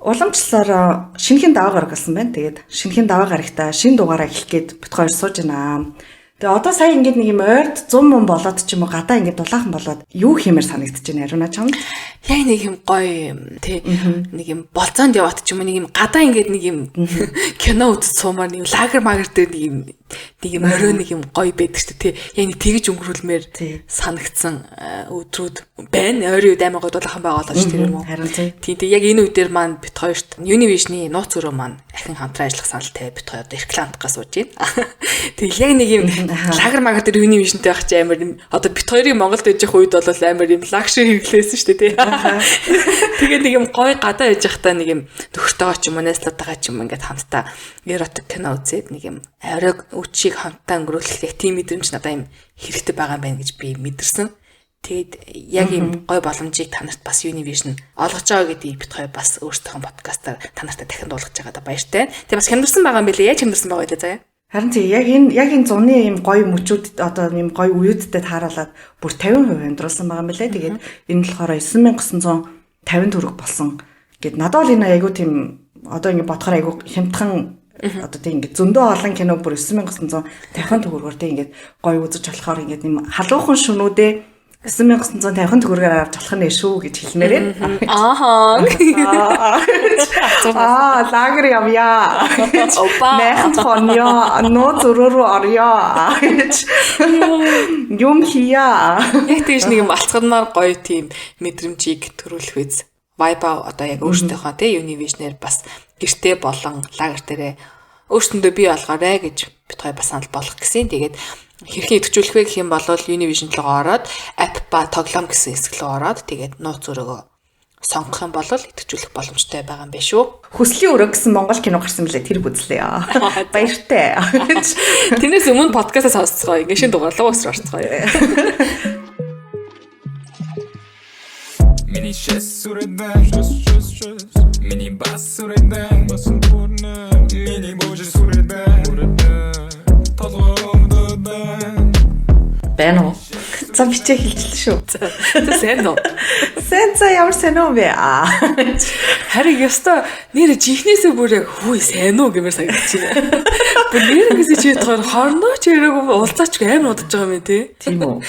Уламжлалаар шинэхэн даваа гараг болсон байна. Тэгээд шинэхэн даваа гарагтаа шинэ дугаараа эхлэх гээд бит хоёр сууж байна. Тэгээ одоо сая ингээд нэг юм ойрд 100 мөн болоод ч юм уу гадаа ингээд дулаахан болоод юу хиймээр санагдаж байна Ариуна чамд? Яг нэг юм гоё тий нэг юм болзоонд яваад ч юм уу нэг юм гадаа ингээд нэг юм кино үзэж суумаар нэг лагер магер дээр нэг юм орой нэг юм гоё байдаг шүү дээ тий. Яг нэг тэгж өнгөрүүлмээр санагдсан өдрүүд байна. Ойрын үед амар гоё дулаахан байгаа болооч тэр юм уу. Харин тий. Тийм тий яг энэ үе дээр маань бит хоёрт Univision-ы нууц өрөө маань ахин хамтран ажиллах саналтай бит хоёр одоо реклам сууж байна. Тэгэл яг нэг юм лагер магер дээр Univision-тэй байх чи амар юм одоо бит хоёрын Монголд байж явах үед бол амар юм luxury хэрэглээсэн шүү дээ тий. Тэгээ нэг юм гоё гадаа байж байхдаа нэг юм нөхөртөөгөө ч юм уу найзлуудтайгаа ч юм ингээд хамтдаа эротик кино үзээд нэг юм оройг үчиг хамтдаа өнгөрөөлөх яг тийм мэдрэмж надад юм хэрэгтэй байгаа юм байна гэж би мэдэрсэн. Тэгээд яг ийм гоё боломжийг та нарт бас Univision олгож байгаа гэдгийг бит хоёр бас өөрсдийнхөө подкастаар та нартай дахин дуулгаж байгаадаа баяртай. Тэгээд бас хямдарсан байгаа юм билээ. Яаж хямдарсан байгаа вэ заяа? Харин тий яг энэ зуны ийм гоё мөчүүд одоо ийм гоё үеүүдтэй тааруулаад бүр 50% хямдруулсан байгаа юм билээ. Тэгээд энэ болохоор 9950 төгрөг болсон. Гэт надад бол энэ айгүй тийм одоо ингэ бодохоор айгүй хямдхан одоо тийм ингэ зөндөө олон кино бүр 9950 төгрөгөөр тийм ингэ гоё үзэж болохоор ингэ ийм халуухан шөнүүдээ 9950 төгрөгөөр авч болох нэ шүү гэж хэлмээрээ. Ааха. Аа, лагер явъя. Найхан хоньё, нуу зөрөө рүү орё гэж. Юм хийя. Яг тэгж нэг юм алцганмаар гоё тийм мэдрэмжийг төрүүлэх үз. Vibe одоо яг өөрсдийнхөө тий Univision-ээр бас гэртээ болон лагер дээрээ өөрсөндөө бий болгоорой гэж бит хоёр бас санал болгох гэсэн. Тэгээд хэрхэн идэвхжүүлэх вэ гэх юм бол Univision руу ороод app ба тоглоом гэсэн хэсэг рүү ороод тэгээд нууц өрөөгөө сонгох юм бол идэвхжүүлэх боломжтой байгаа юм байна шүү. Хүслийн өрөө гэсэн монгол кино гарсан мөлий тэр үзлээ. Баяртай. Тэрнээс өмнө подкастаа сонсцгоо. Ингээ шинэ дугаарлаа өсөр орцгоё. Миний шэс сүрэдэн Миний бас сүрэдэн Миний божи сүрэдэн Толгойн Байна уу? За бичээ хэлчихлээ шүү. За сайн уу? Сайн за ямар сайн уу бэ? Харин ёстой нэр жихнээсээ бүр яг хүй сайн уу гэмээр санагдчихэв. Бүр нэр ингэсээ чи ядгаар хорноо ч яриаггүй уулзаач амар удаж байгаа юм тий. Тийм үү?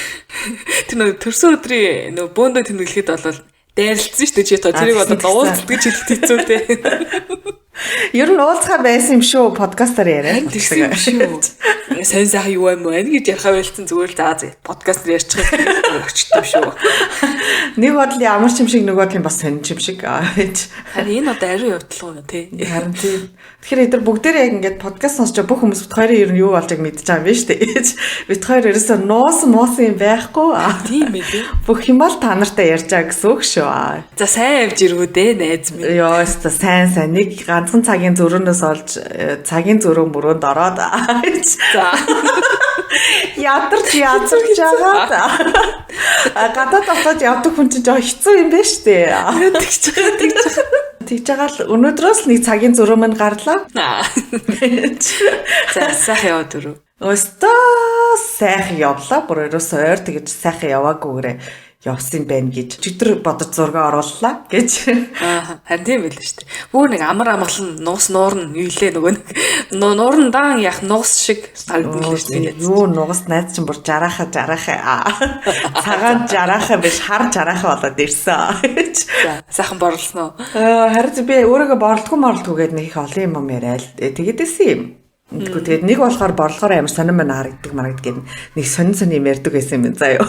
Тэр нөө төрсөн өдрийн нөө бөөндөө тэмдэглэхэд бол дайрлцсан шүү дээ чи ядгаар тэрийг одоо уулзалт гэж хэлэх хэцүү тий. Ер нь уулзахаар байсан юм шүү подкастаар яриа. Тэгсэн юм шүү. Сайн сайхан юу юм байна гэж ярихаа байлцсан зүгээр л заа подкаст дээр ярьчих юм шүү. Нэг бодлын ямар ч юм шиг нөгөө тийм бас сонин юм шиг гэж. Харин энэ одоо ариун явдлаа юм тий. Харин тийм. Тэгэхээр эдгээр бүгдээрээ яг ингээд подкаст сонсч байгаа бүх хүмүүс бит хоёрын ер нь юу болж байгааг мэдж байгаа юм байна шүү дээ. Бит хоёр ерөөсөө нуусан муусан юм байхгүй. Тийм ээ тий. Бүх юм бол та нартай ярьж байгаа гэсэн үг шүү. За сайн явж ирвүү дээ найз минь. Йоо, өстө сайн сайн нэг ганцхан цагийн зөрөөнөөс олж цагийн зөрөө мөрөөнд ороод за ядарч байгаа. Гадаад дотоод явдаг хүн чинь жоо хэцүү юм байна шүү дээ. Тэгж байгаа л өнөөдрөөс л нэг цагийн зөрөө минь гарлаа. За сайхан яваад өрөө. Өстөө сайхан явлаа. Бүр ерөөсөө ойр тэгж сайхан яваагүйгээрээ явсан юм байна гэж чөтгөр бодож зураг орууллаа гэж. Аа харин тийм байл шүү дээ. Бүр нэг амар амгалан нуус нуурн юу лээ нөгөө нэг нуурндаан яг нуус шиг харагдана шүү дээ. Юу нугас найз чинь бүр жараахаа цагаан жараахаа биш хар жараахаа болоод ирсэн гэж. За сайхан борлсон уу? Харин би өөрийгөө борлдгүй гээд нэг их олон юм яриад тэгээд исэн юм. Тэгвэл тэгээд нэг болохоор борлохоор амар сонин мань харагддаг марагддаг нэг сонин юм ярьдаг байсан юм заа юу.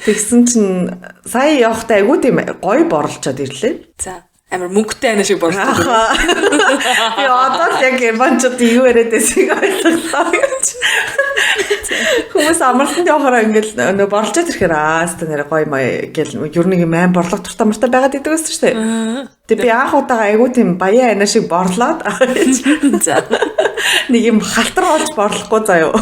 Тэгсэн чинь сая явахдаа айгүй тийм гоё борлцоод ирлээ. За амар мөнгөтэй ана шиг борлоо. Би одоо л яг германчууд юу яриад байсыг ойлголоо гэж. Хүмүүс амралтанд явахаараа ингээл нөө борлцоод ирэхээр аа өстө нэр гоё маа гэл ер нь юм аим борлого туртаа мартаа байгаад идэг байсан шүү дээ. Тэг би анх удаага айгүй тийм баян ана шиг борлоод за нэг юм халтар болж борлохгүй заа юу.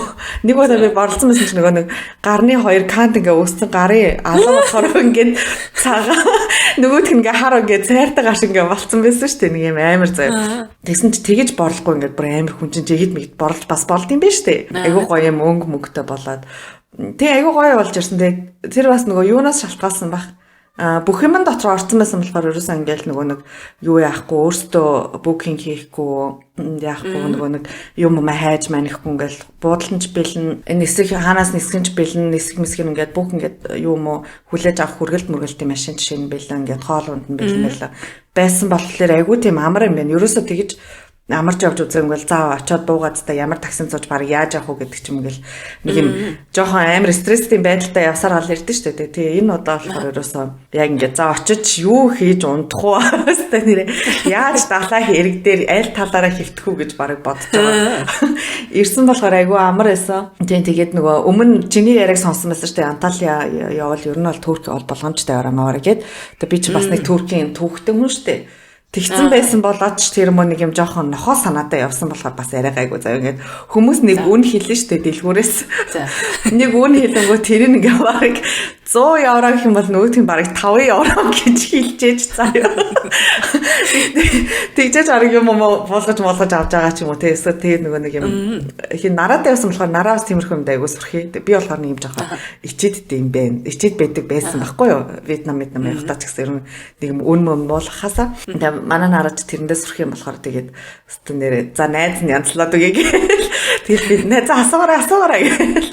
Нэг удаа би борлцсон байсан чинь нөгөө нэг гарны хоёр кант ингээ өссөн гарын алаа болохоор ингээд цагаан нөгөөх нь ингээ хар ингээ цайртай гар шиг ингээ болцсон байсан шүү дээ. Нэг юм амар заа юу. Тэгсэн чи тэгэж борлохгүй ингээд бүр амар хүн чинь жигэд мэгд борлж бас болд юм биш үү. Айгүй гоё юм өнгө мөнгөтэй болоод. Тэг айгүй гоё болж ирсэн. Тэг тэр бас нөгөө юунаас шалтгаалсан бах. Бүх юм дотор орсон байсан болохоор ерөөсөө ингээл нөгөө нэг юу яахгүй, өөртөө booking хийхгүй, яахгүй, нөгөө нэг юм юм хайж манихгүй, ингээл буудалж бэлэн, нисэх хаанаас нисгэнч бэлэн, нисэх мисэх ингээд бүх ингээд юу юм уу хүлээж авах хүргэлт мөргөлтийн машин жишээ нь бэлэн, ингээд хоол унд нь бэлэн байлаа байсан болохоор айгүй тийм амар юм байна. Ерөөсөө тэгэж амарч явж үзэнгүүл за очиод буугаад та ямар таксинд сууж баг яаж явах уу гэдэг ч юм, ингээл нэг юм жоохон амар стресстэй байдалтай явсаар гал ирдэ шүү дээ. Тэгээ энэ удаа болохоор ерөөсөө яг ингээд за очиж юу хийж унтах уу? Хэвээ нэрээ яаж далаа хэрэг дээр аль талаараа хөвтөх үү гэж бараг бодож байгаа. Ирсэн болохоор айгүй амар байсан. Тийм, тэгээд нөгөө өмнө чиний яриаг сонсон байсан шүү дээ. Анталия явбал ер нь бол Турк бол болгоомжтой яварамаар гээд. Тэгээ би чи бас нэг Туркийн түүхтэй хүн шүү дээ. Тэгсэн байсан болоод ч тэр мөн нэг юм жоохон нохоо санаатай явсан болохоор бас арай гайгүй заяа, ингээд хүмүүс нэг үн хэлнэ штэ дэлгүүрээс. Нэг үн хэлэнгүү тэр нэг бараг 100 евро гэх юм бол нөгөөх нь бараг 5 евро гэж хэлжээж заяа. Тэгжээж арга юм уу болгож молгож авч байгаа ч юм уу те, эсвэл тэгээ нөгөө нэг юм хин нараатай явсан болохоор нараа бас тиймэрхүү юм айгуу сүрхий. Би болохоор нэг юм жоохон ичээдтэй юм байна. Ичээд байдаг байсан байхгүй юу? Вьетнам явахдаа ч гэсэн ер нь нэг юм үн мөн муулахаасаа. Тэгээ манай нараач тэрэндээ сүрх юм болохоор тэгээд өстө нэрээ за найз нь янзлаад өгье гээл. Тэгэл би нэ за асуугаарай асуугаарай гээл.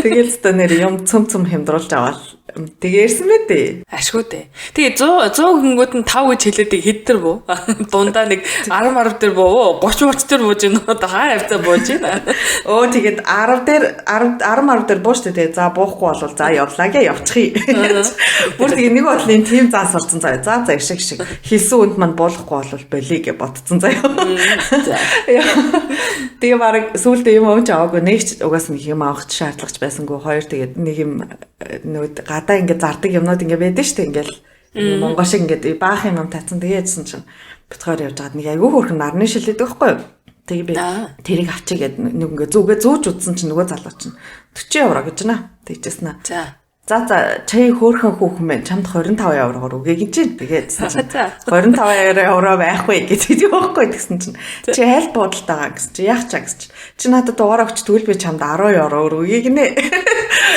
Тэгэл өстө нэр юм цөм цөм хямдруулж аваад тэгээ ирсэн мэт дээ. Ашгүй дээ. Тэгээ 100 100 гингүүд нь 5 гэж хэлээд хэд төр буу? Дундаа нэг 10 10 дээр буу, 30 30 дээр бууж гин одоо хаа хавцаа бууж гин. Өө, тэгээд 10 дээр 10 10 10 дээр буу штэ. Тэгээ за буухгүй бол за явлаа гэ явчихъя. Бүр тэгээ нэг бодлын тим заас орсон заяа. За за ишиг шиг хэлсэн үнд манд буулахгүй бол болиё гэж бодсон заяа. Тэгээ бараг сүүлдээ юм өмч аваагүй, нэг ч угаасаа нэг юм авах шаардлагач байсангүй. Хоёр тэгээд нэг юм нөгөө гадаа ингээд зардаг юмнууд ингээд байдаг штэ, ингээл Монгол шиг ингээд баах юм татсан. Тэгээ яжсан чинь битгаар явж байгаад нэг айгүй хөөрхөн нарны шилээд байхгүй юу. Тэгээ би тэрийг авчиг гэд нэг ингээд зүгээ зүүж утсан чинь нөгөө залуу чинь 40 евро гэж байна. Тэгжсэн аа. За за чай хөөрхөн хүүхэн байна. Чамд 25 еврогоор өгье гэж байна. Тэгээдсэн чинь 25 евро байхгүй гэж хэлдэг байхгүй, тэгсэн чинь чи аль буудалд байгаа гэсэн чи яах чаа гэсэн чи чи надад дугаар өгч, тэгвэл би чамд 10 евро өгье гинэ.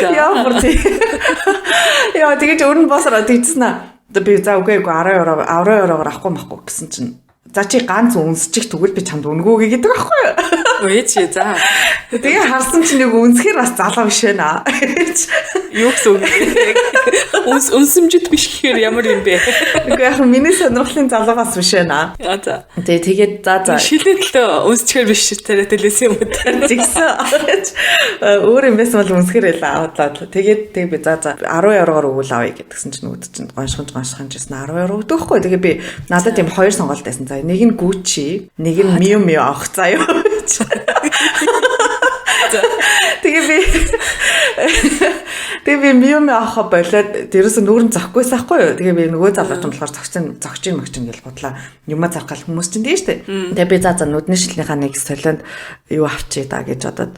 Яа, бүр тий. Яа, тэгэж өрн босроо тэгжсэн аа. Би за үгүй үгүй, 10 евро 10 еврогоор авахгүй махгүй гэсэн чинь за чи ганц үнсчих, тэгвэл би чамд үнэгүй гэдэг байхгүй юу? Үгүй чи за. Тэгээ харсан чинь нэг үнсгэр бас залуу биш байна. Юу гэсэн үг вэ? Үнс үнсэмжит биш гэхээр ямар юм бэ? Үгүй, яг миний сонирхлын залуу бас биш байна. Аа за. Тэгээ тэгээд за за. Шилэн төлөө үнсчихээр биш тариад лээсэн юм уу? Згсэн. Өөр юм байсан бол үнсгэр байлаа аваад. Тэгээд тэг би за за 10 еврогоор өгвөл авъя гэдгсэн чинь үүд чинь гоншгонж гоншгонж гэсэн 10 евро өгдөг хгүй. Тэгээ би надад тийм хоёр сонголт байсан. За нэг нь Gucci, нэг нь Miu Miu авах заа юу. Тэгээ би Miu Miu авах болоод дээрээс нүүрэн зохихгүйс ахгүй юу. Тэгээ би нөгөө залууч болохоор зогцсон зогч юм магчин гэл бодлаа. Юма зарах гал хүмүүс чинь тийм штэ. Тэгээ би за за нүдний шилнийхаа нэг солионд юу авчий да гэж бодоод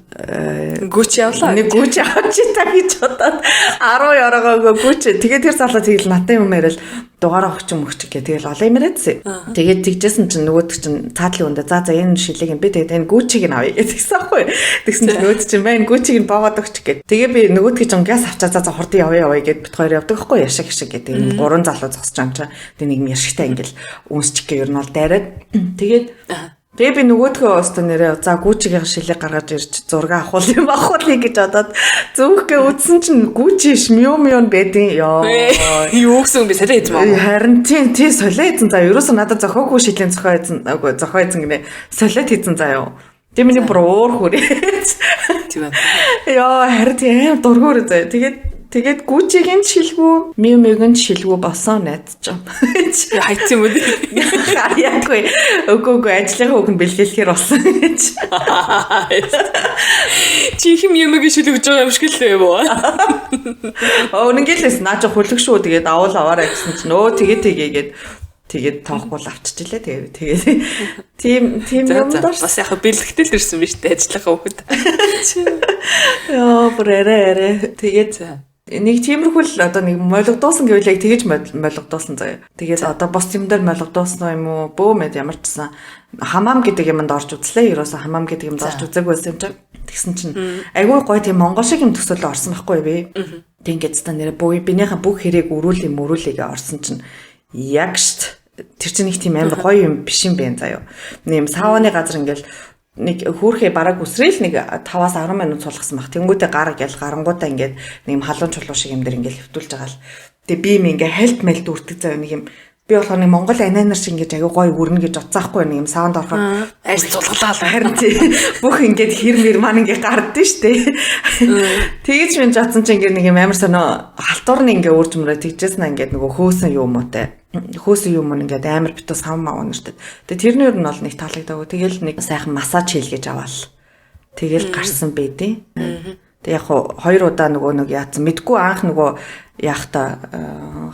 Gucci авлаа. Нэг Gucci авчий та гэж бодоод 10 еврогоо Gucci. Тэгээ тэр залуу тэгэл надад юм яриад дугаараа өгч юм өгч гэ. Тэгэл олон юм яриадсэн. Тэгээд тэгжсэн чинь нөгөөдөг чинь цаатлын үндэ за за энэ шилийг юм би тэгээд энэ Gucci-г нь авъя гэсэн аахгүй. Тэгсэн чинь нөгөөд чинь мэн Gucci-г нь боогоод өгч гэ. Тэгээ би нөгөөдгийг чинь гяс авчаа за за хурдан явъя явъя гэд бит хоёр явдаг аахгүй, яшиг яшиг гэдэг энэ гурван залуу зогсож байгаа юм чинь. Тэгээ нэг юм яшигтай ингээл үнсчих гэ ер нь бол дайраад. Тэгээд Тэгээ би нөгөөдхөө өстө нэрээ за Gucci-гийн шилийг гаргаж ирж зураг авах юм авах гэж бодоод зөөхгээ үтсэн чинь Gucci ш Miu Miu нь байдیں۔ Йоо. Юу гэсэн юм бэ? Солио эзэн маа. Харин тийм тийм солио эзэн заа. Ерөөсөө надад зохиогүй шилийн зохио эзэн, үгүй зохио эзэн гинэ. Солиот эзэн заа юу. Тэг миний бүр уур хүрээч. Тийм ээ. Йоо, харин тийм дургуur заа. Тэгээд Gucci-гийн шилгүү, Miu Miu-гийн шилгүү болсон найз ч юм. Хайцсан юм уу? Харьяагүй. Үгүй үгүй, ажлынхаа үг нь бэлгэлэхээр болсон гэж. Чи их Miu Miu-гийн шил өгж байгаа юм шиг л юм уу? Оо, үнэнгэлээс наа чи хүлэг шүү, тэгээд авал аваарай гэсэн чинь өө тэгээ тэгээ гээд тэгээд тоохгүй л авчичлээ. Тэгээд тэгээд тийм тийм юм даа. Бас яг бэлэгтэй л ирсэн биз дээ ажлынхаа хүүхэд. Йоо, бүр арай арай. Тэгээд нэг тиймэрхүү л одоо нэг молигдуулсан гэвэл яг тэгэж молигдуулсан заяа. Тэгээд одоо бос юм дээр молигдуулсан юм уу? Бөө мэд ямар ч гэсэн хамаам гэдэг юмд орж үзлээ. Ерөөсө хамаам гэдэг юмд орж үзээгүй байсан юм чинь. Тэгсэн чинь айгүй гоё тийм монгол шиг юм төсөөлөл орсон байхгүй би. Тэг ингээд та нэрэ бинийхээ бүх хэрээг өрүүлээ мөрүүлээгээ орсон чинь яг шт тэр чинь нэг тийм амар гоё юм биш юм байна заяо. Нэг юм сауны газар ингээл нэг хөөхөө бараг үсрээл нэг 5-аас 10 минут суулгасан баг. Тэнгүүтээ гар гэл гарангуудаа ингээд нэг юм халуун чулуу шиг юм дээр ингээд хэвтүүлж байгаа л. Тэгээ би юм ингээ хальт мальт үрдэг заяа нэг юм. Би болохоор нэг Монгол анайнар шиг ингэж аягүй гоё өрнө гэж бодсаахгүй нэг юм саунд орохоор айс зулгалаа л харин тий бүх ингээд хэр мэр маань ингээ гардсан штэ. Тэгэж минь бодсон чинь ингээ нэг юм амар сонио халтуурны ингээ үрж мөрөө тэгжсэн аа ингээд нөгөө хөөсөн юм уу те. Хөөсөн юм уу ингээд амар битүү сав мав өнөртэй. Тэгээ тэрний ер нь бол нэг таалагдаагүй. Тэгэл нэг сайхан массаж хийлгэж аваал. Тэгэл гарсан байдیں۔ Тэг яг хуу хоёр удаа нөгөө нэг яатсан мэдгүй анх нөгөө яахта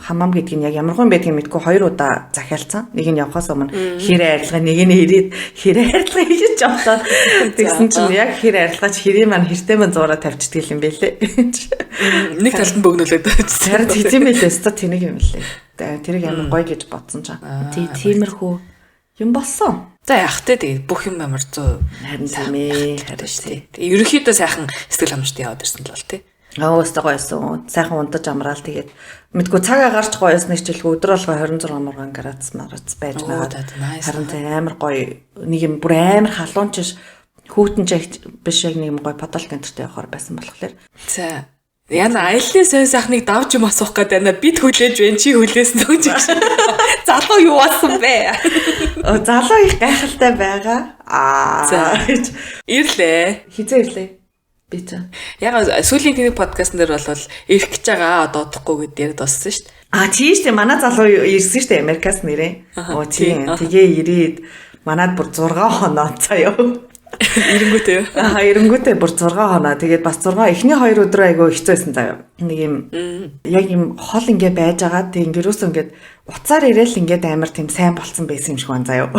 хамам гэдгийг нь яг ямархан байдгийг мэдгүй хоёр удаа захиалцсан. Нэг нь явхаас өмнө хэр арилга, нэг нь ирээд хэр арилга хийж явлаа. Тэгсэн чинь яг хэр арилгаач хэрийн маань хэртэй мэн зуураа тавьчихдаг юм бэлээ. Нэг талд нь бөгнөлөөд. Харин тийм байлээ. Өстө тэнэг юм лээ. Тэрийг амар гоё гэж бодсон чам. Тиймэрхүү юм болсон. За яах те тэгээд бүх юм амар 100. Харин тийм ээ. Харин тийм. Ерөнхийдөө сайхан сэтгэл хангамжтай яваад ирсэн л бол тий. Өөстөө гоёсон. Сайхан унтаж амраал тэгээд мэдгүй цаг агарч гоёсны хичээлгүй өдөр болгоо 26 мурган градус марац байж байгаа. Харин тийм амар гоё нэг юм бүр амар халуун ч хүүтэн ч биш яг нэг юм гоё подолк энтертэй явахаар байсан болохоор. За Яна аяллаа сайн сайхныг давж юм асуух гээд байна. Бид хүлээж байна. Чи хүлээсэн үү гэж. Залуу юу болсон бэ? Залуу их гайхалтай байгаа. Аа. Ирлээ. Хизээ ирлээ. Би ч. Яг сүүлийн тэнэг подкастн дээр бол ирэх гэж байгаа одоо удахгүй гэд яриад болсон шүү дээ. А тийм шүү дээ. Манай залуу ирсэн шүү дээ Америкаас нэрээ. Оо тийм. Тэгээ ирээд манад бүр 6 хоноо заяа. Эрэнгүүтээ. Аа эрэнгүүтээ бүр 6 хоноо. Тэгээд бас 6 эхний 2 өдрөө айгүй хэцүү байсан заяа. Нэг юм яг юм хол ингээ байж байгаа. Тэг ингээ юусэн ингээд уцаар ирээл ингээд амар тийм сайн болцсон байсан юм шиг байна заяа.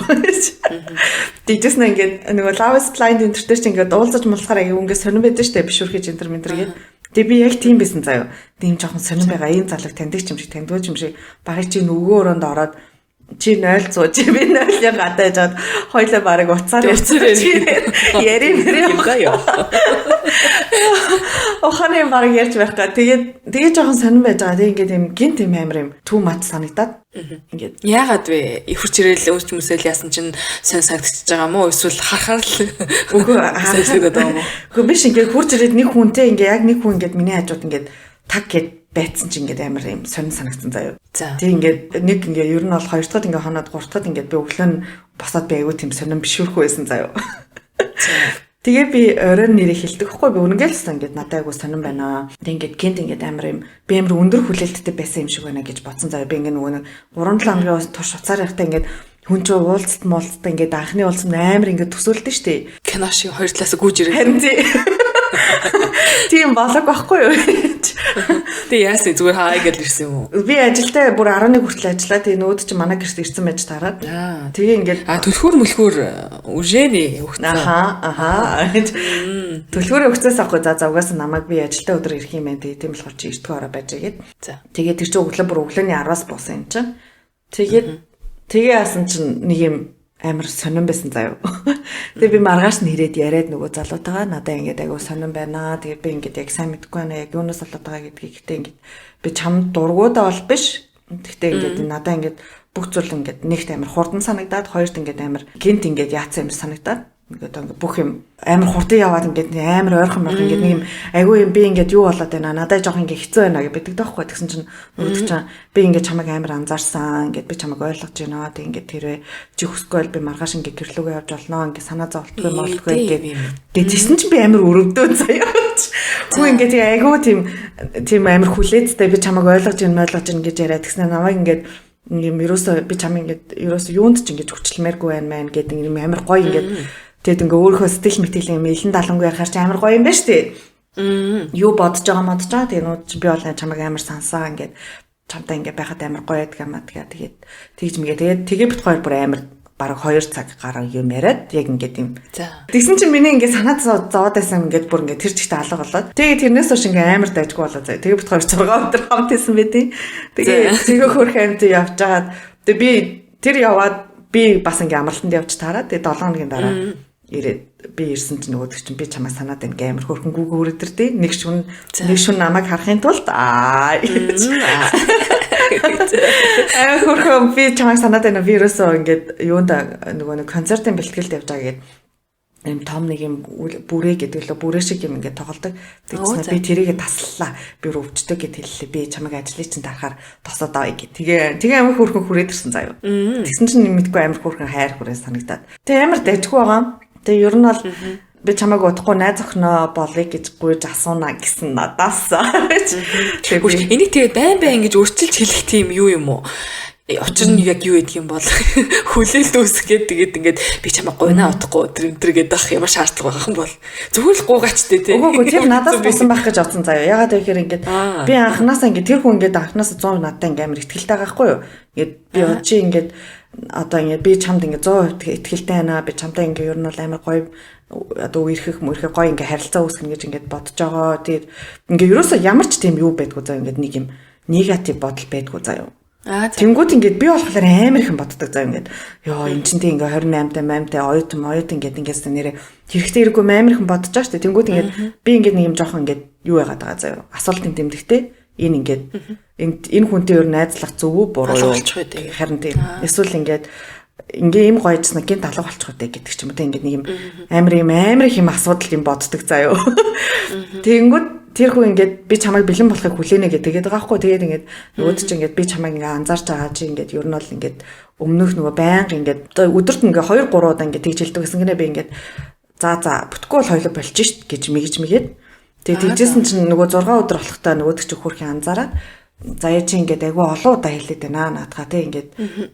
Тэгжсэн ингээд нөгөө Love is Blind энэ төр чинь ингээд уулзаж мулцахаар айгүй ингээд сонирн байдаг штэ бишүр хийж энэ төр мэн төр гээд. Тэг би яг тийм байсан заяа. Тийм жоохон сонирн байгаа. Энэ залууг таньдаг юм шиг таньдгүй юм шиг. Бараг чи нөгөө өрөөнд ороод чи 0 100 чи би 0-ын гадаа жаад хоёлаа бараг уцаар яри мэри юм даа. Охоны бараг ярьж байх га. Тэгээд тэгээ жоохон сонирн байж байгаа. Тэгээ ингээд юм гинт юм амар юм түү мат санагдаад ингээд яагаад вэ? Ихүрч ирээл өмч мүсэл яасан чинь сонь санагдчихж байгаа мó эсвэл харахаар л үгүй сайн санагдаад байгаа мó? Үгүй биш ингээд хурж ирээд нэг хүнтэй ингээд яг нэг хүн ингээд миний хажууд ингээд таг гэд байцсан чинь ингээд амар юм сонин санагдсан заяа. Тэг ингээд нэг ингээд ер нь бол хоёр дахьд ингээд хоноод гурав дахьд ингээд би өглөө нь босоод би айгүй тийм сонин бишүүрхүү байсан заяа. Тэгээ би оройн нэрийг хэлдэг хгүй би үнэнгээл гэсэн ингээд надад айгүй сонин байна. Тэг ингээд гинт ингээд амар юм би амар өндөр хүлээлттэй байсан юм шиг байна гэж бодсон заяа. Би ингээд нөгөө нэг 3-7 хоногийн турш уцаар явахдаа ингээд хүн чинь уулзалт муулзалт ингээд анхны уулзалт амар ингээд төсөөлдөн штэ. Кино шиг хоёр талаас гүйж ирээ. Харин тий. Тийм болоог байхгүй юу? Тэг яасан зүгээр хаа гэж ирсэн юм уу? Би ажилдаа бүр 11 хүртэл ажиллаа. Тэгээ нөгөөд чинь манай гэрт ирсэн байж тараад. Тэгээ ингээд түлхүүр мөлхүүр үжээний өгцөн. Аха. Түлхүүрээ өгцөөс авахгүй. За угаасаа намайг би ажилдаа өдөр ирэх юм байна. Тэгээ тийм болохоор чи эртгөө ороо байж гээд. За. Тэгээ тэр чинь өглөө бүр өглөөний 10-аас буусан юм чинь. Тэгээд тэгээ яасан чинь нэг юм амар сонирн байсан заяа. Тэгээ би маргааш нь ирээд яриад нөгөө залуутайгаа надаа ингээд айгу сонирн байна. Тэгээ би ингээд яг сайн мэдэхгүй байна. Яг юунаас болоод байгаа гэдгийг гэтээ ингээд би чамд дургуудаа бол биш. Тэгтээ ингээд надаа ингээд бүх зүйл ингээд нэгт амар хурдан санагдаад, хоёрт ингээд амар гинт ингээд яатсан юм санагдаад ингээд ингээд бүх юм амар хурдан яваад ингээд амар ойрхон морхон ингээд нэг юм айгүй юм би ингээд юу болоод байна надад жоох ингээд хэцүү байна гэж биддэг даахгүй. Тэгсэн чинь нөгөөдөг чинь би ингээд чамайг амар анзаарсан, ингээд би чамайг ойлгож байна. Тэг ингээд тэрвээ чи хүсэхгүй бол би маргааш ингээд гэрлүүгээ явж олноо, ингээд санаа зовлтгүй молдгүй ингээд тэгсэн чинь би амар өрөвдөө заяа. Хүү ингээд айгүй тийм амар хүлээцтэй би чамайг ойлгож байна, ойлгож байна гэж яриад тэгсэн намайг ингээд юм ерөөсөө би чам ингээд ерөөсөө юунд ч ингээд хүчлэмээргүй байна мэн гэдэг юм амар гоё ингээд тэгэд ингээ өөрийнхөө сэтгэл мэтгэл юм илэн далангүй ярихаар чи амар гоё юм байна шүү дээ. Юу бодож байгаа модож байгаа. Тэгээ нууд чи би бол чамайг амар сансаа ингээд чамтай ингээ байхад амар гоё байдаг юм аа. Тэгээд тэгж мэгээ тэгээд тэгээ бит хоёр бүр амар бараг 2 цаг гарan юм яриад яг ингээд юм. Тэгсэн чинь миний ингээд санаа зовоод байсан ингээд бүр ингээд тэр чигтээ алга болоод. Тэгээ тэрнээс хойш ингээд амар дайжгүй болоо заяа. Тэгээ бит хоёр 6 өдөр хамт исэн байдیں۔ Тэгээ тэгээ хөрх амт явж байгаад тэгээ би тэр яваад би бас ингээд амралтанд явж таараа. Тэгээ 7 хоногийн дараа Ирээд би ирсэн чинь нөгөөдөг чинь би чамайг санаад байна гэх амар хөөрхөн гүг хүрээд ирдээ. Нэг шүн намайг харахын тулд аа амар хөөрхөн би чамайг санаад байна. Би ерөөсөө ингээд юунд нөгөө нэг концертын бэлтгэлд явж байгаа гээд юм том нэг юм бүрээ гэдэг лөө бүрээ шиг юм ингээд тоглодог. Тэгсэн би тэрийгэ таслалаа. Би өвчтөг гэд хэллээ. Би чамайг ажлыг чинь дарахаар тосоод авъя гэ. Тэгээ тэгээ амар хөөрхөн хүрээд ирсэн заяа. Тэгсэн чинь мэдгүй амар хөөрхөн хайр хүрээ санагдаад. Тэгээ амар дайжгүй байгаа. Тэгээ ер нь бол би чамайг удахгүй найз охиноо болъё гэж гуйж асууна гэсэн надаас. Тэгээ энийг тэгээд байн байн ингэж өөрчилж хэлэх тийм юу юм уу? Учир нь яг юу гэдэг юм бол хүлээлт үүсгэх гээд тэгээд ингээд би чамайг гуйнаа удахгүй тэр энэ гэдэг ах ямар шаардлага байгаа юм бол зүгээр л гуугачтэй тий. Үгүй тэр надаас болсон байх гэж бодсон заяа. Ягаад гэхээр ингээд би анханасаа ингээд тэр хүн ингээд анханасаа 100% надтай ингээд амар ихтгэлтэй байгаа байхгүй юу? Ингээд би чи ингээд одоо ингээд би чамд ингээд 100% итгэлтэй байна. Би чамтай ингээд ер нь бол амар гоё одоо үерхэх мөрхөх гоё ингээд харилцаа үүсгэнэ гэж ингээд бодож байгаа. Тэгээд ингээд ерөөсөө ямар ч тийм юу байдгүй заяа, ингээд нэг юм негатив бодол байдгүй заяа. Тэнгүүд ингээд би болохоор амар их юм боддог заа, ингээд ёо эн чинь тийм ингээд 28 та 8 та оюутан оюутан ингээд ингээс нэрэ хэрэгтэй хэрэггүй амар их юм бодож байгаа шүү дээ. Тэнгүүд ингээд би ингээд нэг юм жоохон ингээд юу яагаад байгаа заяа. Асуултын тэмдэгтэй энэ ингээд энэ хүнтэй өөр найзлах зөв үү буруу юу? Харин тийм. Эсвэл ингээд ингээ ийм гоёжснаа гинт алга болчих үү гэдэг ч юм уу те, ингээд нэг юм амар юм амар их юм асуудал юм боддог заяа. Тэнгүүд тэр хүн ингээд би чамайг бэлэн болохыг хүлээнэ гэдэг тэгээд байгаа байхгүй. Тэгээд ингээд нөгөөд чинь ингээд би чамайг ингээд анзаарч байгаа чи ингээд ер нь бол ингээд өмнөх нөгөө байнга ингээд өдөрт ингээд 2 3 удаа ингээд тэгж хэлдэг гэсэн гинэ. Би ингээд за за бүтггүй бол хоёлоо болчих шít гэж мэгж мэгээд тэгээд тэгжсэн чинь нөгөө 6 өдөр болохтой нөгөөдөг чинь хөрхийн анзаараад заяа чи ингээд айгүй олон удаа хэлээд байна наадгаа те, ингээд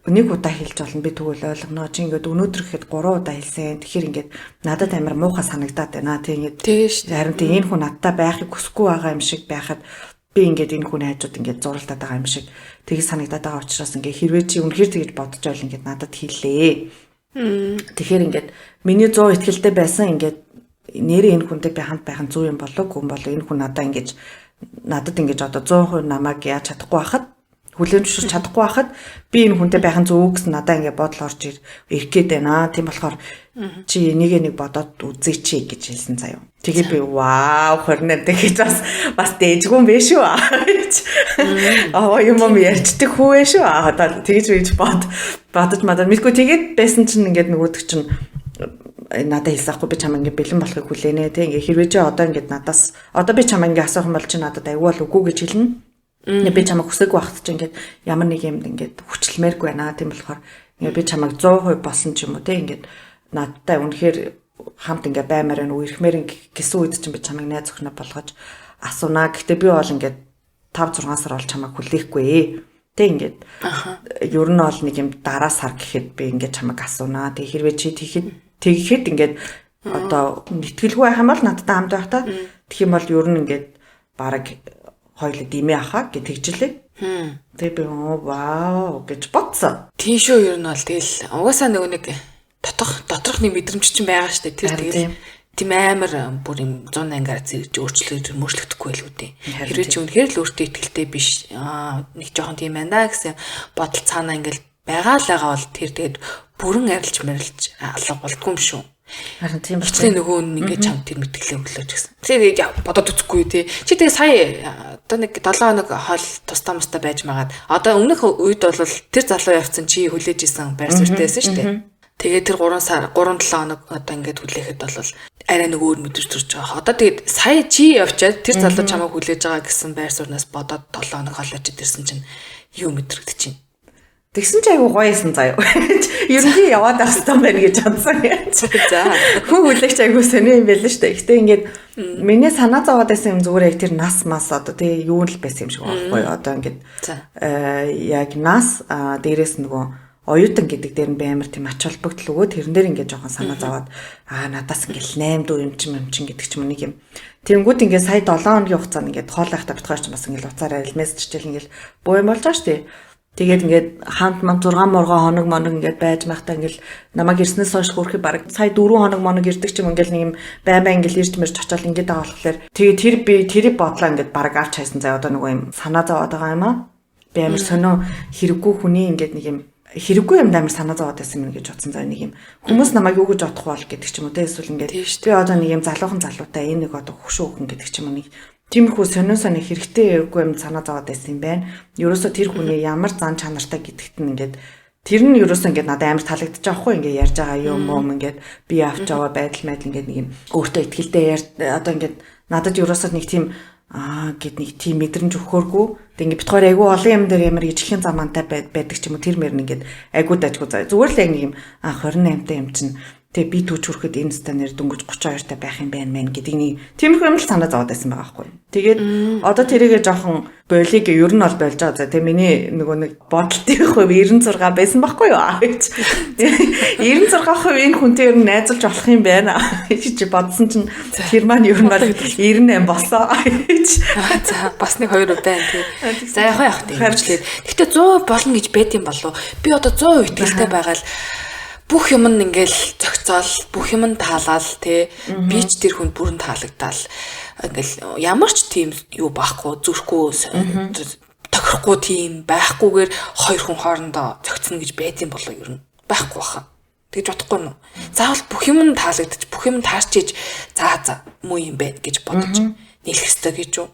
нэг удаа хэлж болно, би тэгвэл ойлгоно, чи ингээд өнөөдөр гэхэд 3 удаа хэлсэн, тэгэхээр ингээд надад амар муухай санагдаад байна те, ингээд харин тийм энэ хүн надтай байхыг хүсэхгүй байгаа юм шиг байхад би ингээд энэ хүн хайжууд ингээд зуралтаад байгаа юм шиг тгий санагдаад байгаа учраас ингээд хэрвээ чи үнэхээр тэгж бодож байвал ингээд надад хэлээ. Тэгэхээр ингээд миний 100 итгэлтэй байсан, ингээд нэрээ энэ хүнтэй би хамт байх нь зөв юм болов уу болов, энэ хүн надаа ингээд надад ингэж одоо 100% намайг яаж чадахгүй байхад, хүлээн зөвшөөрч чадахгүй байхад би энэ хүнтэй байх нь зөв гэсэн надаа ингэ бодол орж ирэх гээд байна. Тийм болохоор чи энийгээ нэг бодоод үзээч гэж хэлсэн заяа. Тэгээ би вау 28 гэж бас бас дээжгүй юм бэ шүү. Аа юм юм ярьчдаг хүү вэ шүү. Аа тэгж гэж бодож мадаа мэдгүй тэгээд байсан чинь ингээд нөгөөдөг чинь надад хэлсэн ахгүй, би чамаа ингээ бэлэн болохыг хүлээнэ те, ингээ хэрвээ чи одоо ингээд надаас одоо би чамаа ингээ асуух юм бол чи надад аюул үгүй гэж хэлнэ. Би чамайг хүсээгүй байхад чи ингээд ямар нэг юмд ингээд хүчлэмээргүй байна. Тийм болохоор ингээ би чамайг 100% болсон ч юм уу те, ингээд надтай үнэхээр хамт ингээ баймаар байна, үерхмээр гэсэн үед чинь би чамайг найз охиноо болгож асуунаа. Гэхдээ би бол ингээд 5 6 сар бол чамайг хүлээхгүй. Тэ ингээд ер нь бол нэг юм дараа сар гэхэд би ингээд чамайг асуунаа. Тэг хэрвээ чи тэгэхэд тэгэхэд ингээд одоо итгэлгүй байх юм бол надтай хамт байх та. Тэгэх юм бол ер нь ингээд бараг хоёулаа димээ ахаа гэж тэгжлээ. Тэгээ би вау гэж бодсон. Тийм шүү, ер нь бол тэгэл угаасаа нөгөө нэг доторх нэг мэдрэмж чинь байгаа штэ. Тэр тэгэл тийм амар бүр юм 180 градус зэрэгж өөрчлөлт мөрчлөгдөхгүй байлгүй дээ. Хэрвээ чи үнэхээр л өөртөө итгэлтэй биш, аа нэг жоохон тийм байна да гэсэн бодол цаанаа ингээл байгаа л байгаа бол тэр тэгээд бүрэн арилж марилж алга болдгүй юм шүү. Харин тийм байна. Хичнээн нөгөө нь ингээд чам тэр мэтгэлээ өглөө ч гэсэн. Тэр бодоод үзэхгүй тий. Чи тэгээ сая одоо нэг 7 хоног хоол тустаа мустаа байж магаад одоо өмнөх үед бол тэр залуу явцсан чи хүлээж исэн байр суурьтай байсан шүү дээ. Тэгээд тэр 3 сар 3 7 хоног одоо ингээд хүлээхэд бол арай нэг өөр мэдрэмж төрж байгаа. Одоо тэгээд сая чи явчаад тэр залуу чамайг хүлээж байгаа гэсэн байр сууриас бодоод 7 хоног хоолойч ирсэн чинь юу мэдрэгдэж байна? Тэгсэн чи айгу гоё юмсан заяа. Ер нь би яваад байх хэрэгтэй байна гэж бодсон. За. Хүн хүлээгч айгу сони юм байл шүү дээ. Гэтэ ингээд миний санаа зовоод байсан юм зүгээр яг тэр нас мас одоо тий юу л байсан юм шиг байгаа байхгүй юу. Одоо ингээд яг нас дээрээс нөгөө оюутан гэдэг дээр нь би амар тийм ач холбогдол өгөө тэрэн дээр ингээд жоохон санаа зовоод аа надаас ингээд 8 дүү юм чин юм чин гэдэг ч юм нэг юм. Тэнгүүд ингээд сая 7 хоногийн хугацаанд ингээд хоол байхдаа битгаар ч бас ингээд уцаараа мессеж чил ингээд боо юм болж байгаа шүү дээ. Тэгээд ингээд хамт манд 6 мурга хоног моног ингээд байж байхдаа ингээд намайг ирснээс хойш хөрхи баг сая 4 хоног моног ирдэг ч юм, ингээд нэг юм байн байн ингээд ирж мэрч очоод ингээд байгаа болохоор тэгээд тэр би тэрийг бодлоо ингээд баг авч хайсан заа, одоо нөгөө юм санаа зовоод байгаа юм аа. Би амар сонио хэрэггүй хүний ингээд нэг юм хэрэггүй юм амар санаа зовоод байсан юм гэж бодсон заа нэг юм. Хүмүүс намайг юу гэж бодох бол гэдэг ч юм уу те эсвэл ингээд би одоо нэг юм залуухан залуутай энэ нэг одоо хөшөө өхөн гэдэг ч юм уу нэг тиймэрхүү сонин сонин хэрэгтэй хэрэггүй юм санаа зовоод байсан юм байна. Ерөөсө тэр хүний ямар зан чанартай гэдэгт нь ингээд тэр нь ерөөсөө ингээд надад амар таалагдчих жоохгүй ингээд ярьж байгаа юм юм ингээд би авч яваа байдал майдал ингээд нэг юм өөртөө ихтэй яар одоо ингээд надад ерөөсөө нэг тийм аа гэд нэг тийм мэдрэмж өгөхөөргүй. Тэг ингээд бит хоёр айгүй олон юм дээр ямар ижлэхэн замантай байдаг ч юм уу тэр мөр нь ингээд айгүй дажгүй заа. Зүгээр л яг нэг юм 28 та юм чинь тэг би түүч хүрэхэд энэ станаар дөнгөж 32 та байх юм байна мэн гэдэг нэг тиймэрхүү юм л санаа зовоод байсан байгаа байхгүй. Тэгээд одоо тэрийгэ жоохон болиг ер нь бол болж байгаа. За тэг миний нөгөө нэг бодолтын хувь 96 байсан байхгүй юу гэж. 96% энэ хүнтэй ер нь найзалж болох юм байна гэж бодсон чинь тэр маань ер нь бол 98 болсон гэж. За бас нэг 2% байна тий. За яг тийм хэмжлээд. Гэхдээ 100% болно гэж байд юм болов. Би одоо 100% итгэлтэй байгаа л бүх юм нь ингээл зохицоол, бүх юм нь таалал тий. Би ч тэр хүнд бүрэн таалагдаал. Ингээл ямар ч тийм юу байхгүй, зүрхгүй тохирохгүй тийм байхгүйгээр хоёр хүн хоорондоо зохицно гэж байд юм болов ер нь байхгүй баха. Тэгж бодохгүй юм уу? Заавал бүх юм нь таалагдчих, бүх юм таарч иж за муу юм байна гэж бодож нийлэх ёстой гэж үү?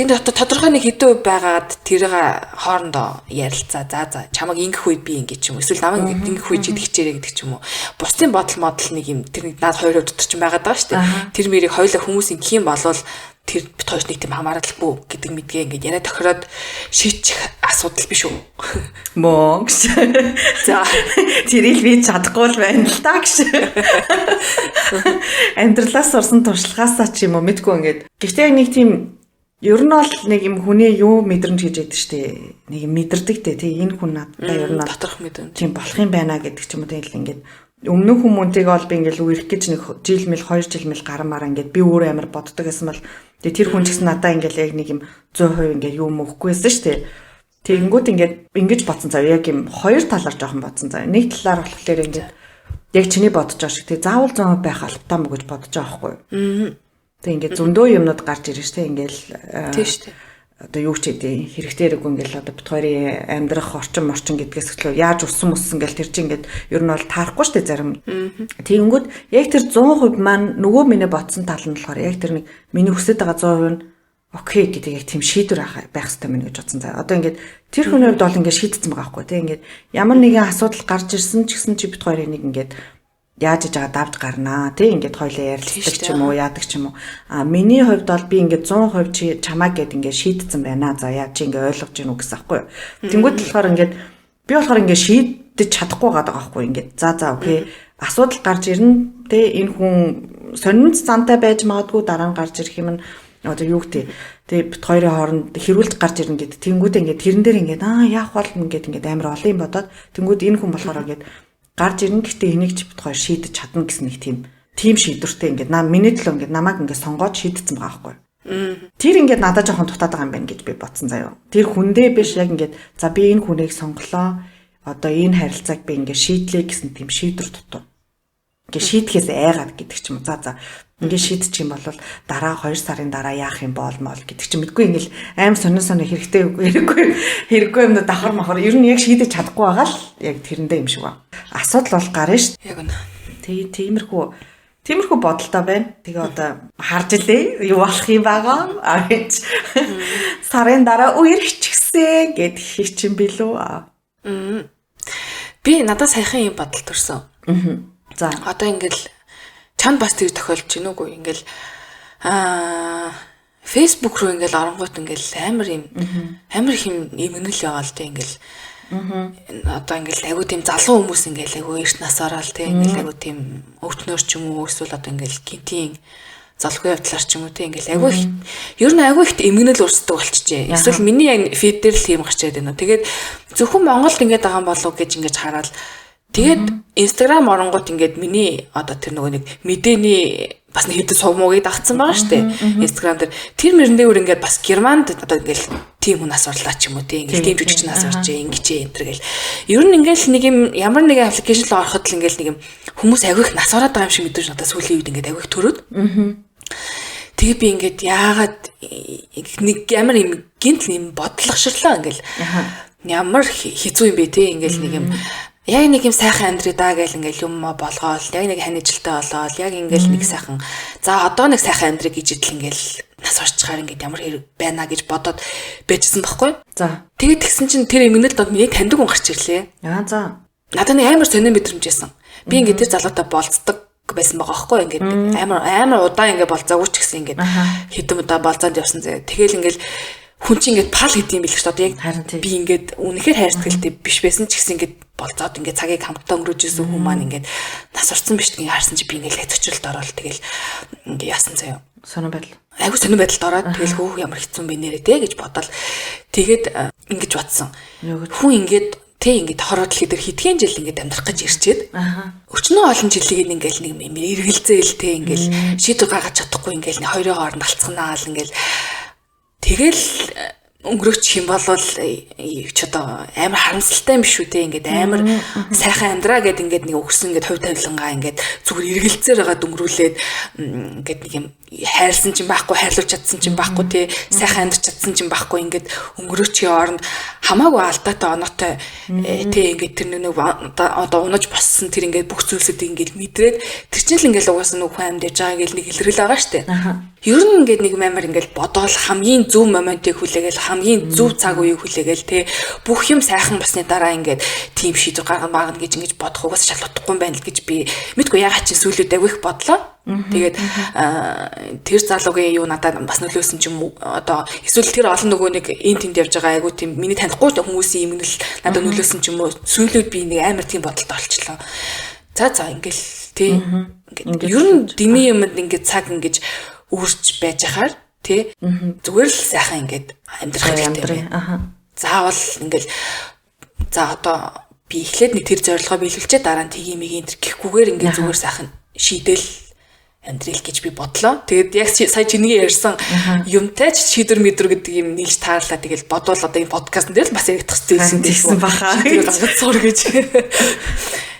Тэнд одоо тодорхой нэг хэдэн үе байгаад тэрийг хоорондоо ярилцаа. За чамайг ингэх үед би ингэ ч юм уу. Эсвэл намайг ингэх үед чи тэгчээрэй гэдэг ч юм уу. Бусдын бодол модал нэг юм тэр нэг над хоёр хувь дотор ч байгаад байгаа шүү дээ. Тэр мэрийг хоёулаа хүмүүс ингэх юм болвол тэр бит хоёр нэг тийм хамааралгүй гэдэг мэдгээ ингээд яриа тохироод шийдчих асуудал биш үү? Мөн гэж. За тэрийг би чадахгүй л байна л та гэж. Амьдралаас сурсан туршлагаасаа ч юм уу мэдгүй ингээд. Гэхдээ яг нэг тийм ер нь бол нэг юм хүний юу мэдрэмж гэж яддаг штэ. Нэг юм мэдэрдэг те. Тий энэ хүн надтай ер нь доторх мэдрэмж. Тийм болох юм байна гэдэг ч юм уу тэгэл ингээд өмнөх хүмүүнтэйг бол би ингээд үерх гэж нэг жил мэл 2 жил мэл гарамаараа ингээд би өөрөө амар боддог гэсэн бол тэгээ тэр хүн ч гэсэн надаа ингээд яг нэг юм 100% ингээд юм өгөхгүй байсан штэ. Тэгэнгүүт ингээд ингэж бодсон зав яг юм хоёр талаар жоохон бодсон зав. Нэг талаар болохоор ингээд яг чиний бодож байгаа шиг тий заавал 100% байх албатай мө гэж бодож байгаа байхгүй юу? Тэг ингээд зөндөө юмнууд гарч ирж штэ ингээл тийм штэ. Одоо юу ч гэдэг хэрэгтэй хэрэггүй ингээл одоо бит хоёрын амьдрах орчин морчин гэдгээс эхлэв яаж өссөн мөссөн гэл тэр чинь ингээд ер нь бол таарахгүй штэ зарим. Тэгэнгүүт яг тэр 100% маань нөгөө миний бодсон тал нь болохоор яг тэр нэг миний хүсэж байгаа 100% нь окей гэдэг яг тийм шийдвэр байх хэрэгтэй мэн гэж бодсон. За одоо ингээд тэр хүний хувьд бол ингээд шийдсэн байгаа байхгүй тийм ингээд ямар нэгэн асуудал гарч ирсэн ч гэсэн чи бит хоёрын нэг ингээд яаж иж байгаа давж гарнаа тий ингээд хоёлаа ярилцдаг ч юм уу яадаг ч юм уу. А миний хувьд бол би ингээд 100% чи чамаа гэд ингээд шийдсэн байна. За яа чи ингээд ойлгож гин үү гэсэн аахгүй юу. Тэнгүүд болохоор ингээд би болохоор ингээд шийдэж чадахгүй байгаа байхгүй ингээд за окей асуудал гарч ирнэ тий энэ хүн сонин зантай байж магадгүй дараа нь гарч ирэх юм нь одоо юу гэдэг тий бит хоёрын хооронд хэрүүлж гарч ирнэ гэд тэнгүүд ингээд тэрэн дээр ингээд аа яах бол ингээд ингээд амар олон юм бодоод тэнгүүд энэ хүн болохоор ингээд гарч ирнэ гэхдээ энийг ч бит хоёр шийдэж чадна гэсэн нэг тийм шийдвэртэй ингээд миний төлөө ингээд намайг ингээд сонгоод шийдсэн байгаа байхгүй. Тэр ингээд надад жоохон дутаад байгаа юм байна гэж би бодсон заяа. Тэр хүндээ биш яг ингээд за би энэ хүнийг сонголоо. Одоо энэ харилцааг би ингээд шийдлээ гэсэн тийм шийдвэр дутуу. Ингээд шийдэхээс айгаад гэдэг ч юм уу. За ингээд шийдчих юм бол дараа 2 сарын дараа яах юм бол мол гэдэг чинь мэдгүй ингээд аим сонин сонин хэрэгтэй хэрэггүй юмнууд давхар махар ер нь яг шийдэж чадахгүй байгаа л яг тэрэндээ юм шиг байна. Асуудал бол гарна шүү. Яг үнэ. Тэгээ тиймэрхүү бодолтой байна. Тэгээ одоо харж илээ юу болох юм байгаа гэж. Сарын дараа үерхчихсэн гэд хийх чинь билүү. Би надад саяхан юм бодол төрсөн. За одоо ингээл чамд бас тэр тохиолдож гин үгүй ингээл Facebook руу ингээл оронгууд ингээл амар юм амар их юм эмгэнэл яваал тэ ингээл одоо ингээл айгуу тийм залуу хүмүүс ингээл айгуу эрт нас ороод тэ ингээл айгуу тийм өвчнөр ч юм уу эсвэл одоо ингээл гинтийн залгүй явдлаар ч юм уу тэ ингээл айгуу ер нь айгуу ихт эмгэнэл урсдаг болчихжээ. Эсвэл миний яг фид дээр л тийм гарч ирээд байна. Тэгээд зөвхөн Монголд ингээд байгаа юм болов гэж ингэж хараад тэгээд Instagram оронгууд ингээд миний одоо тэр нөгөө нэг мэдээний бас нэг хэдэн сувмуугийг дагцсан байгаа шүү дээ. Instagram дээр тэр мөрөндөө өөр ингээд бас Германд одоо ингээд тийм хүн нас орлаа ч юм уу тийм ингээд тийм жүжигч нас оржээ ингэчээ энэ төр гэл. Ер нь ингээд нэг юм ямар нэгэн аппликейшн руу ороход л ингээд нэг юм хүмүүс агүй их нас ороод байгаа юм шиг мэдээж надад сүүлийн үед ингээд агүй их төрөөд. Тэгээ би ингээд яагаад нэг ямар юм гинт юм бодлогошрлоо ингээд. Ямар хэцүү юм бэ те, ингээл нэг юм яг нэг юм сайхан амьдрий даа гэл ингээл юм болгоол, яг нэг ханижилтай болоол, яг ингээл нэг сайхан за одоо нэг сайхан амьдрий гэж идэл ингээл нас орчхаар ингээд ямар хэрэг байна гэж бодоод байжсэн байхгүй. За. Тэгээд тэгсэн чинь тэр эмгэнэл донд миний таньдаг хүн гарч ирлээ. Аа за. Надад нэг амар сонин мэдрэмж байсан. Би ингээд тэр залуутай болцдог байсан байгаа байхгүй, ингээд амар амар удаан ингээд болцоогүй ч гэсэн ингээд хэдэн удаа болцоонд явсан зэ. Тэгэл ингээд хүн чинь ингээд пал гэдэг юм билээ шүү дээ. Одоо яг би ингээд үнэхээр хайрцагтай биш байсан ч гэсэн ингээд болцоод ингээд цагийг хамтдаа өнгөрөөж исэн хүн маань ингээд нас орсон биш гэдгийг харсан чи би ингээд зөчрөлд ороод тэгэл ингээд яасан заяа. Сонин байдал. Айгу сонин байдалд ороод тэгэл хөөх ямар хэцүү юм бэ нэрээ те гэж бодоол. Тэгээд ингэж бодсон. Хүн ингээд тэ ингээд хороо дэлхий дээр хэдхэн жил ингээд амьдрах гэж ирчээд өчнөө олон жилийг ингээл нэг юм эргэлзээл тэ ингээл шийдвэр гаргаж чадахгүй ингээл хоёрын хооронд алцганаа л ингээл тэгэл өнгөрөөчих юм бол ч одоо амар харамсалтай юм шүү те, ингээд амар сайхан амьдраа гэд ингээд нэг өгсөн ингээд хувь тавилангаа ингээд зүгээр эргэлзээр байгаа дөнгөрүүлээд ингээд нэг юм хайрлсан ч юм байхгүй, хайрлуулж чадсан ч юм байхгүй те, сайхан амьдарч чадсан ч юм байхгүй, ингээд өнгөрөөчгийн оронд хамаагүй алдаатай оноотой те, ингээд тэр нэг одоо унаж боссон тэр ингээд бүх зүйлсүүдийг ингээд мэдрээд тэр чинь л ингээд угаасаа нэг хүн амьд яж байгаа гэл нэг илрэл байгаа штэ. Ер нь ингээд нэг амар ингээд бодоол хамгийн зөв моментыг хүлээгээл, хамгийн зөв цаг үеийг хүлээгээл те, бүх юм сайхан болсны дараа ингээд тийм шийдвэр гаргана магна гэж ингэж бодох угаас шал утгагүй юм байна л гэж би мэдгүй ягаад чи сүүлүүд айгүй их бодлоо. Тэгээд тэр залуугийн юу надад бас нөлөөсөн ч юм уу, одоо эсвэл тэр олон нөгөө нэг энэ тэнд явж байгаа айгүй тийм миний танихгүй хүмүүсийн имгнэл надад нөлөөсөн ч юм уу, сүүлүүд би нэг амар тийм бодолтой болчлоо. За за ингээл тий ингээд ер нь дими юмд ингээд цаг ингэж үрж байж хахаар тий зүгээр л сайхан ингээд амьдрах хэрэгтэй. Заавал ингээл за одоо би эхлээд нэг тэр зорилгоо биелүүлчээ дараа нь тгий мэг энэ гэхгүйгээр ингээд зүгээр сайхан шийдэл амьдрил гэж би бодлоо. Тэгээд яг сая чиний ярьсан юмтай ч шийдвэр мэдвэр гэдэг юм нийлж таарлаа. Тэгэл бодвол одоо энэ подкастн дээр л бас яригдах зүйлсэн байсан баха. Шийдвэр гаргаж сур гэж.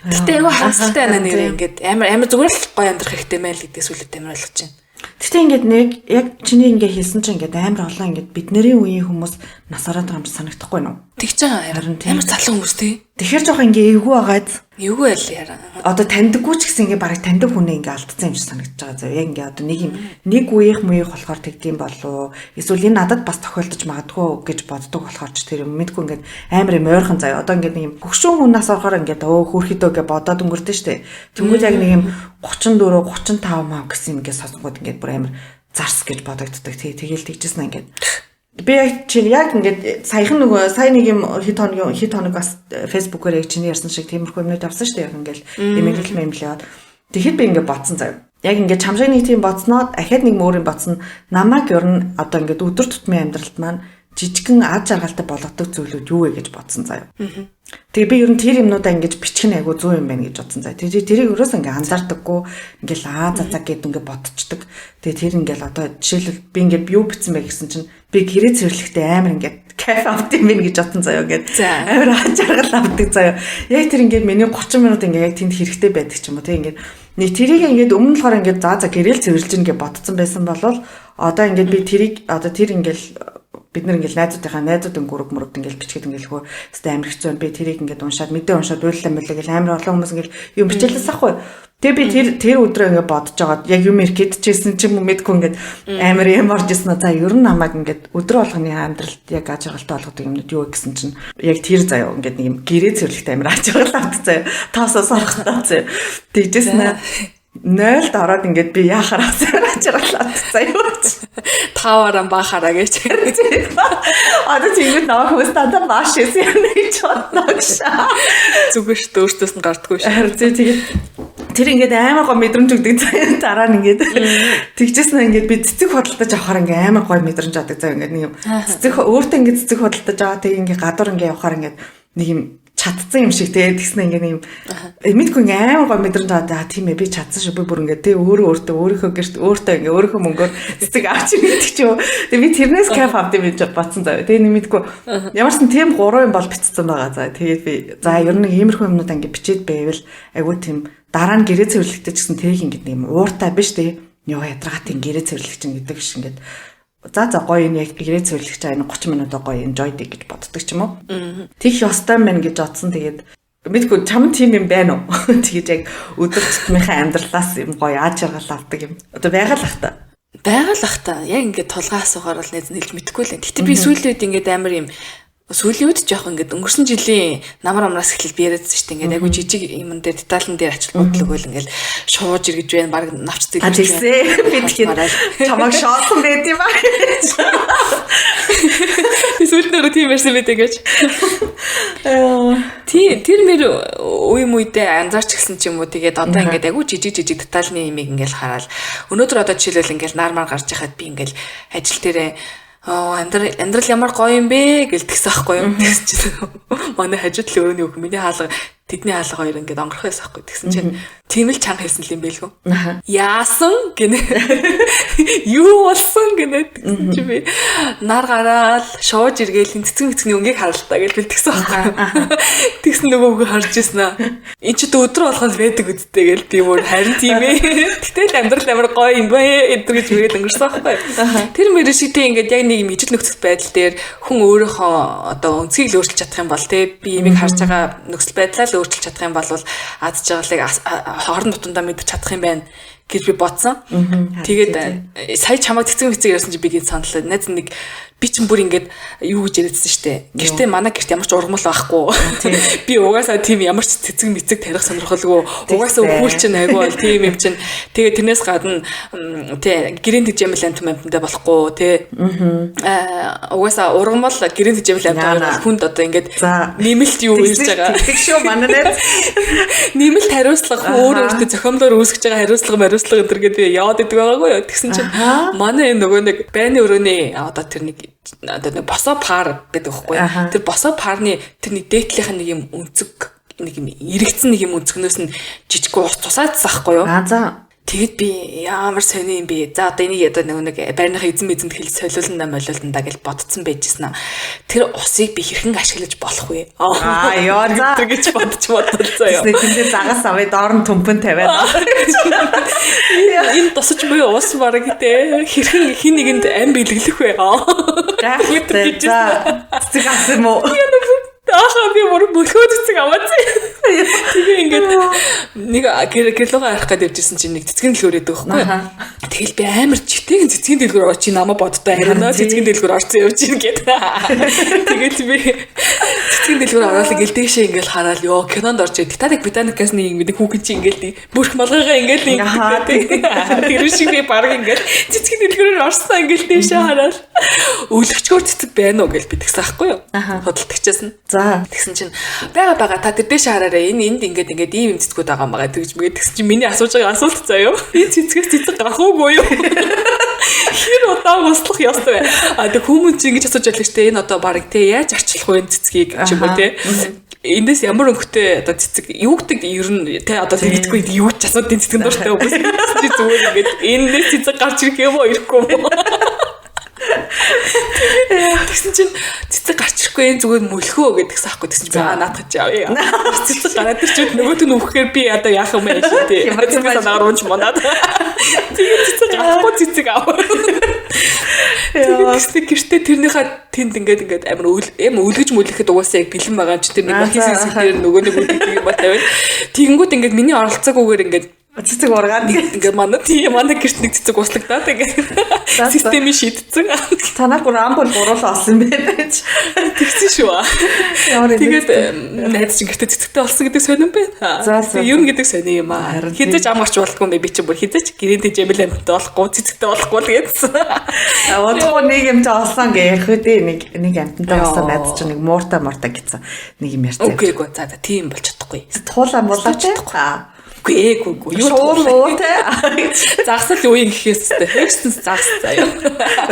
Гэтэ айгүй харамсалтай байна нэрээ ингээд амар амар зүгээр л гоё амьдрах хэрэгтэй мэн л гэдгийг сүлээд амар ойлгож байна. Гэтэ ингээд нэг яг чиний ингээд хэлсэн чинь ингээд амар олон ингээд бидний үеийн хүмүүс нас ороод байгаа юм шиг санагдахгүй нү? Тэгж байгаа амар залуу хүмүүс тий. Тэгэхээр жоохон ингээд эвгүй байгаад. Эвгүй байл яра. Одоо таньдаггүй ч гэсэн ингээд бараг таньдаг хүнээ ингээд алдсан юм шиг санагдаж байгаа зөө. Яг ингээд одоо нэг юм нэг үеийнх муйх болохоор тэгдэм болов. Эсвэл энэ надад бас тохиолдож магадгүй гэж боддог болохоор ч тэр юм мэдгүй ингээд амар юм ойрхон заяа. Одоо ингээд нэг юм хөгшөөн хүн нас орохоор ингээд өө хөөрхөдөө гэж бодоод өнгөрдөн штэ. Тэнгүүл яг нэг юм 34 35 маа гэсэн юм ингээд сонсгоод ингээд бүр амар зарс гэж бодогддог. Тэгэл тэгжсэн ингээд би яг чи яг ингээд саяхан нөгөө сая нэг юм хэд хоног бас фэйсбүүкээр яг чиний ярьсан шиг тиймэрхүү юмнууд авсан шүү дээ. Яг ингээд эмэглэл мэмлээд. Тэгэхэд би ингээд бодсон заяа. Яг ингээд чамшиг нэг тийм бодсноо ахаад нэг мөр юм бодсон. Намайг ер нь одоо ингээд өдөр тутмын амьдралд маань жижигхэн ад жаргалтай болгодог зүйлүүд юу вэ гэж бодсон заяа. Тэгээ би ер нь тэр юмнуудаа ингэж бичих нь айгүй зөв юм байна гэж бодсон заяа. Тэрийг ерөөс ингээ анзаардаггүй ингээл аа за за гэд ингээ бодчихдаг. Тэгээ тэр ингээл одоо жишээлбэл би ингээ юу бичсэн бэ гэсэн чинь би гэрээ цэвэрлэхдээ амар ингээд кайф авд юм байна гэж бодсон заяа ингээд амар ад жаргал авдаг заяа. Яг тэр ингээд миний 30 минут ингээ яг тэнд хэрэгтэй байдаг ч юм уу. Тэг ингээд нэг тэрийг ингээд өмнө нь болохоор ингээд за за гэрээл цэвэрлж ин гэж бодсон байсан болол одоо ингээд би тэрийг одоо тэр ингээл бид нар ингээл найзуудынхаа найзуудын гүрэг мөрөд ингээл бичгээд ингээл хөө өстэй амар хэцүү би тэрийг ингээд уншаад мэдээ уншаад уйллаа мөлөө гэл амар олон хүмүүс ингээл юм бичээлээс ахгүй. Тэгээ би тэр өдрөө ингээд бодож байгаад яг юм ярих гэдчихсэн ч юм уу мэдгүй ингээд амар юм орж ирсэн. За ер нь намайг ингээд өдрө болгоны амьдралд яг аж аргалтай болгодог юмнууд юу гэсэн чинь яг тэр заяа ингээд нэг юм гэрээ цэвэрлэхтэй амар аж аргал авт заяа. Таасаас орохтой заяа. Тэгжсэн 0-д ороод ингээд би яхаар асууж жаргалаад заяа. Таваараа баахаараа гэж. Одоо тиймүүд намайг хүмүүс дандаа бааш хийсэн юм гэж бодно гэж. Зүгээр шүү дээ, өөртөөс нь гардггүй шүү. Харин тэгээд тэр ингээд амар гой мэдрэмж өгдөг заяа. Дараа нь ингээд тэгжсэн ингээд би цэцэг худалдаж авахаар ингээд амар гой мэдрэмж авдаг заяа. Ингээд нэг юм цэцэг өөртөө ингээд цэцэг худалдаж аваа тэг ингээд гадуур ингээд явахаар ингээд нэг юм чадсан юм шиг те тэгснэ ингээ нэг юм мэдгүй ингээ амар гой мэдрэмж аваад тийм ээ би чадсан шүү би бүр ингээ те өөрөө өөртөө өөрийнхөө гэрт өөртөө ингээ өөрийнхөө мөнгөөр цэцэг авч ирдэг ч юм. Тэгээ би тэрнээс кайф авд юм гэж бодсон заяа. Тэгээ нэг мэдгүй ямар ч тийм гурван юм бол бичсэн байгаа заяа. Тэгээд би за ер нь иймэрхүү юмнууд ингээ бичээд байвал айгүй тийм дараа нь гэрээ цэвэрлэхдээ ч гэсэн тэрийг ингээ нэг юм ууртай биш те. Йоо ядаргаатын гэрээ цэвэрлэх чинь гэдэг шиг ингээд За за, гоё, энэ яг гэрээ цэвэрлэх чаа энэ 30 минут гоё enjoy гэж боддог ч юм уу. Тэгэх ёстой мэн гэж бодсон. Тэгээд мэдгүй, чам тийм юм байна уу? Тэгэж яг өдөр тутмынхаа амьдралаас юм гоё аз жаргал авдаг юм. Одоо байгаа л ах та. Байгаа л ах та. Яг ингээд тулгаа асуухаар бол нэлж мэдэхгүй л. Гэтэ би сүүлийн үед ингээд амар юм, сүүлийн үед жоох ингээд өнгөрсөн жилийн намар амраас эхлэл би яриадсан шүү дээ. Ингээд айгу жижиг юмн дээр, деталн дээр ач холбогдол өгөөл ингээд шууж эргэж байна. Бараг навч зэлж байна. Би тэгэхээр чамайг шоосон байт юм аа. Би сүүлд нөрөө тийм ярьсан байт ингэж. Тий, тэр мэр үе мүйдээ анзаарч гисэн ч юм уу. Тэгээд одоо ингээд айгу жижиг жижиг детальны юмыг ингээд хараад, өнөөдөр одоо жишээлбэл ингээд нар мар гарч яхад би ингээд ажил дээрээ "Аа, амьдрал амьдрал ямар гоё юм бэ" гэл тэгсэн аахгүй юу. Тэгсэн чинь манай хажууд л өрөөний бүх миний хаалга, тэдний хаалга хоёр ингээд онгорох байсан аахгүй. Тэгсэн чинь тийм л чанга хэлсэн л юм бэлгүү. "Яасан?" гинэ. "Юу болсон?" гинэ. Тэгсэн чинь би нар гараал шууж эргээл цэцгэн цэцгний өнгийг харалтаа гэж би тэгсэн аахгүй. Тэгсэн нөгөө хөө харж ирсэн аа. "Энд чи өдөр болгон байдаг үсттэй" гэл, би бүр "Харин тийм ээ. Гэтэл амьдрал амар гоё юм бэ" энэ гэж мөрөөд өнгөрсөн аахгүй. Тэр мөр шиг тийм ингээд яг нэг юм ижил нөхцөл байдал дээр хүн өөрийнхөө одоо өнцгийг л өөрчилж чадах юм бол, те, би имийг харж байгаа нөхцөл байдлаа л өөрчилж чадах юм бол аз жаргалыг хорон тутамдаа мэдчих чадах юм байна гэж би бодсон. Тэгээд сая чамайг цэцэн хэцэг ярьсан чи би гин саналаа. Найз нэг би чинь бүр ингээд юу гэж яриадсан штэ. Гэртээ, манай гэрт ямар ч ургамал байхгүй. Би угаасаа тийм ямар ч цэцэг мэцэг тарих сонирхолгүй. Угаасаа өхүүл чинь айгүй бол тийм юм чинь. Тэгээ тэрнээс гадна, тий, гэрийн тэжээмэл амт амтандаа болохгүй, тий. Аа, угаасаа ургамал, гэрийн тэжээмэл амт хүнд одоо ингээд нэмэлт юу ирж байгаа. Тэг шүү, манай найз. Нэмэлт хариуцлага, хүн өөр өөртөө зохиомлоор үүсгэж байгаа хариуцлага, мариуцлага энэ төр гэдэг би яваад идэг байгаагүй юу. Тэгсэн чинь манай энэ нөгөө нэг байны өрөөний одоо тэр нэг одоо нэг босоо пар гэдэг байхгүй. Тэр босоо парны тэр нэг дээдлийнх нь нэг юм өнцөг, нэг юм эргэцэн, нэг юм өнцгнөөс нь жижиг ус тусаадсан байхгүй юу. Аа, за. Тэгэд би ямар сони юм бэ? За, одоо энийг одоо нэг байрныхаа эзэн эзэнд хэлж солиулна, молиулна да гэж бодцсон байжсэн. Тэр усыг би хэрхэн ашиглаж болох вэ? Аа, ёо, за. Гэж бодож бодлоо заяа. Тэсний тэндээ загас авъя, доор нь төмпөн тавиад. Энэ тусаж буй ус бараг те хэрхэн хин нэгэнд ам бэлэглэх вэ? Гайхалтай. За, цэцэг авсан юм уу? Ааха, би бүр мөлхөө цэцэг аваацсан. Тэгээ ингээд нэг гэрлүүгээ харах гээд явжсэн чинь нэг цэцгийн дэлгүүр өгдөг байхгүй. Тэгэл би амар читэйгэн цэцгийн дэлгүүр очи намаа боддоо хариунаа цэцгийн дэлгүүр орсон явж ийн гэд. Тэгэл би цэцгийн дэлгүүр ороод ингээл дээшээ ингээл хараад, ёо, кинонд орж Титаник Титаникаас нэг юм хүүхэн чи ингээл бүрх малгайгаа ингээл ингээд тэр шиг би баг ингээл цэцгийн дэлгүүрээр орсон, ингээл дээшээ хараад өлөгчгөр цэцэг байна уу гэж би тэгсэн аахгүй юу. Худалдагчаас нь. За. Тэгсэн чинь байгаа байгаа, та тэр дээшээ хараарай, энэ энд ингээд ингээд ийм юм цэцгүүд байгаа юм байгаа тэгж мэгээ. Тэгсэн чинь миний асууж байгаа асуулт заяа. Энэ цэцгээс цэцэг гарах уугүй юу? Хэр удаан услах ёстой вэ? А тэг хүмүүс чинь ингэж асууж байлаа штэ. Энэ одоо баг те яаж арчлах вэ энэ цэцгийг ч юм уу, те. Эндээс ямар өнгөтэй одоо цэцэг юу гэдэг, ер нь те одоо тэгдэхгүй, юу ч асуудын цэцгэн дуртай хүмүүс чи зүгээр ингээд эндээс цэцэг гарч ирэх юм уу, ирэхгүй юм уу? Тэгсэн чинь цэцэг гарч ирэхгүй, энэ зүгээр мөлхөө гэдгсэн аахгүй. Тэгсэн чинь би наадах чи авъя. Цэцэг гараад ирчүүд нөгөөт нь үхэхээр би одоо яах юм бэ тий. Цэцэг санаагаар унж мунаад. Тэгээд цэцэг гарахгүй цэцэг ав. Тэгээд тэгсэн гэртээ тэрнийхээ тэнд ингээд ингээд амар үл эм өлгөж мөлөхэд угаасаа яг бэлэн байгаа юм чи тэр нэг хийсэн хэсэг дээр нөгөө нэг үлддэг юм ба тавиад. Тэгэнгүүт ингээд миний оролцоогүйгээр ингээд цэцэг ургаад ингээд манай тийм манай гэрт нэг цэцэг услагдаад ингээд системийн шийдсэн. Танаар бүр амбул гуруулаа олсон юм байна гэж. Тэгсэн шүү. Тэгээд найз чинь гэртээ цэцэгтэй болсон гэдэг сонирн байна. Юм гэдэг сони юм аа. Хизээч ам гарч болдгоо юм бэ, би чинь бүр хизээч гэрийн тэжээмэл амьттай болохгүй, цэцэгтэй болохгүй л гэдсэн. Удахгүй нэг юм чи олсон гэж ярих үү дээ, нэг нэг амьтантай болсон найз чинь нэг мууртай мууртай гэсэн нэг юм ярьсан. Үгүй үгүй, за за, тийм болж чадахгүй. Туулаа муулаа чадахгүй. Үгүй ээ, үгүй үгүй. Юу шуул те. Загас л үеийн гэхээс те. Хэгсэн загас заяа.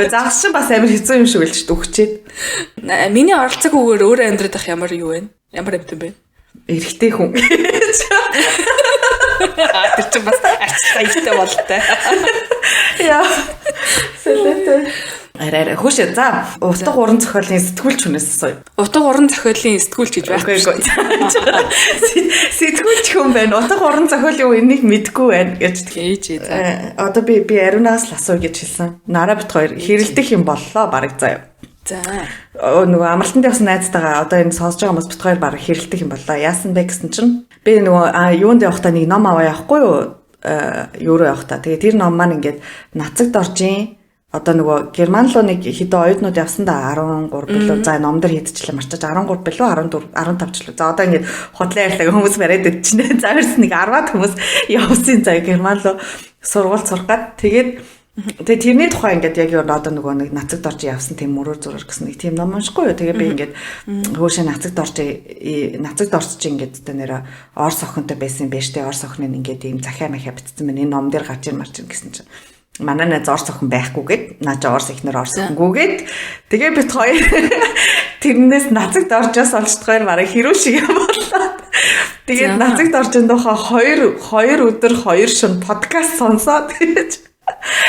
Загас чинь бас амар хэцүү юм шиг л шүү дээ, үхчээд. Миний оролцоогүйгээр өөрөө амьдрах ах ямар юу вэ? Ямар амьтан бэ? Эрэгтэй хүн. Тэр чинь бас арч аятай болтой. Яа. Сэлэнтэй. Арай арай хөшөө. За, утга уран зохиолын сэтгүүлч хүнээс асууя. Утга уран зохиолын сэтгүүлч гэж байхгүй. Сэтгүүлч хүн байна. Утга уран зохиолын юу энийг мэдэхгүй байна гэж. Ээж за. Одоо би Ариунаас л асууя гэж хэлсэн. Нараа бит хоёр хэрэлдэх юм боллоо бараг заяа. За. Нөгөө амралтанд явсан найзтайгаа одоо энэ сонсож байгаа хүмүүс бит хоёр бараг хэрэлдэх юм боллоо. Яасан бэ гэсэн чинь би нөгөө юунд явахдаа нэг ном аваа явахгүй юу? Юу руу явахдаа. Тэгээ тэр ном маань ингээд Нацаг доржийн одоо нөгөө Герман руу нэг хэдэн оюутнууд явсан да 13 билүү. За ном дээр хийдчихлээ марчаж 13 билүү 14 15 ч лүү. За одоо ингээд худлаа ярьлаа хүмүүс бариад идчихнэ. За ерөөс нэг 10-аад хүмүүс явсан заа Герман руу сургууль сурах гад. Тэгээд тэгээ тэрний тухай ингээд яг юу одоо нөгөө нэг Нацаг дорж явсан тийм мөрөөр зурөр гэсэн нэг тийм ном уншихгүй юу. Тэгээ би ингээд хөөшөө Нацаг дорж чи ингээд тэ нэрэ Орос охинтой байсан юм байна штэ. Орос охин нь ингээд ийм захиа махиа бичсэн байна. Энэ ном дээр гарч ир марч ир гэсэн чинь манай найз Орос охин байхгүйгээд наа чи Орос ихнэр Орос охингүйгээд тэгээ бит хоёр тэрнээс Нацаг доржоос олж хоёр бараг хэрүү шиг юм боллоо. Тэгээд Нацаг доржийн тухай хоёр өдөр хоёр шин подкаст сонсоод гэж.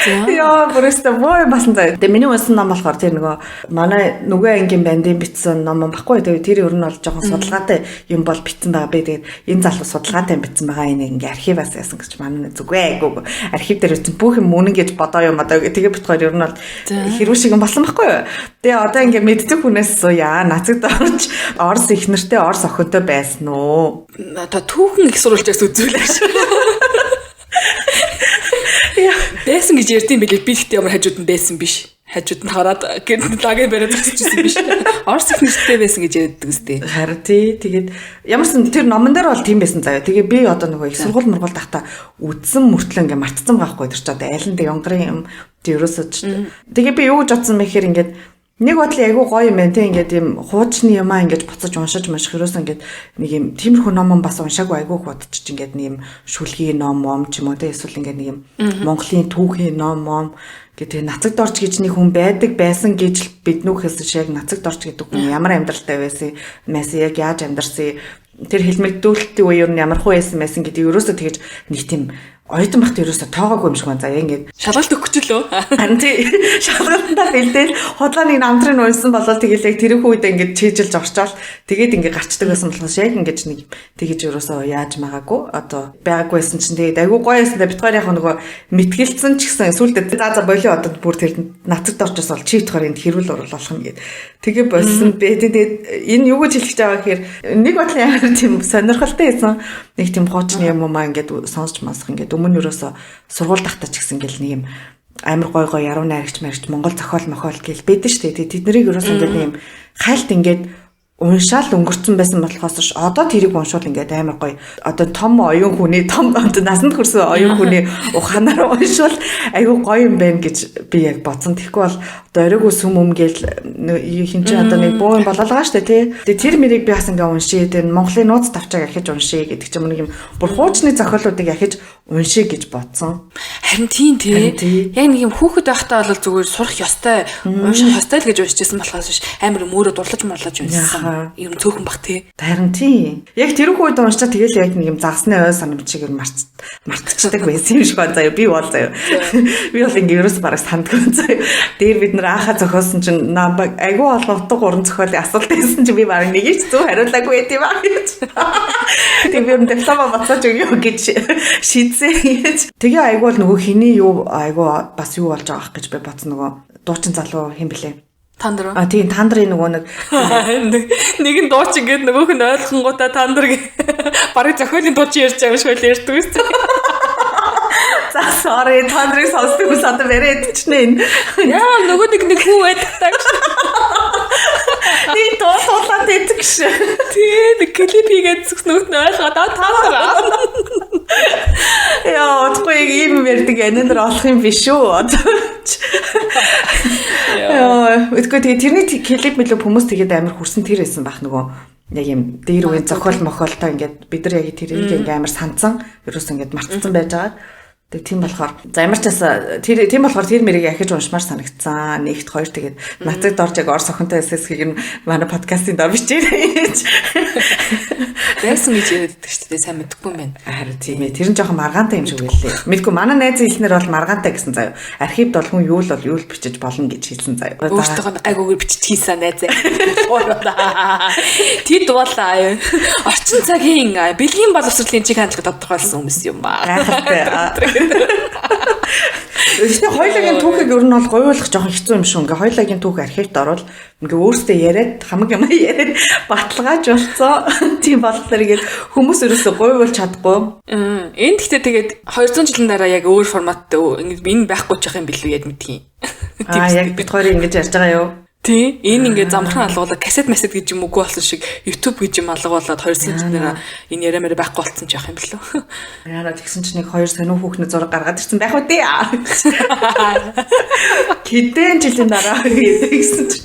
Яа, бүрээсээ боо басан заяа. Тэгээ миний унсан ном болохоор тэр нөгөө манай нүгэ ангийн бандын бичсэн ном юм баггүй. Тэгээ тэр ер нь бол жоохон судалгаатай юм бол бичсэн байгаа. Би тэгээд энэ залуу судалгаатай юм бичсэн байгаа. Энийг ингээ архиваас яасан гэж манай зүгөө айгуу. Архив дээр бичсэн бүх юм үнэн гэж бодоо юм одоо. Тэгээ бит хоёр ер нь бол хэрүү шиг юм болсон баггүй юу. Тэгээ одоо ингээ мэддэг хүнээс яа, Нацаг дорж Орос их нэртэй Орос охинтой байсан уу? Одоо түүхэн их сурвалжаас үзүүлээш. Байсан гэж ярьдсан билээ. Би гэхдээ ямар хажууд нь байсан биш. Хажууд нь хараад гэр лагийн бариад зогсож байсан биш. Орос их нэртэй байсан гэж ярьдаг үстэй. Харин тий. Тэгээд ямар ч тэр номон дээр бол тийм байсан заяа. Тэгээ би одоо нөгөө их сургууль мургуул тахта үдсэн мөртлөө ингээ мартцсан байхгүй. Тэр чи одоо айлан дээр ёнгорын юм тий ерөөсөө ч. Тэгээ би юу гэж бодсон бэ гэхээр ингээд нэг бодлын айгүй гоё юм байна тий ингээд юм хуучны юмаа ингээд буцаж уншиж маших ерөөсөө ингээд нэг юм тиймэрхүү ном бас уншаагүй айгүй их бодчих ингээд нэг юм шүлгийн ном мом ч юм уу тий эсвэл ингээд нэг юм Монголын түүхийн ном мом гэдэг Нацаг дорж гэж нэг хүн байдаг байсан гэж бид нүхээс шиг Нацаг дорж гэдэг хүн ямар амьдралтай байсан мэс яг яаж амьдарсан тэр хэлмэгдүүлэлтийн үе ер нь ямар хуу байсан байсан гэдэг ерөөсөө тэгэж нэг тийм оюутан багт ерөөсөө тоогоогүй юм шиг байна. За ингээд шалгалт өгч лөө. Харин тий шалгалтандаа бэлдээл худлаа нэг намтрын унсан болол тэгэл яг тэрхүү үед ингээд чийжилж орчоол тэгээд ингээд гарчдаг байсан болохоос яг ингээд нэг тэгэж ерөөсөө яаж магаагүй одоо байгаагүй байсан чинь тэгээд айгүй гоё байсан. Бит хоёр яг нөгөө мэтгэлцсэн ч гэсэн сүулдэ за болио одоо бүр тэр Нацаг доржоос бол чи бит хоёр энд хэрүүл оруулах юм гээд тэгээ болсон бэ. Тэгээд энэ юу гэж хэлэх гэж байгаа гэхээр нэг бодлын амар тийм сонирхолтой байсан. Нэг тийм хуучны юм уу ингээд сонсч мансах ингээд өмнө ерөөсө сургууль тахта ч гэсэн ингээл нэг юм амар гой гой яруу найрагч марагч Монгол зохиол мохиол гэл бэдэн штэ. Тэгээ тэднийг ерөөсө ингээд нэг юм хайлт ингээд уншаал өнгөрцөн байсан болохоос ш одоо тэрийг уншвал ингээд амар гоё. Одоо том оюун хүний том насанд хүрсэн оюун хүний ухаанаар уншвал айгүй гоё юм байна гэж би яг бодсон. Тэгэхгүй бол одоо оройгүй сүм өм гээл хин ч одоо нэг буу юм болоолгаа штэ тий. Тэгээ тэр мэрийг би бас ингээд уншия. Тэр Монголын нууц тавчааг ахиж уншия гэдэг ч юм уу нэг юм бүр хуучны зохиолуудыг ахиж уншия гэж бодсон. Харин тийм тий. Яг нэг юм хүүхэд байхдаа бол зүгээр сурах ёстой, унших ёстой л гэж уншижсэн болохоос биш амар мөрөө дурлаж мурлаж уншсан. Юм цөөхөн бах тий. Харин тий. Яг тэрхүү үед уншчаа тэгэл яг нэг юм загсны ой санамж шиг юм мартчихдаг байсан юм шиг байна заяа. Би бол заяа. Би бол ингээ ерөөс бараг сандгүй заяа. Дээр бид нар аахаа зохиосон чинь айгүй олон утга уран зохиолын асуулт байсан чинь би бараг нэг ч зөв хариулаагүй байт юм аа гэж. Тэг би юм диплома буцааж өгье гэж шийдсэн гэж. Тэгээ айгүй бол нөгөө хиний юу айгүй бас юу болж байгаа ах гэж би бодсон нөгөө дуучин залуу хэн блэ? Тандр. А тийм тандрын нөгөө нэг нэг нь дуучин гээд нөгөөх нь ойлгонгуудаа тандр гэ. Бараг зохиолын дуучин ярьж байгаа юм шиг байл ярьдаг үст. За sorry тандрыг сонсдог хүмүүс одоо бариад идчихнэ энэ. Яа нөгөө нэг хүү байдаг таа гэж. Нэг дуу суулаад идэх гэж. Тий нэг клип хийгээд зүгс нөгөөт нь ойлгоод аа тандр. Яа удахгүй ийм ярьдаг энэ дээр олох юм биш үү одоо. Яа, үгүй тэгээ тэрний клип мэлээ хүмүүс тэгээд амар хүрсэн тэр байсан байх нөгөө яг юм дээр үеийн зохиол мохиолтой ингээд бид нар яг тэрийг ингээд амар сандсан ерөөс ингээд мартцсан байж байгаа. Тэгээ тийм болохоор за ямар ч байсан тэр тийм болохоор тэр мэрийг ахиж уншмаар санагдсан. Нэгт хоёр тэгээд Нацаг дорж яг Орос охинтой эсэсгийг нь манай подкастын дор бичээрэй гэж. Байсан гэж яриад байдаг шүү дээ. Сайн мэдэхгүй юм байна. Харин тийм ээ. Тэр нь жоохон маргаантай юм шиг байлээ. Мэдгүй манай найзын хэлснээр бол маргаантай гэсэн заяа. Архивд бол хүн юу л бол юу л бичиж болно гэж хэлсэн заяа. Өөртөөх нь гайгүйгээр бичиж хийсэн найзаа. Тэд бол орчин цагийн бэлгийн боловсролын чиг хандлага тодорхойлсон хүмүүс юм ба. Гайхалтай. Гэхдээ хоёулагийн түүхийг ер нь бол говьлох жоохон хэцүү юм шүү. Ингээ хоёулагийн түүх архивт орвол ингээ өөрсдөө яриад хамаг юм яриад баталгааж болцоо. Тийм болохоор ингээд хүмүүс ерөөсөө говьлж чадахгүй. Энэ гэхдээ тэгээд 200 жилийн дараа яг өөр форматтай ингээ энэ байхгүй ч юм билүү яд мэдхий. Аа яг бид хоёрын ингэж ярьж байгаа юу? Тий, энэ ингээд замхан алгуулаад кассет масет гэж юм үгүй болсон шиг YouTube гэж юм алгуулад 200 жилийн дараа энэ яриа мэрэ байхгүй болсон ч яах юм бэлүү. Яараа тэгсэн чинь нэг хоёр сонин хүүхний зураг гаргаад ирсэн байх үү дээ. Хэдэн жилийн дараа гэсэн чинь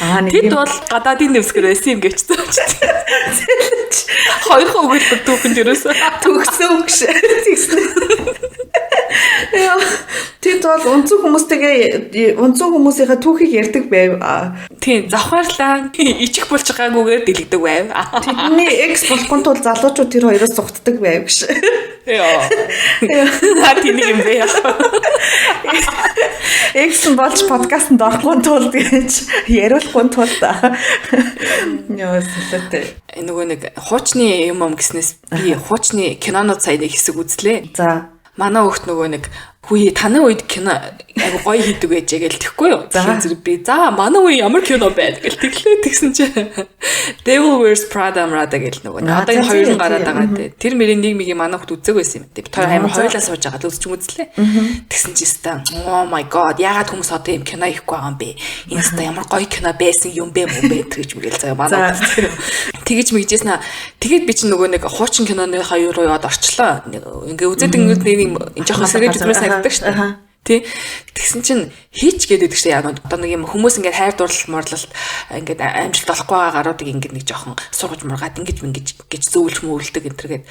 аа нэг тэд бол гадаадын дэвсгэр байсан юм гэвчсэн ч. Хоёрхан өгүүлбэр түүхэнд ерөөсөө төгсөн гэж тэгсэн. Яа. Тэд бол унцсан хүмүүстэйгээ унцсан хүмүүсийнхээ түүхийг ярьдаг байв. Тийм, завхаарлаа ичих болж байгаагүйгээр дэлгдэг байв. Тэдний экс болохгүй тул залуучууд тэр хоёроос зугтдаг байв гэж. Яа. Наа тэнийг юм бэ. Экс нь болж подкастэнд орохгүй тул гэж яриулахгүй тул. Яа, сэлэтэй. Нөгөө нэг хуучны юм гэснээс би хуучны кинонууд сая нэг хэсэг үзлээ. За. Манай хүүхд нөгөө нэг хүү таны үед кино айгу гоё хийдэг байжээ гэл тэхгүй юу. Тэгэхээр зэрэг би за манай үе ямар кино байд гэл тэглээ тэгсэн чи Devil Wears Prada Mrada гэл нөгөө одоо энэ хоёр нь гараад байгаа тий. Тэр мөрийн нэг мигийн манай хүүхд үзег байсан юм. Би тоор амар хоёулаа сууж байгаа л үзч үзлээ. Тэгсэн чи ста oh my god яагаад хүмүүс одоо юм кино хийхгүй байгаа юм бэ? Энэ ста ямар гоё кино байсан юм бэ мөн бэ гэж мэгэл заяа манай хүүхд. Тэгэж мэгжсэн аа. Тэгээд би чинь нөгөө нэг хуучин киноны хоёр руу яваад орчлоо. Ингээ үзээд ингээд нэг юм жоохон сэрэж үзмээр санагддаг шүү дээ. Тий. Тэгсэн чинь хийч гэдэг чинь яг одоо нэг юм хүмүүс ингээд хайр дурлал морлолт ингээд амжилт олохгүй байгаа гаруудыг ингээд нэг жоохон сургаж мургаад ингэж мингэж гэж зөвлөж мөвлөдөг энэ төр гээд.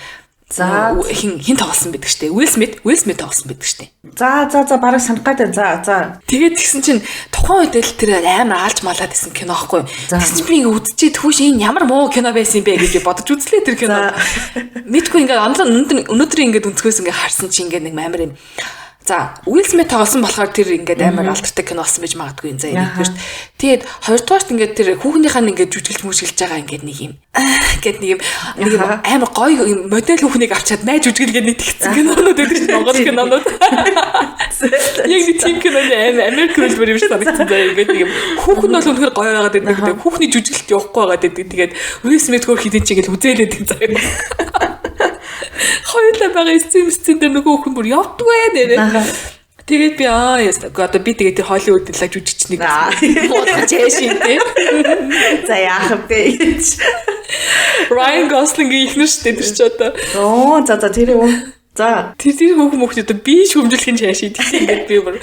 За хин тоглосон байдаг штэ. Will Smith тоглосон байдаг штэ. За бараг санах гээд за. Тэгээд тэгсэн чинь тухайн үед л тэр амар аалж малаад исэн кино аахгүй. Тэгсэн чинь би ингээ үзчихээ түүш энэ ямар муу кино байсан юм бэ гэж бодож үзлээ тэр кино. Мэдгүй ингээ өнөөдөр ингээд өнцгөөс ингээ харсан чинь ингээ нэг амар юм. За, Will Smith тоглосон болохоор тэр ингээд амар алдартай кино болсон байж магадгүй юм заа нэгдүгээрт. Тэгээд хоёрдугаарт ингээд тэр хүүхнийхээ ингээд жүжиглж мүжиглж байгаа ингээд нэг юм гээд нэг юм амар гоё юм модель хүүхнийг авчиад май жүжиглгээд нэг тэгсэн кинонууд байдаг чинь Монгол кинонууд. Яг нэг тийм киноны амар Америк хөлбөр юм шиг санагдсан заа ингээд нэг юм хүүхэн нь бол үнэхээр гоё байгаад байдаг. Тэгээд хүүхний жүжиглэлт явахгүй байгаад байдаг. Тэгээд Will Smith хөр хідэн чигээл үзээлээд заа. Хоёулаа байгаа эцсийн дээр нөгөө хүн бүр явдгүй нэрээ. Тэгээд би аа яс одоо би тэгээд тэр Холливуудын лаг жүжигчнийг бодож яашин тий. За яах вэ гэж. Ryan Gosling-ийн ихнэр шүү дээ тэр чи одоо. Оо за тэр юм. За тэр хүүхэн мөхт одоо би шүмжлэх нь чаашаа тэгсэн ингээд би бүр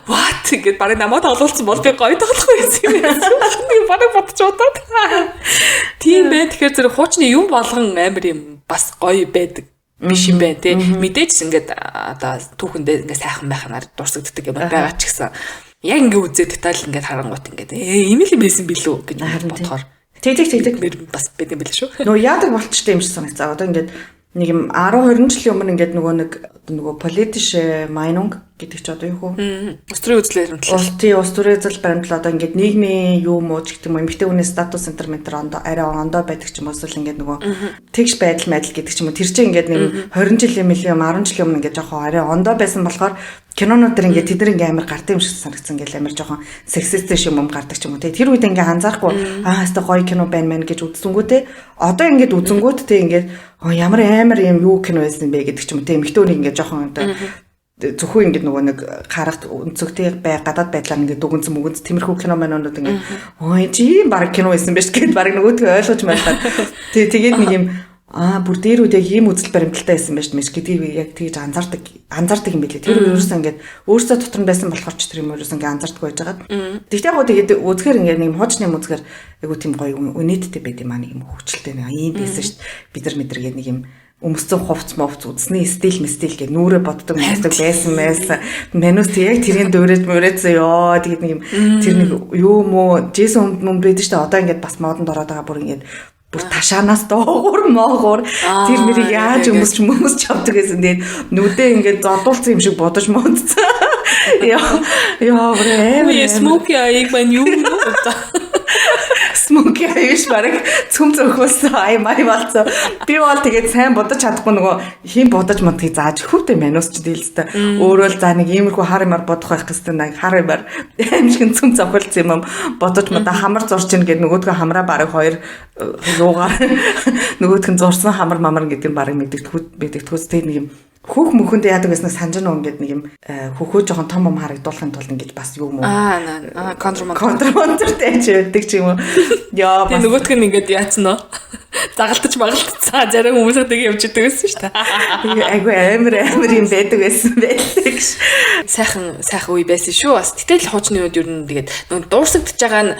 what ингээд барыг намайг тоглуулсан бол би гоё тоглох байсан юм байна. Би барыг бодож удаад. Тийм бай. Тэгэхээр зэрэг хуучны юм болгон амар юм бас гоё байдаг биш юм байна тий. Мэдээж ингээд одоо түүхэндээ ингээд сайхан байханаар дурсагддаг юм байгаа ч гэсэн яг ингээд үзээ деталь ингээд харангуут ингээд ийм л юм байсан билүү гэж бодохоор тэг нэр бас байд юм билээ шүү. Нөө яадаг болчтой юм шиг санагцаа. Одоо ингээд нэг юм 10 20 жилийн өмнө ингээд нөгөө политиш майнунг гэдэг чи одоо юу хөө? Улс төрийн үзэл баримтлал. Тийм, улс төрийн үзэл баримтлал одоо ингээд нийгмийн юу муу ч гэдэг юм уу, эмэгтэй хүний статус центр ментер ондоо арай ондоо байдаг ч юм уу, эсвэл ингээд нөгөө тэгш байдал майдал гэдэг ч юм уу. Тэр чинь ингээд нэг 20 жилийн мөлийн 10 жилийн өмнө ингээд жоохон арай ондоо байсан болохоор кинонууд дэр ингээд тэд нар ингээд амар гардаг юм шиг санагдсан ингээл амар жоохон сексист шиг юм гардаг ч юм уу те. Тэр үед ингээд анзаарахгүй аа хэвээ гоё кино байна мэн гэж үзсэнгүү те. Одоо ингээд үзэнгүүт те ингээд ямар амар юм юу кино байсан бэ гэдэг ч юм уу те. Эмэгтэй хүний ингээд жоохон одоо зөвхөн ингээд нөгөө нэг харахт өнцөгтэй бай гадаад байдлаар ингээд дүгэнц мүгэнц тиймэрхүү кино манууд ингээд ой чи баг кино байсан биш гэд баг нөгөөдгөө ойлгож байлгаад тэгээд нэг юм аа бүр дээр үед яг ийм үзэл баримталтай байсан байж мэж гэдгийг яг тэгж анзаардаг юм билээ. Тэр өөрөөсөө ингээд өөрсдөө дотор нь байсан болохоор ч тэр юм өөрөөсөө ингээд анзаардаггүй байж байгаад. Тэгтээ яг гоо тэгээд үзэхээр ингээд нэг хуучны юм үзэхээр айгу тийм гоё үнэтэй байд юм аа нэг юм хөвчлөлтэй нэг ийм байсан шүү дээ. Бид нар мэдэр гээд нэг юм өмссөн хувц мовц үзсний стил мэстил гээд нүрэ боддог моддаг байсан байсан. Манус яг тэрийн дөрөж мөрөөдсөн ёо тэгээд нэг юм тэр нэг юу мó Джейсон өмнө байдаг шүү дээ. Одоо ингээд бас модонд ороод байгаа бүр ингээд Бүр ташаанаас доогуур моогуур тэр мэрийг яаж өмсч мөмсч явдаг гэсэн. Тэгээд нүдээ ингээд зодуулсан юм шиг бодож модцсан. Яа яа бүр Smoky eye маань юу юм бэ? Smoky eye биш бараг цөм зөөхөөс ай май болцсон. Би бол тэгээд сайн бодож чадахгүй нөгөө хэн бодож модгийг зааж хөвтэй манус ч дийлстэй. Өөрөө л за нэг иймэрхүү хар юмар бодох байх гэсэн нэг хар юмар аимшигэн цөм зохиолцсон юм бодож модаа хамар зурч ийн гэд нөгөөдгөө хамраа бараг хоёр юугаар нөгөөх нь зурсан хамар мамар гэдэг нь бараг мэдэгдэхүүс тэг нэг юм Хүүх мөхөндөө яадаг байсныг санаж нөө ингээд нэг юм хөхөө жоохон том юм харагдуулахын тулд ингээд бас юу мөн аа контрмонтер тааж байдаг ч юм уу. Яа бас нөгөөх нь ингээд яатсан нөө загалдаж магалдцаа зарим хүмүүс нэг явж идэг байсан шүү дээ. Тэгээ айгүй амар юм байдаг байсан байлээ гэж. Сайхан үе байсан шүү. Бас гэтэл хуучны үед ер нь тэгээд нөгөө дуурсагдж байгаа нь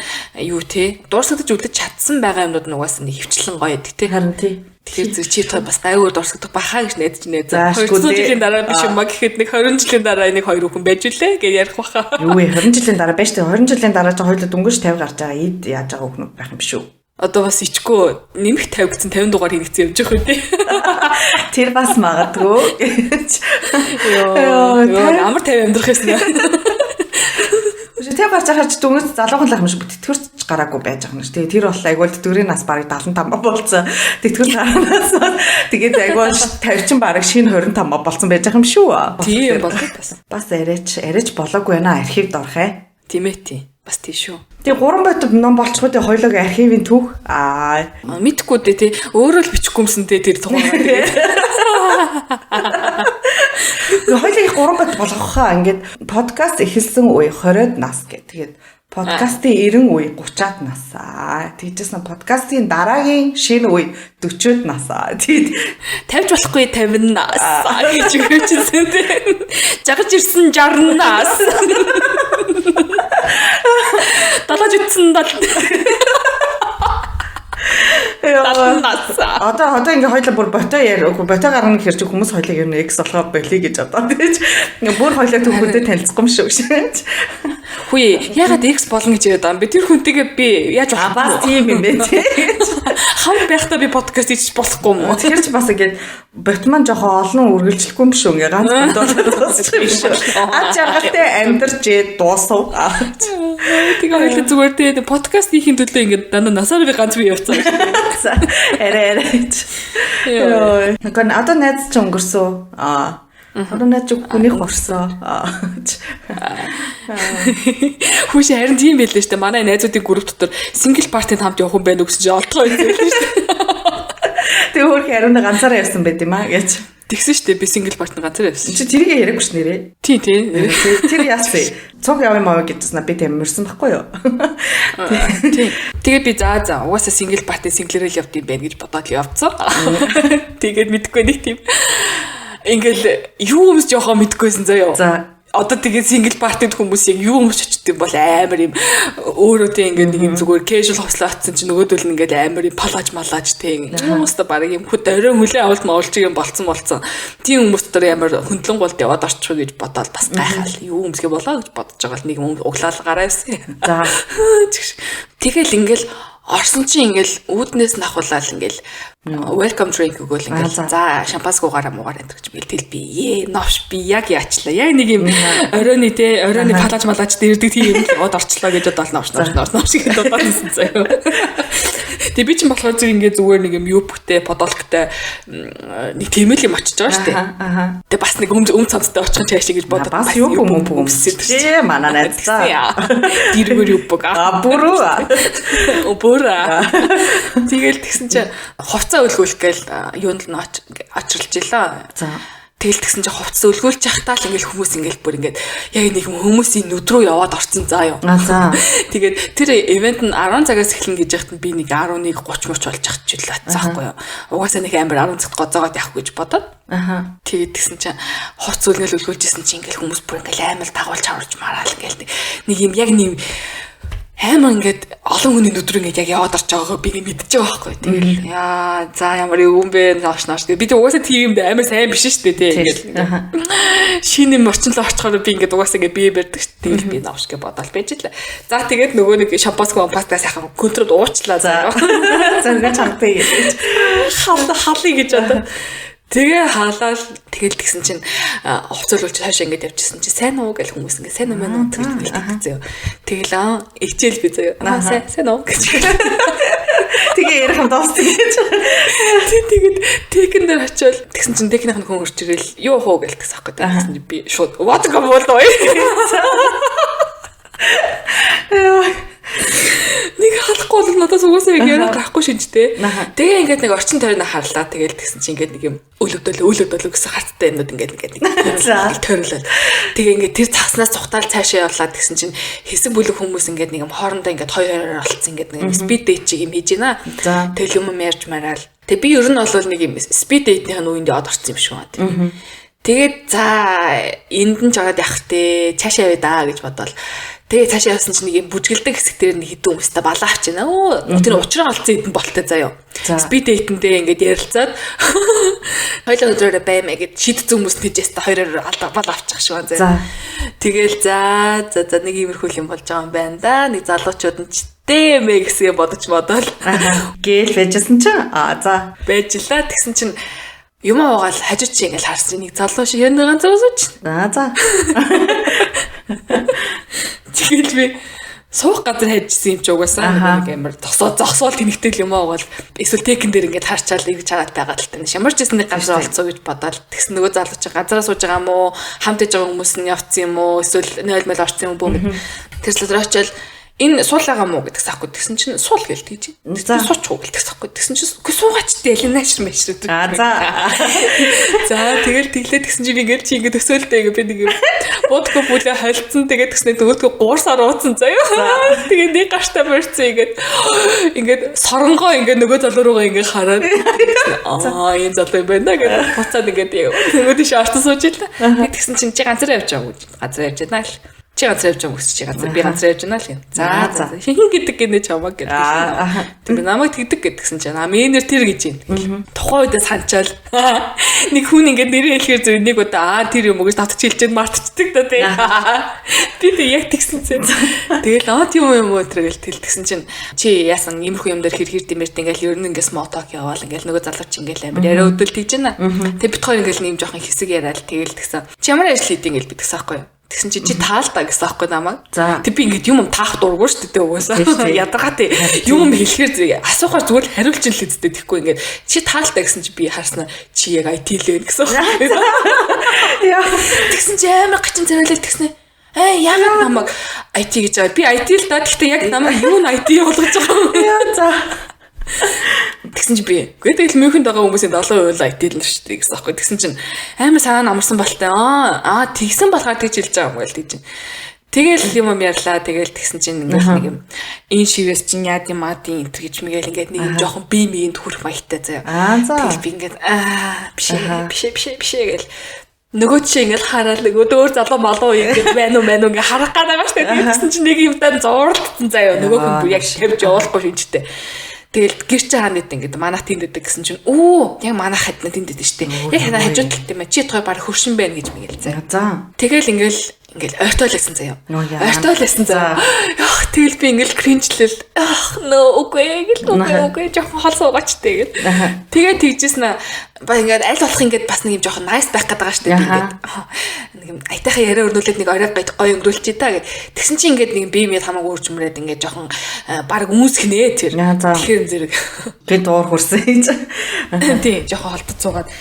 юу те дуурсагдж үлдэж чадсан байгаа юмнууд нь угаасаа нэг хөвчлэн гоё байдаг те. Харин тий. Тэгэхээр зүг чи та бас гайгүй дурсагдах бахаа гэж найдаж нэ. 200 жилийн дараа биш юм а гэхэд нэг 20 жилийн дараа нэг хоёр хүн байж үлээ гэж ярих баха. Юу вэ 20 жилийн дараа байж тэ 20 жилийн дараа чи хоёулаа дөнгөж 50 гарч байгаа эд яаж байгаа хүмүүс байх юм биш үү? Одоо бас ичгүй нэмэх 50 гэсэн 50 дугаар хийгдсэн явж байгаа үү те. Тэр бас магадгүй гэж. Йоо амар 50 амьдрах юмсан. Тэр гарч байхаар ч дөнгөж залуухан л ах юм шиг тэтгэврч гараагүй байж байгаа юм шүү. Тэгээ тэр бол айгүй тэтгэврийн нас бараг 75 болцсон. Тэтгэвэр гараанаас тэгээд айгүй 50 чин бараг шинэ 25 болцсон байж байгаа юм шүү. Тийм болоо бас. Бас арайч болоогүй байна. Архивд орох ээ. Тийм ээ тийм. Бас тийм шүү. Тэгээ 3 бот ном болчихгүй дээ хоёлоогийн архивын түүх. Аа мэдхгүй дээ тий. Өөрөө л бичихгүй юмсан тий тэр тухайгаа тэгээд. Хоёлын 3 бот болгох хаа ингээд подкаст эхэлсэн үе 20-од нас гэх. Тэгээд подкастын 90 үе 30-аад нас. Тэгжсэн подкастын дараагийн шинэ үе 40-од нас. Тэгээд тавьж болохгүй 50 нас гэж өгөөжсэн тий. Жагаж ирсэн 60 нас. Далаж үтсэн 70 нас. Одоо ингээ хоёлаа бүр ботоо яар үгүй ботоо гарна гэхэр чи хүмүүс хоёлыг ер нь X болохоо болиё гэж бодоод тийч. Бүр хоёлаа түүхүүдэд танилцахгүй юм шүү гэж. Хүү ягаад X болно гэж яриад байгаа юм бэ? Тэр хүнтэйгээ би яаж болох бас тийм юм бэ тий. Хам байхдаа би подкаст хийж болохгүй юм уу? Тэр чи бас ингээд бот маань жоохон олон үргэлжлэхгүй юм шүү ингээ ганц бот болоод юм шүү. Ад жаргалтай амьдарч дуусав. Тэгээ хоёлаа зүгээр тий подкаст хийхин төлөө ингээд дандаа насаар би ганц би явцсан. Арай. Йоо. Нөгөө одоо найз чи өнгөрсөн. Аа. Одоо найз чи хүнийх орсон. Хүүш харин тийм байлээ шүү дээ. Манай найзуудын групп дотор single party-нд хамт явах хүн байна уу гэсэн чи олдгоо байсан шүү дээ. Тэгээ хөөх ариуна ганцаараа явсан байт юм аа гэж. Тэгсэн шүү дээ. Би single party-нд ганцаараа явсан. Чи тэрийг яриаггүй ш нэрээ. Тий, тий. Тэр яасан бэ? Цуг яваа юм аа гэжсэн би тийм мөрсөн байхгүй юу? Тий. Тэгээ би за угаасаа single party single-ээр л явд юм байна гэж бодоод явцсан. Тэгээд мэдгүй нэг тийм. Ингээл юу өмсч явахаа мэдгүйсэн заяа. За одоо тэгээд single party-д хүмүүс яг юу өмсч очдөг бол амар юм өөрөө тийм ингээд нэг юм зүгээр casual хослоо атсан чинь нөгөөдөл нь ингээд амар юм палаж малаж тийм хүмүүстээ бараг юм хөд орой хүлээ авалт маулч юм болцсон. Тийм хүмүүс дотор амар хөндлөн голд яваад орчих гэж бодоод бас гайхаал юу өмсгөө болоо гэж бодож байгаа л нэг юм углаал гараа явсан. За тэгэл ингээл орсон чинь ингээл үүднээс нь ахуулаад ингээл welcome drink өгөөл ингээл за шампанскуугаараа муугаар энэ гэж бэл тэл би новш би яг яачлаа яг нэг юм оройны те оройны палаж малаж дэрдэг тийм юм яваад орчлоо гэж бодоол новш гэж бодоод ирсэн заяа. Тэгээ би чинь болохоор зэрэг ингээд зүгээр нэг юм юбктэй подолктой нэг тийм л юм очиж байгаа шүү дээ. Тэгээ бас нэг өм цамцтай очих чааш гэж бодоод бас юб юм өмсөд чи манай найз за дэргэр юбг а бүрүү бүр тэгэл тэгсэн чинь хувцас өлгөөлөх гээл юунд л очрлж илаа. За Тэгэл тэгсэн чинь хувцас өлгөөлж явахдаа л ингээл хүмүүс ингээл бүр ингээд яг нэг хүмүүсийн нүд рүү яваад орсон заа юу. За. Тэгээд тэр ивент нь 10 цагаас эхэлнэ гэж яхад би нэг 11:30 мөч болж явах ч л атсан байхгүй юу. Угаасаа нэг амар 10 цагт гоцоогоод явах гэж бодоод. Аха. Тэгээд тэгсэн чинь хувцас өлгөөл өлгөөлжсэн чинь ингээл хүмүүс бүр ингээл амар дагуулж хаварж мараал ингээл нэг юм яг нэг Амар ингээд олон хүний нүд рүү ингээд яг яваад орж байгаагаа би ингээд мэдчихэж байгаа байхгүй. Тэгэл яа за ямар юм бэ ноош ноош. Би тэг угаасаа тийм юм амар сайн биш шүү дээ тий. Ингээд шинэ юм орчинлоо очихоор би ингээд угаасаа ингээд бие барьдаг шүү. Тэгэл би ноош гэж бодоол байж л. За тэгээд нөгөө нэг шампанского паста сайхан контрол уучлаа. За. Зөргөө чамтай гэж. Халыг гэж одоо. Тэгээ хаалал тэгэл тэгсэн чинь хувцаалуулж хойш ингээд явчихсан чинь сайн уу гэл хүмүүс ингээд сайн уу мэн үү тэгэл тэгсэн. Тэгэл аа ичээл би заяа. Аа сайн уу гэж. Тэгээ ярих юм дуусна гэж. Тэгээд текэн дээр очиод тэгсэн чинь текнийх нь хүн өрч ирэл юу хуу гэл тэгсэн аахгүй. Тэгсэн чинь би шууд водка болоо. Нэг халахгүй бол надаас угаасаа яг яриа гарахгүй шинжтэй. Тэгээ ингээд нэг орчин тойрно харлаа. Тэгэл тэгсэн чинь ингээд нэг юм үл өдөлөө гэсэн харттай юмнууд ингээд ингээд нэг тойрлол. Тэгээ ингээд тэр цаснаас цухтаал цаашаа явлаа тэгсэн чинь хэсэг бүлэг хүмүүс ингээд нэг юм хоорондоо ингээд хоёр хоёроор олцсон ингээд нэг юм speed date чиг юм хийж байна. Тэгэл юм ярьж мараал. Тэгээ би ер нь бол нэг юм speed date-ийн үеинд яваад орсон юм шиг байна. Тэгээд за энд нь ч ороод явах те цаашаа явъя даа гэж бодоол. Тэгээ цаашаа явсан чинь нэг юм бүжгэлдэг хэсэг дээр нэг хэдэн хүмүүстэй балаа авчихна. Өө тэр учраа олцсон хэдэн болтой заяо. Speed date-ндээ ингээд ярилцаад хоёулаа өдрөөрөө баймаа гэд шидсэн хүмүүс тийж яста хоёроор алдаа бал авчих шиг байна заяа. Тэгэл за за за нэг иймэрхүү юм болж байгаа юм байна да. Нэг залуучууд нь ч дэмэ гэсэн юм бодож бодоол. Гээл байжсэн чинь аа за байжлаа тэгсэн чинь юм уугаал хажуу чи ингээл харсан нэг залуу шиг яг ганцаараа сууж. Аа за. Тэгэл би суух газар хайжсэн юм чи угаасаа нэг амар зогсоол тэнэгтэл юм уугаал эсвэл текэн дээр ингээд харчаал ингэж хараад байгаа л тань. Ямар ч гэсэн нэг газар олцоо гэж бодоол тэгсэн нөгөө залуу чи газараа сууж байгаа юм уу? Хамт иж байгаа хүмүүс нь явцсан юм уу? Эсвэл 0 мэл орсон юм бүү мэд. Тэр залуу очиад энэ суул байгаа мó гэдэгс аахгүй. Тэгсэн чинь суул гээл тэгж. Сууч уу гэдэгс аахгүй. Тэгсэн чинь үгүй суугаач дээ нааш маш үү. Аа за. За тэгэл тэглээ тэгсэн чинь би ингээл чи ингээд өсөөлдөө ингээ би нэг юм бодгоо бүлээ холцсон. Тэгээд тэгснэ нөгөөдгөө 3 сар ууцсан заяа. Тэгээд нэг гартаа морьцсон ингээд ингээд соронгоо ингээд нөгөө залуу руугаа ингээд хараад аа энэ залуу юм байна гэдэг буцаад ингээд нөгөө тийш орсон сууж илаа. Тэгсэн чинь чи ганцаараа явж байгаа үү? Ганцаараа явж байна л. Чи ганцаар явж байгаа үсч чи ганцаар би ганцаар явж байна л юм. За за. Хин гэдэг гинэ чамаг гэдэг. Тэр намайг тэгдэг гэдгсэн чинь намын нэр тэр гэж юм. Тухайн үедээ санчаал нэг хүн ингээд нэрээ хэлэхээр зөв нэг удаа аа тэр юм уу гэж татч хэлчихэд мартчихдаг да тий. Би тэг яг тэгсэн чинь. Тэгэл аа тийм юм уу тэр гэл тэгсэн чинь чи яасан иймэрхүү юм дээр хэр хэр дэмэрт ингээл ер нь ингээд small talk яваал ингээл нөгөө залуу чи ингээл амар яриа өдөл тэгж байна. Тэг бит хоёр ингээл нэм жоохон хэсэг яриад тэгэл тэгсэн. Чи ямар ажил хийдэг ингээл би тэгсэн аахгүй юу? Тэгсэн чинь чи таал та гэсэн аахгүй намайг. Тэг би ингээд юм таах дурггүй шүү дээ угаасаа. Ядаргаа тий. Юм хэлэхээр зэрэг асуухаар зүгээр л хариулчин л хэвчтэй тэгэхгүй ингээд чи таал та гэсэн чи би харснаа чи яг IT л вэ гэсэн аахгүй. Тэгсэн чи амар гачин царайлал тэгснэ. Аа яагаад намайг IT гэж байгаа. Би IT л да. Гэхдээ яг намайг юу н IT болгож байгаа юм. Яа за. Тэгсэн чинь би үгүй тэгэл мөнхэнд байгаа хүмүүсийн 70% л IT л шүү дээ гэсэн аахгүй. Тэгсэн чинь амар санаа амарсан болтой. Аа тэгсэн болохоор тэгж хэлж байгаа юм гээл тэгж. Тэгэл юм ярьлаа. Тэгэл тэгсэн чинь ингээл нэг юм энэ шивээс чинь яад юм аадын энэ гэж мэгэл ингээд нэг юм жоохон бие миэнд хүрэх маягтай заяа. Тэгэл би ингээд аа биш биш биш гэл нөгөө чи ингээл хараад нөгөө өөр залуу малуу ингээд байна уу мэн үү ингээ харах гээд байгаа шүү дээ. Тэгсэн чинь нэг юмтай зурлагдсан заяа. Нөгөө хүн бүр яг шивж явуулахгүй шинжтэй. Тэгэл гэр чи хаана нэт ингээд манайх тэнд дэдэг гэсэн чинь өө яг манайх хадна тэнд дэдэг штэ. Яг ханаа хажуу талд юм а чи той баг хөршин байна гэж мэгэл заяа. За. Тэгэл ингээл ойртоол байсан заяа. Ойртоол байсан заяа. Яах тэгэл би ингээл кринжлэл. Ах нөө үгүй гэл үгүй жоохон хол суугаач тэгэл. Тэгээ тэгжсэн аа ба ингээд аль болох ингээд бас нэг юм жоохон nice байх гэдэг байгаа штэ би ингээд нэг юм аятайхаа яриа өрнүүлээд нэг орой гоё өнгөрүүлчихье та гэд. Тэгсэн чинь ингээд нэг би мэд хамаагүй өөрчмөрөөд ингээд жоохон баг үүсгэнэ тэр. Тэгэхээр зэрэг би дуур хөрсөн гэж. Тийм жоохон холдож суугаад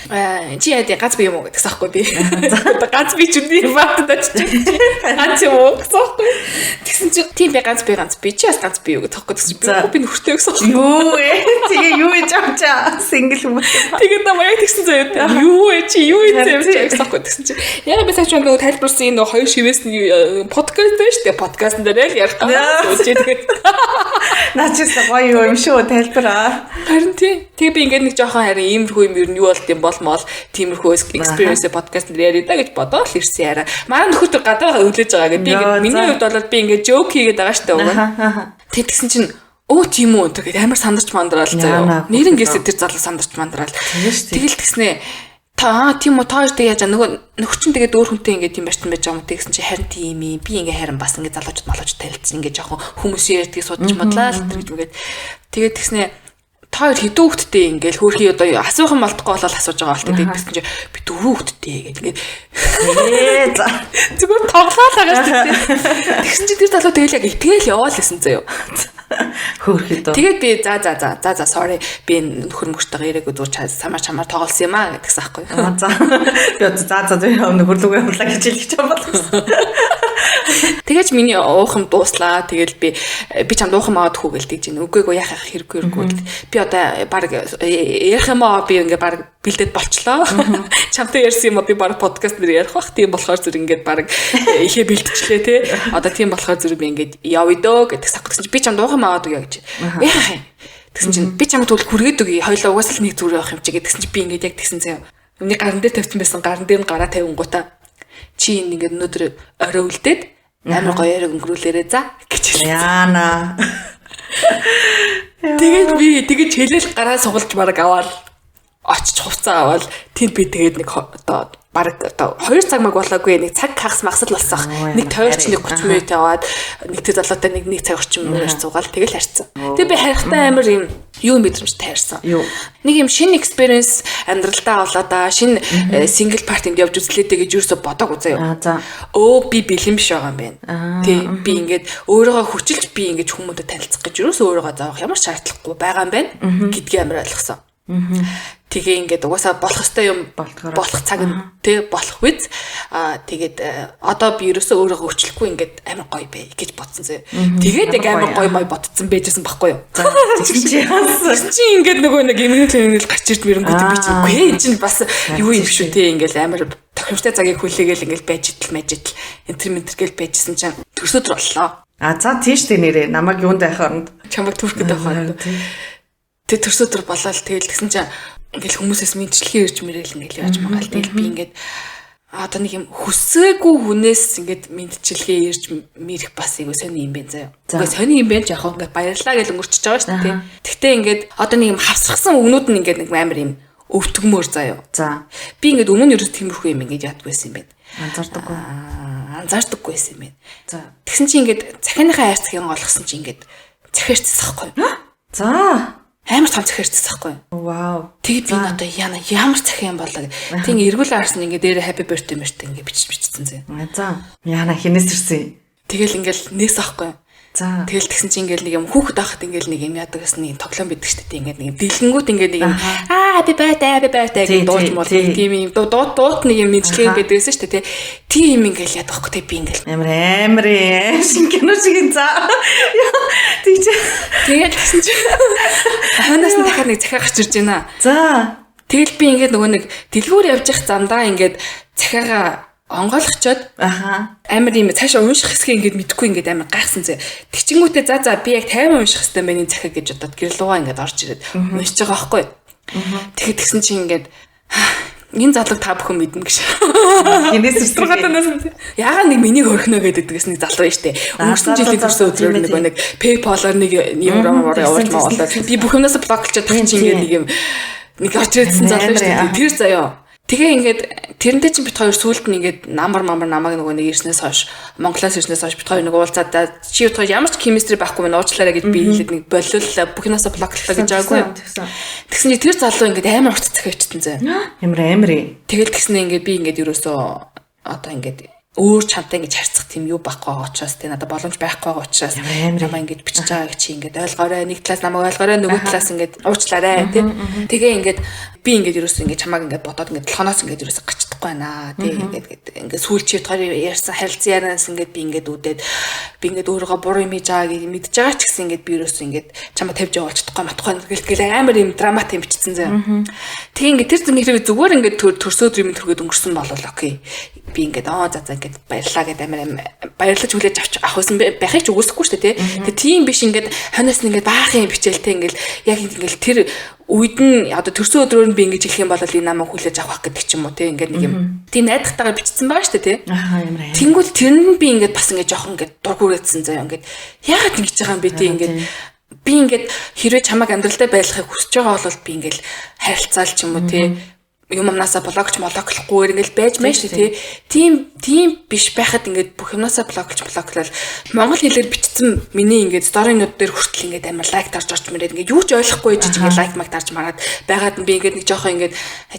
чи яа тий гац би юм уу гэдгсэн аахгүй би. Гац би ч үний баатад очиж гац юм уу гэсэн аахгүй. Тэгсэн чинь тийм би ганц би чи бас ганц би юу гэдэг аахгүй. Тэгсэн чинь би нөхөртэй гэсэн аахгүй. Юу ээ тэгээ юу гэж авчаа single хүмүүс. Тэгээд намайг Намайг тэгсэн заяа. Юу вэ чи юу ийцэн юм чи гэсэн тэгсэн чи. Яг би сая ч нөгөө тайлбарласан энэ хоёр шивээс нь подкаст дээр шүү дээ. Подкастн дээр л ярих гаа. Тэгээд наа чи гоё юм шүү тайлбараа. Харин тий. Тэгээ би ингээд нэг жоохон харин иймэрхүү юм ер нь юу болд юм бол мол тиймэрхүү experience подкаст дээр ярья да гэж бодоод л ирсэн яриа. Манай нөхөр төр гадаа өглөж байгаа гэдэг. Би ингээд миний хувьд бол би ингээд joke хийгээд байгаа шүү дээ уг нь. Тэг тэгсэн чинь өө тийм үү тэгээд амар сандарч мандраал заяа. Нэрнгээсээ тэр залуу сандарч мандраал. Тэгэл тэгснэ та тийм үү та хоёр тэг яаж нөгөө нөхөр чинь тэгээд өөр хүнтэй ингээд тийм барьсан байж байгаа юм тэгсэн чи харин тийм юм би ингээ харин бас ингээ залуучууд малуучууд танилцсан ингээ жоохон хүмүүс ярьдгийг судалж модлаа л тэр гэж мэгээд тэгээд тэгснэ та хоёр хэдэн хүүхэдтэй ингээл хөөрхий одоо асуух юм болтгоо болол асууж байгаа бол тэгээд тэгсэн чи би 4 хүүхэдтэй гэдэг ингээд за зүгээр тоглоал байгаа шүү дээ. Тэгсэн чи тэр залуу тэгэл яг итгээл яваал гэсэн заяо. Хөөрхий дөө. Тэгээд би за за за за за sorry би нөхөр мөхтэйгээ ирээгүй зуур самар чамаар тоглосон юм аа гэдгсэн аахгүй. За би за за нөхөр лүгээ явлаа гэж хэлэх юм болсон. Тэгэж миний уух юм дууслаа. Тэгэл би чамд уух юм аваад хүү гэлдэг чинь. Үгүй эгүй яах яах хэрэггүй хэрэггүй. Би одоо баг ярих юм аа би ингээ баг бэлдээд болчлоо. Чамтай ярьсан юм аа би баг подкаст нэр ярих бах. Тийм болохоор зүр ингээд баг ихэ бэлтчлээ те. Одоо тийм болохоор зүр би ингээд явъя дөө гэдэг сах гэсэн чи би чамд уух юм аваад өгье гэж. Яах юм. Тэгсэн чинь би чамд тэгвэл хүргээд өгье. Хоёлаа угаасаа л нэг зүгээр явах юм чи гэдгсэн чи би ингээд яг тэгсэн заяа. Миний гаран дээр тавьсан байсан гаран дээр нь гараа тавингуудаа чи энэ ингээд өнөөдөр орой үлдээд амар гоё орой өнгөрүүлээрэ за гэж хэлсэн. Яана. Тэгээд би тэгэж хэлэл гараа сугалж бараг аваад очиж хувцас аваад тэнд би тэгээд нэг одоо бараг одоо 2 цаг маг болоогүй нэг цаг хагас магсал болсон. Нэг тойрч нэг 30 минут яваад нэг тэр залуутай нэг цаг орчим минут суугаал тэгэл харьцсан. Тэгээд би харихтаа амар юм юу мэдрэмж тайрсан. Нэг юм шинэ experience амьдралдаа авлаа да шинэ single party-нд явж үзлээ дээ гэж юусоо бодоагүй заяа. Өө би бэлэн биш байгаа юм байна. Тэ би ингээд өөрийгөө хүчилж би ингээд хүмүүстээ танилцах гэж юусоо өөрийгөө заавах ямар ч шаардлагагүй байгаа юм байна гэдгийг амар ойлгосон. Тэгээ ингээд угаасаа болох ёстой юм болох цаг нь тэ болох үз. Аа тэгээд одоо би ерөөсөө өөрийгөө өөрчлөхгүй ингээд амар гоё бай гэж бодсон зэ. Тэгээд яг амар гоё мой бодсон байжсэн байхгүй юу? Тэгсэн чи ингээд нөгөө нэг эмгэнэл гарч ирд мэрэнгүүт би чи үгүй ээ чинь бас юу юм шүү те ингээд амар тохиромжтой цагийг хүлээгээл ингээд байж идэл мэж идэл энтер мэнтер гэл байжсэн чинь төрсөдөр боллоо. А за тийш тэ нэрээ намайг юунд байх оронд чамайг түрхэд байх оронд. Тэг төрсөдөр болоод тэгэл тэгсэн чинь ингээл хүмүүсээс мэдчилгээ ирж мэрэл ингээл яаж магаал тэгэл би ингээд одоо нэг юм хүсээгүй хүнээс ингээд мэдчилгээ ирж мэрэх бас айгу сони юм байна заяа. Үгүй сони юм байна ч яг ингээд баярлаа гэж өнгөрчөж байгаа шүү дээ. Тэгтээ ингээд одоо нэг юм хавсрахсан өгнүүд нь ингээд нэг амар юм өвтгмөр заяа. За би ингээд өмнө нь ерөөс тиймэрхүү юм ингээд яадгүй байсан юм байна. Анзаардаггүй. Анзаардаггүй байсан юм байна. За тэгсэн чинь ингээд захианыхаа хайрцгийг олгосон чинь ингээд захиарцсан байхгүй. За амар том захиарцсан байхгүй. Вау. Тэгээд би одоо яна ямар захиа юм болоо. Тэг ингээ эргүүл харсан ингээ дээр happy birthday мэрт ингээ бичиж бичсэн зэ. За. Яна хинээс ирсэн. Тэгэл ингээл нээс аахгүй. За. Тэгэл тэгсэн чинь ингээл нэг юм хүүхэд байхад ингээл нэг юм яадаг гэсэн нэг тоглоом байдаг шүү дээ. Ингээд нэг юм дэлгэнгүүт ингээд нэг юм аа happy birthday happy birthday гэж дууж мол тийм юм дууд дууд нэг юм мэдлэг байдаг гэсэн шүү дээ. Тийм юм ингээл яадаг байхгүй би ингээл амар амар шинэ кино шиг юм за. Тэгж. Тэгээд тэгсэн чинь хойноос нь дахиад нэг захиа гарч ирж байна. За. Тэгэл би ингээд нөгөө нэг дэлгүүр явж явах замдаа ингээд захиагаа онгойлгочоод аха амар юм цаашаа унших хэсгийг ингээд мэдэхгүй ингээд амар гайхсан зэ. Тэгчингүүтээ за за би яг 50 унших хэстэй байна энэ захиа гэж бодоод гэрлүүгаа ингээд орж ирээд уншиж байгаа байхгүй. Тэгэхэд тэгсэн чинь ингээд энэ залууг та бүхэн мэднэ гэж. Хинээс ирсэн. Яагаад нэг миний хөрхнө гэдэгс нэг залуу байна штэ. Өнгөрсөн жилийн төрсөн өдрөөр нөгөө нэг PayPal-оор нэг евро мороо явуулж маавлаа. Би бүх юмнаас блоклчод тах чинь ингээд нэг юм нэг орж ирсэн залуу штэ. Тэр заяа. Тэгээ ингээд тэрнтэй чинь бит хоёр сүүлд нь ингээд намар мамар намайг нөгөө нэг ирснээс хойш Монголоос ирснээс хойш бит хоёр нэг уулзаад чи бит хоёр ямар ч химистри байхгүй мэн уучлаарай гэж би хэлээд нэг болиуллаа бүх юнасаа блоклоо гэж байгаагүй. Тэгсэн чинь тэр залуу ингээд амар урт захиа ичтэн зэ. Ямар амар юм. Тэгэл тэгснэ ингээд би ингээд ерөөсөө одоо ингээд өөр чамтай ингэж харьцах тийм юу байхгүй байгаа учраас тийм надад боломж байхгүй байгаа учраас намайг ингэж бичиж байгааг чи ингээд ойлгоорой, нэг талаас намайг ойлгоорой, нөгөө талаас ингээд уучлаарай тийм. Тэгээ ингээд би ингээд ерөөсөө ингээд чамааг ингээд бодоод ингээд толгоноос ингээд ерөөсөө гачдаггүй чадахгүй байна. Тэг ингээд ингээд сүүлчийн хоёр ярьсан харилцан ярианаас ингээд би ингээд үдээд би ингээд өөрийгөө буруу юм хийж байгааг мэдж байгаа ч гэсэн ингээд би ерөөсөө ингээд чамаа тавьж явуулж чадахгүй матахгүй гэлтгэл амар юм драмат юм бичсэн заяа. Тэг ингээд тэр зинхрийг зүгээр ингээд төрсөд юм төргээд өнгөрсөн бол окей. Би ингээд аа за за ингээд баярлаа гэд амар баярлаж хүлээж авч авах байсан байхыг ч үгүйсэхгүй шүү дээ тий. Тэг тийм биш ингээд хойноос нь ингээд баахан юм бичээлтэй ингээд яг ингээд тэр үед нь одоо төрсөн өдрөөр нь би ингэж хэлэх юм бол энэ намайг хүлээж авах гэдэг ч юм уу тий ингээд нэг юм тийм найдахтайгаар бичсэн байгаа шүү дээ тий. Аа ямар аим. Тэнгүүл тэрэнд нь би ингээд бас ингээд жоохон ингээд дург үрээдсэн заяа ингээд яагаад ингэж байгаа юм бэ тий ингээд би ингээд хэрвээ чамайг амьдралдаа байлгахыг хүсэж байгаа бол би ингээд харилцаал ч юм уу тий юм амнасаа блогч молоклохгүйгээр ингээл байж мэн шүү тий. Тийм биш байхад ингээд бүх юмнасаа блоклж блоклол монгол хэлээр бичсэн миний ингээд сторинууд дээр хүртэл ингээд амар лайк дарж орч мөрөөд ингээд юу ч ойлгохгүй жиж ингээд лайк маг дарж мараад байгаад нь би ингээд нэг жоохон ингээд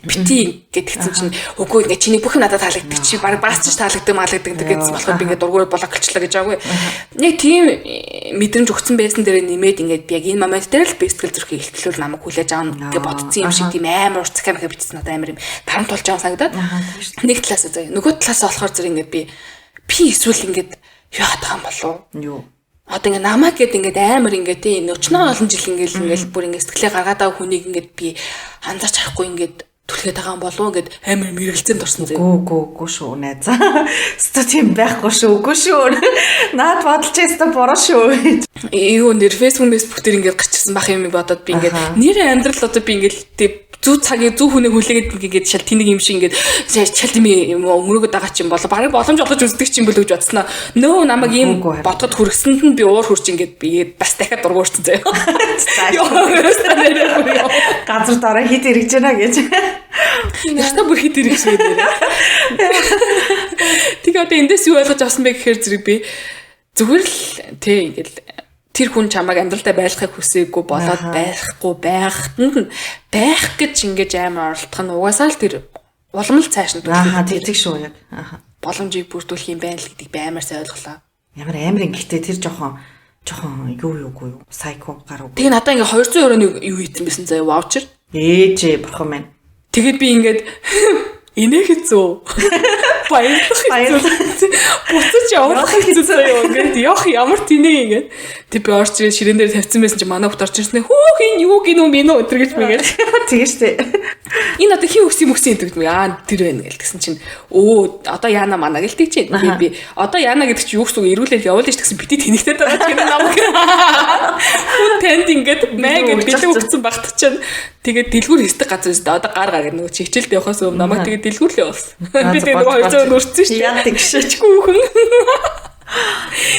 бити ингээд тэгсэн чинь үгүй ингээд чиний бүх юм надад таалагддаг чи баг баас ч таалагддаг маалагддаг гэсэн болохоор би ингээд дургуураа блоклчлаа гэж байгаагүй. Нэг тийм мэдрэмж өгсөн байсан дээр нэмээд ингээд би яг энэ момент дээр л би сэтгэл зүрхээ илтлүүл намайг хүлээж аавна гэж бодсон юм шиг тийм амар урт захиа махаа бичсэн надад амар юм дарамт болж байгаа санагдаад. Нэг талаас заяа. Нөгөө талаас болохоор зэрэг ингээд би эсвэл ингээд юу яагаад байгаа юм болов? Юу? Одоо ингээд намайг гээд ингээд амар ингээд тийм өчнөө олон жил ингээд ингээд бүр ингээд сэтгэлээ гаргаад байгаа хүнийг ингээд би анзаарч харахгүй ингээд түлхээд байгаа юм болов ингээд амар мэргэлзээнд орсон заяа. Гүү шүү найзаа. Өстө тийм байхгүй шүү. Үгүй шүү. Наад бодолч өстө буруу шүү. Юу нэр Facebook дээр ингээд гарчсан бах юм бодоод би ингээд нэр амьдрал одоо би ингээд тийм зүү цагийг зүү хүнээ хүлээгээд ингээд шал тэнэг юм шиг ингээд шал тийм юм өнгөрөөгд байгаа ч юм болоо бараг боломж олгож үздэг ч юм болоо гэж бодсноо. Нөө намайг ийм бодоход хүргэсэнд нь би уур хурж ингээд би бас дахиад дургуурсан заяа. Газар дараа хит эргэж байна гэж. Ястаа бүр хит эргэж байна. Тэгээ одоо эндээс юу ойлгож авсан бэ гэхээр зэрэг би зүгээр л тий ингээд тэр хүн чамайг амьдралдаа байлгахыг хүсээгүй болоод байхгүй байхад нь байх гэж ингэж амар оролдох нь угаасаа л тэр улам л цааш нь Аа тэг шүү яг. Аа боломжийг бүрдүүлэх юм байна л гэдгийг би амар сайн ойлголоо. Ямар амар ингэхдээ тэр жоохон юу сайко гарав. Тэгээ надаа ингээ 200 евроны юу хийсэн байсан заяа ваучер. Ээжээ бурхан минь. Тэгээд би ингээд инех хэцүү. Баярлах хэцүү. Буцаж явах хэцүү заяа ингээд явах ямар тэнэг ингээд. Тэг би орч ирээ ширээн дээр тавьсан байсан чи манай хүүхд орч ирсэн. Хөөх энэ юу гинүү минь үү өтер гэж мэгээл. Тэгээ штэ. Энэ одоо хин өгсөн юм өгсөн гэдэг мэ аа тэр байна гэл тэгсэн чинь өө одоо яана мана гэл тэг чинь. Тэгээ би одоо яана гэдэг чи юу гэсэн үг эргүүлэл явуулна ш тэгсэн бити тэнэгтэй байгаа ч гэнэ намайг. Хүн танд ингээд мэ гэд бэлэг өгсөн багт чинь тэгээд дэлгүүр хийдэг газар өстө одоо гар гар нөгөө чи хичээлд явахаас өмнө намайг тэгээд дэлгүүр л явуулсан. Би тэгээд нөгөө 200 өрцөн шүү дээ. Яа тэгшээчгүй хүн.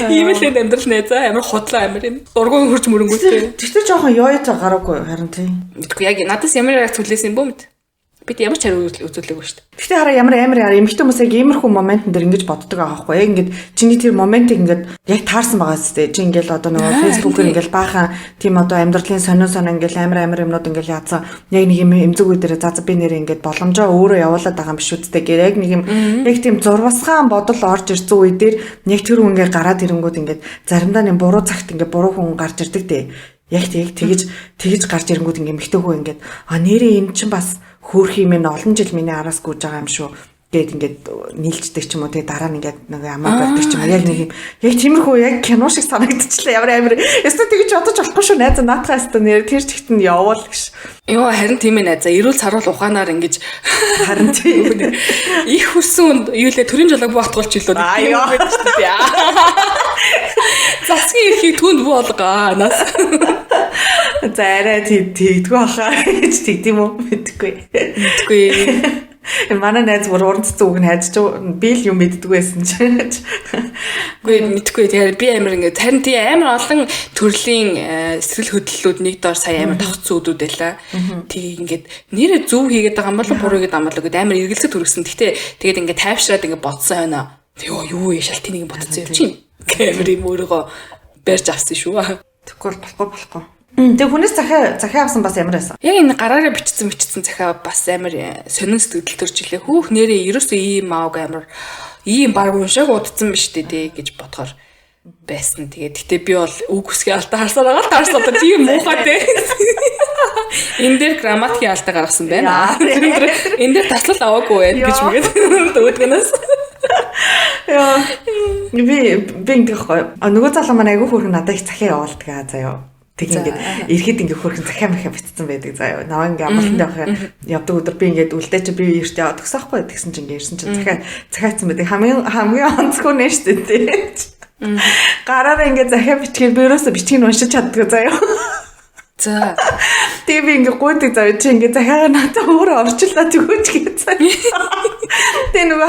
Ийм л энэ амьдрал нэ за амар худлаа амар юм. Дургуун хурж мөрөнгүүтэй. Тэгтээ жоохон ёётой гараагүй харин тийм. Мэдгүй яг надаас ямар реакц хүлээсэн юм бөө мэд. Бид ямар ч хариу үзүүлээгүй шүү дээ. Гэхдээ хараа ямар амар эмэгтэй хүмүүс яг иймэрхүү моментн дээр ингэж боддог байгаа байхгүй яг ингээд чиний тэр моментыг ингээд яг таарсан байгаа зү. Чи ингээд одоо нөгөө Facebook-ээр ингээд баахан тийм одоо амьдралын сонин сонин ингээд амар амар юмнууд ингээд яатсан. Яг нэг юм эмзэг үе дээр за би нэр ингээд боломжоо өөрөө явуулаад байгаа юм биш үсттэй гэр яг нэг юм яг тийм зурвасгаан бодол орж ирсэн үе дээр яг тэр хүн ингээд гараад ирэнгүүд ингээд заримдаа нэг буруу цагт ингээд буруу хүн гарч ирдэг дээ. Яг тэгэж гарч ирэнгүүд ингээд эмэгтэй хүн ингээд а нэрээ энэ чинь бас хөөх юм эн олон жил миний араас гүйж байгаа юм шүү гэд ингээд нийлждэг ч юм уу тэгээ дараа нь ингээд нэг амаа барьдаг ч юм уу яг нэг юм яг тиймэрхүү яг кино шиг санагдчихлаа ямар амар өстө тэгж бодож болохгүй шүү найзаа наатахаа өстө нэр тэр чигт нь явуул гэж. Йоо харин тийм ээ найзаа эрүүл саруул ухаанаар ингэж харин тийм их хүссэн юу лээ төрийн жолоог бүү атгуулч илүү тийм байдаг шүү дээ. Засгийн эрхийг түнд бүү олгоо нас. За арай тэгдэггүй баха гэж тэгдэм үү мэдэхгүй. Мэдэхгүй. Манай найз бүр уран цэцэн үг нь хайж би л юм мэддэг байсан чинь. Үгүй мэдэхгүй. Тэгэхээр би амар ингээд харин тий амар олон төрлийн сэтгэл хөдлөлүүд нэг доор сая амар давхцсан үдүүд байлаа. Тийг ингээд нэрээ зөв хийгээд байгаа юм болов буруу хийгээд байгаа юм болов гэд амар эргэлзэх төрсөн. Гэтэ тэгээд ингээд тайвшраад ингээд бодсон хойно. Йоо юу вэ шал тэнийг бодсон юм чинь. Амар юм өөрийгөө барьж авсан шүү. Тэгэхгүй болохгүй. Тэгээ хүнээс захиа авсан бас ямар байсан? Яг энэ гараараа бичсэн захиа бас амар сонин сэтгэл төрж илээ. Хөөх нэрээ ерөөсөө ийм ааг амар ийм баг уншааг удцсан биш дээ гэж бодохоор байсан. Тэгээд гэтээ би бол үг үсгээ алдаа харсаар байгаа л таарсан одоо тийм муухай дээ. Энэ дээр грамматикийн алдаа гаргасан байна. Энэ дээр таслал аваагүй байна гэж мэгээд өөдгөнөөс. Яа. Би ингэх гоё. А нөгөө залуу маань айгүй хөөрхөн надад их захиа явуулдаг аа заяа. Тэг ингээд ирэхэд ингээд хөөрхөн захиа махиа бичсэн байдаг заяа. Наваа ингээд амралтанд явах явдаг өдөр би ингээд үлдээ чи би эрт яваад төгсөн хгүй. Тэгсэн чинь ингээд ирсэн чинь захиа захиацсан байдаг. Хамгийн онцгой нэ шүү дээ. Гараараа ингээд захиа бичгээр би ерөөсө бичгийг уншиж чаддгүй заяа. За. Тэгээ би ингээ гуйдаг заяа, чи ингээ захиагаа надад өөрөө орчлоо төгөөч гэж заяа. Тэгээ нөгөө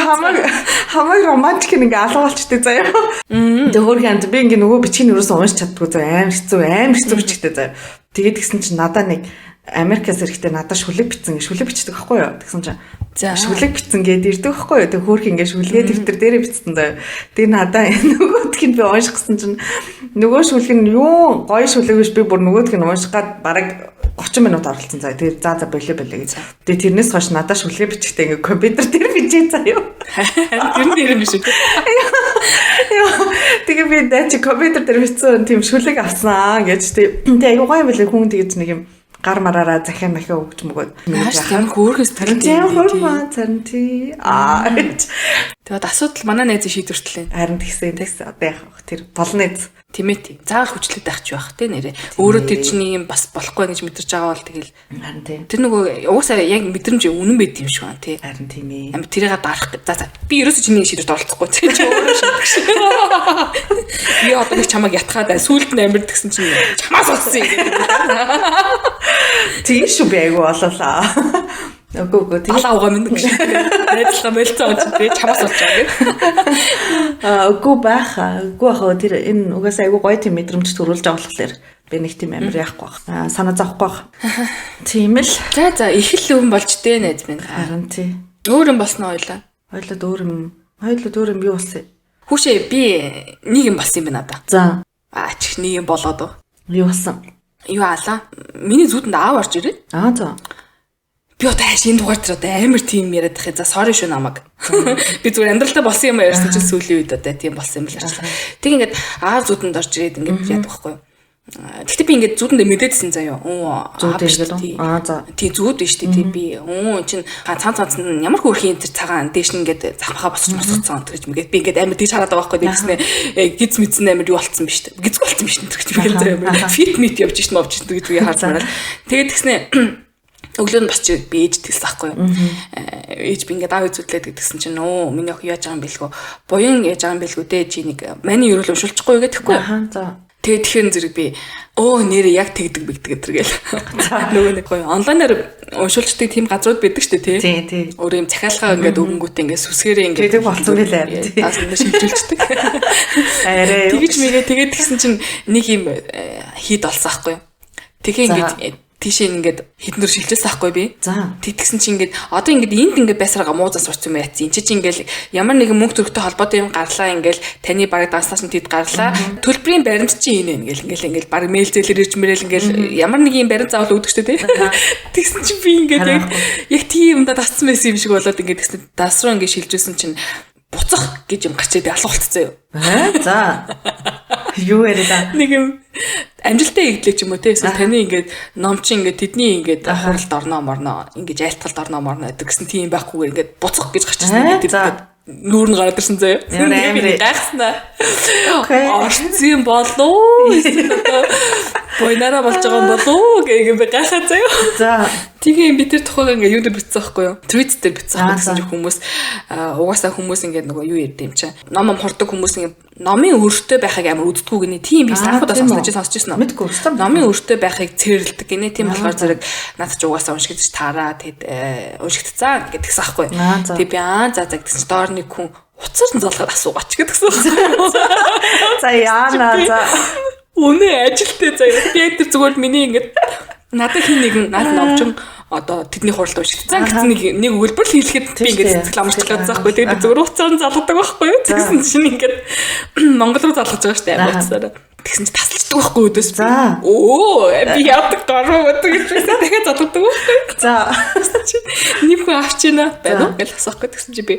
хамаг романтик ингээ алга болчтой заяа. Тэгээ хөөрхөн би ингээ нөгөө бичгийг ерөөсө уншиж чаддгүй заяа. Амар хэцүү бичгтэй заяа. Тэгээд тэгсэн чинь надаа нэг Америкаас ирэхдээ надад шүлэг бичсэн, шүлэг бичдэг байхгүй юу? Тэгсэн чинь шүлэг бичсэн гээд ирдэг байхгүй юу? Тэг хөөрх ингээ шүлгээ дэвтэр дээрээ бичсэн заяа. Тэгээ надаа нөгөөдг нь би унших гэсэн чинь нөгөө шүлэг нь юу гоё шүлэг биш, би бүр нөгөөдг нь унших гад бараг 30 минут оролцсон заяа. Тэгээ за болио болио гэж. Тэгээ тэрнээс хойш надад шүлгээ бичгтээ ингээ компьютер дээр бичээ заяа. Тэр нь юм биш үү? Тэгээ би даа чи компьютер дээр бичсэн тийм шүлэг авсан гэж. Тэгээ аюу гоё юм билээ хүн тэгэж нэг юм гар мараараа захиа махиа өгч мөгөөд. Ямар хөөрхөн сэтгэл. Тийм хөөрхөн харин тий. Аа. Тэгээд асуудал манай найзын шийдвэртлээ. Харин тэгсэн одоо яах вэ? Тэр болно эз. Тийм ээ тийм. Заавал хүчлээд байх ч байх тий нэрээ. Өөрөө тэр чинь юм бас болохгүй гэж мэдэрч байгаа бол тэгэл. Харин тий. Тэр нөгөө уусаа яг мэдрэмж үнэн байд юм шиг байна тий. Харин тийм ээ. Амар тэрийг дарах. За. Би ерөөсөө чиний шийдвэрт оролцохгүй тий. Чи өөрөө шийдэх шиг. Би одоо нэг чамайг ятгаад бай. Сүүлд нь амар тэгсэн чинь чамаас болсон юм гэдэг. Тийм шүү би айгу болоолаа. Үгүй тийм. Алаа угаа минь гэж. Найзлага мэлцээ онч тий чамаас болж байгаа гэх. Аа үгүй байх. Үгүй ах тэр энэ угаасаа айгу гоё тийм мэдрэмж төрүүлж байгаа болохоор би нэг тийм амар яахгүй байх. Аа санаа зовхгүй байх. Тийм л. За их л өвн болж дээ найз минь. Харин тий. Өөр юм болсон ойлаа. Ойлоод өөр юм. Ойлоод өөр юм юу болсон? Хүүшээ би нэг юм болсон юм байна надаа. За. Аа чих нэг юм болоод уу. Юу болсон? Юу аалаа? Миний зүудэнд аав орж ирээд. Аа за. Би одоо хайш энэ дугаар дээр одоо амар тийм яриад байх юм. За sorry шүү намайг. Би зүгээр амьдралдаа болсон юм ярьсан чинь сүүлийн үед одоо тийм болсон юм л ярьчлаа. Тэг ингээд аав зүудэнд орж ирээд ингээд яадаг байхгүй юу? Гэхдээ би ингээд зүудэндээ мэдээдсэн заяа. Зүүд ингээд үү? Аа за. Тий зүүд биш тий би. Чин цаан цаан нь ямар хөөрхийн тэр цагаан дээш нь ингээд захмахаа босч мосгоцсон гэж мэгээд би ингээд амар тийш хараад байгаа байхгүй. Тэгснэ гиз мэдсэн амар юу болцсон биш үү? Гизг болцсон биш үү гэж мэгээл заяа. Фит мит явж шин мовж шин гэж би харж мараад. Тэгээд тэгснэ өглөө нь босч би ээж тэлсэн байхгүй юу. Ээж би ингээд аав зүтлээд гэдгсэн чинь нөө миний охин яаж байгаа юм бэлгүү. Буян яаж байгаа юм бэлгүү дээ чи нэг маний ерөөл уншуулчихгүй гэдэхгүй. Аа за. Тэгээд тэгэхээр зэрэг би нэрээ яг тэгдэг бигдэг гэтэр гээл. Нөгөө нэг гоё онлайнаар уншуулчдаг тийм газрууд байдаг шүү дээ тий. Тий. Өөр юм захиалгаа ингээд өгөнгүүтээ ингээд сүсгээрээ ингээд тэгдэг болсон байлээ. Таас нь шилжүүлчихдэг. Арай. Тэгэж мэгээ тэгээд тэгсэн чинь нэг юм хийд олсон байхгүй юу. Тэгээ ингээд тийшээ ингээд хитэн дөр шилжүүлсэн байхгүй би. За. Тэгтгсэн чинь ингээд одоо ингээд энд ингээд байсараа муу зас сурч юм яатсан. Энд чи ингээд ямар нэгэн мөнгө төрөгтэй холбоотой юм гарлаа ингээд таны бараг данснаас нь тэд гарлаа. Төлбөрийн баримт чи энэ вэ ингээл ингээл бараг мэйл зээлэр ирж мэрэл ингээл ямар нэг юм баримт заавал өгдөг шүү дээ. Тэгсэн чинь би ингээд яг тийм юмдаа дассан байсан юм шиг болоод ингээд тэгсэн дас руу ингээд шилжүүлсэн чинь буцах гэж юм гарч ирээд алга болцсон юу. За. Юу яриа. Нэг юм амжилттай игдлээ ч юм уу те. Эсвэл таны ингээд ном чи ингээд тэдний ингээд хуралд орноо морноо ингээд айлтгалд орноо морноо гэдэг гэсэн тийм байхгүйгээр ингээд буцах гэж гарч ирсэн ингээд тэр нүүр нь гараад ирсэн заяа. Би гайхснаа. Орцсон болов уу? Буйнараа болж байгаа юм болов уу гэх юм би гайхаа заяа. За. Тэгээ би тэр тухайг ингээ юу дээр бичсэн байхгүй юу? Tweet дээр бичсэн байхгүй гэсэн чинь хүмүүс угаасаа хүмүүс ингээ нөгөө юу ярьд юм чинь. Ном хурдаг хүмүүс ингээ номын өртөө байхыг амар үздэггүй гинэ. Тийм би санахудаа сонсож сонсч ирсэн үү? Мэдгүй. Номын өртөө байхыг цэрлдэг гинэ. Тийм болохоор зэрэг наад чи угаасаа уншигдэж таараа тэгэд уншигдцаа гэдгсэн байхгүй. Тэг би аа за за гэсэн чинь доор нэг хүн уцаар нь залгаад асуугач гэдгсэн. За яана за. Үнэ ажилтай заяа. Би яг тэр зүгээр миний ингээд надад хин нэгэн над номчин одоо тэдний хуралд уншигдсан гэсэн нэг өгүүлбэр л хэлэхэд би ингээд сэтгэл амарчлаад байгаа байхгүй. Тэгээд би зүгээр уцаар нь залгадаг байхгүй юу. Тэгсэн чинь ингээд монгол руу залгаж байгаа шүү дээ амар уцаараа. Тэгсэн чи тасалчдаг байхгүй өдөөс. За. Өө би яадаг гаруу гэдэг гэж би дахиад залгадаг байхгүй. За. Нэг хүн авч ийна байна уу гэж асуухгүй тэгсэн чи би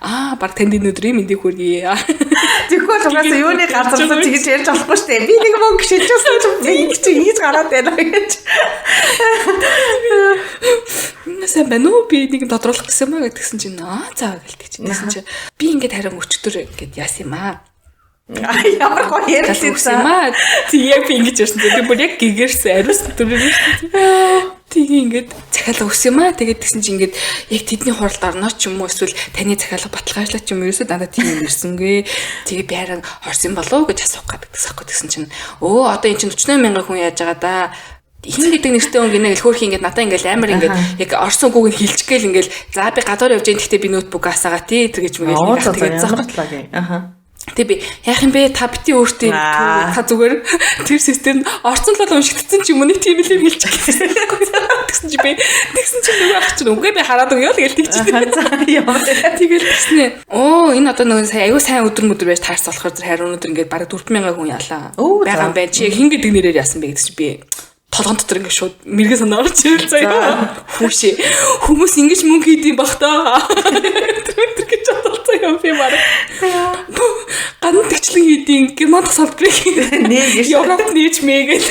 аа баг танд энэ өдрийн мэндийг хүргэе. Тэгэхгүй бол угаасаа юуны газарлаа тэгж ярьж болохгүй шүү дээ. Би нэг мөнгө шилжүүлсэн чинь би ингэ чи ингэж гараад байна гэж. Сайн байна уу? Би нэг юм тодруулах гэсэн юм аа гэдгсэн чинь аа за гэлдэг чинь. Тэгсэн чинь би ингээд харин өчтөр ингээд яасан юм аа. Ямар гоё ярьсан юм аа. Тэг яг би ингэж ярьсан. Би бүр яг гэгэрсэн ариус дүрэрсэн. Тэгээ ингээд захиалга өгсөн юм аа. Тэгээд тэгсэн чинь ингээд яг тэдний хуралд орно ч юм уу эсвэл таны захиалга баталгаажлаа ч юм уу ерөөсөө дандаа тийм юм ирсэнгүй. Тэгээ би харин орсон болов уу гэж асуух гэдэг гэсэн. Тэгсэн чинь өө одоо эн чинь 48 мянган хүн яаж байгаа да. Хин гэдэг нэртэй хүн гинэ гэл хөөрхи ингээд надаа ингээд амар ингээд яг орсон үгүйг нь хэлчих гээл ингээд за би гадуур явж гин гэхдээ би ноутбук асаагаа тий тэр гэж мэгэл тэгээд заахлаа. Аха. Тэг би яах юм бэ та бити өөртөө та зүгээр тэр системд орцсон л уншигдсан ч юм уу нэг тийм л юм хэлчих гэсэн. Тэгсэн чи би тэгсэн чи нөгөө ах чинь үгүй би хараад өгөө л гэл тэгчих. Тэгэл тэгснэ. Оо энэ одоо нөгөө сая аюу сайн өдөр мөдөр байж таарсан болохоор тэр харин өнөдөр ингээд бараг 4000 хүн ялаа. Байгаа юм байна. Чи яг хин гэдэг нэрээр яасан бэ гэдэг чи би толгон дотор ингээд шууд мэрэгэн санаа орж ирэл заяа. Хүүшээ. Хүмүүс ингэж мөнгө хийд юм бах та. Тэр гэж бодолцоо юм би бараг. Гадна тэгчлэн хийдин Герман дахь салбарыг нээж Европ нээж мэйгээл.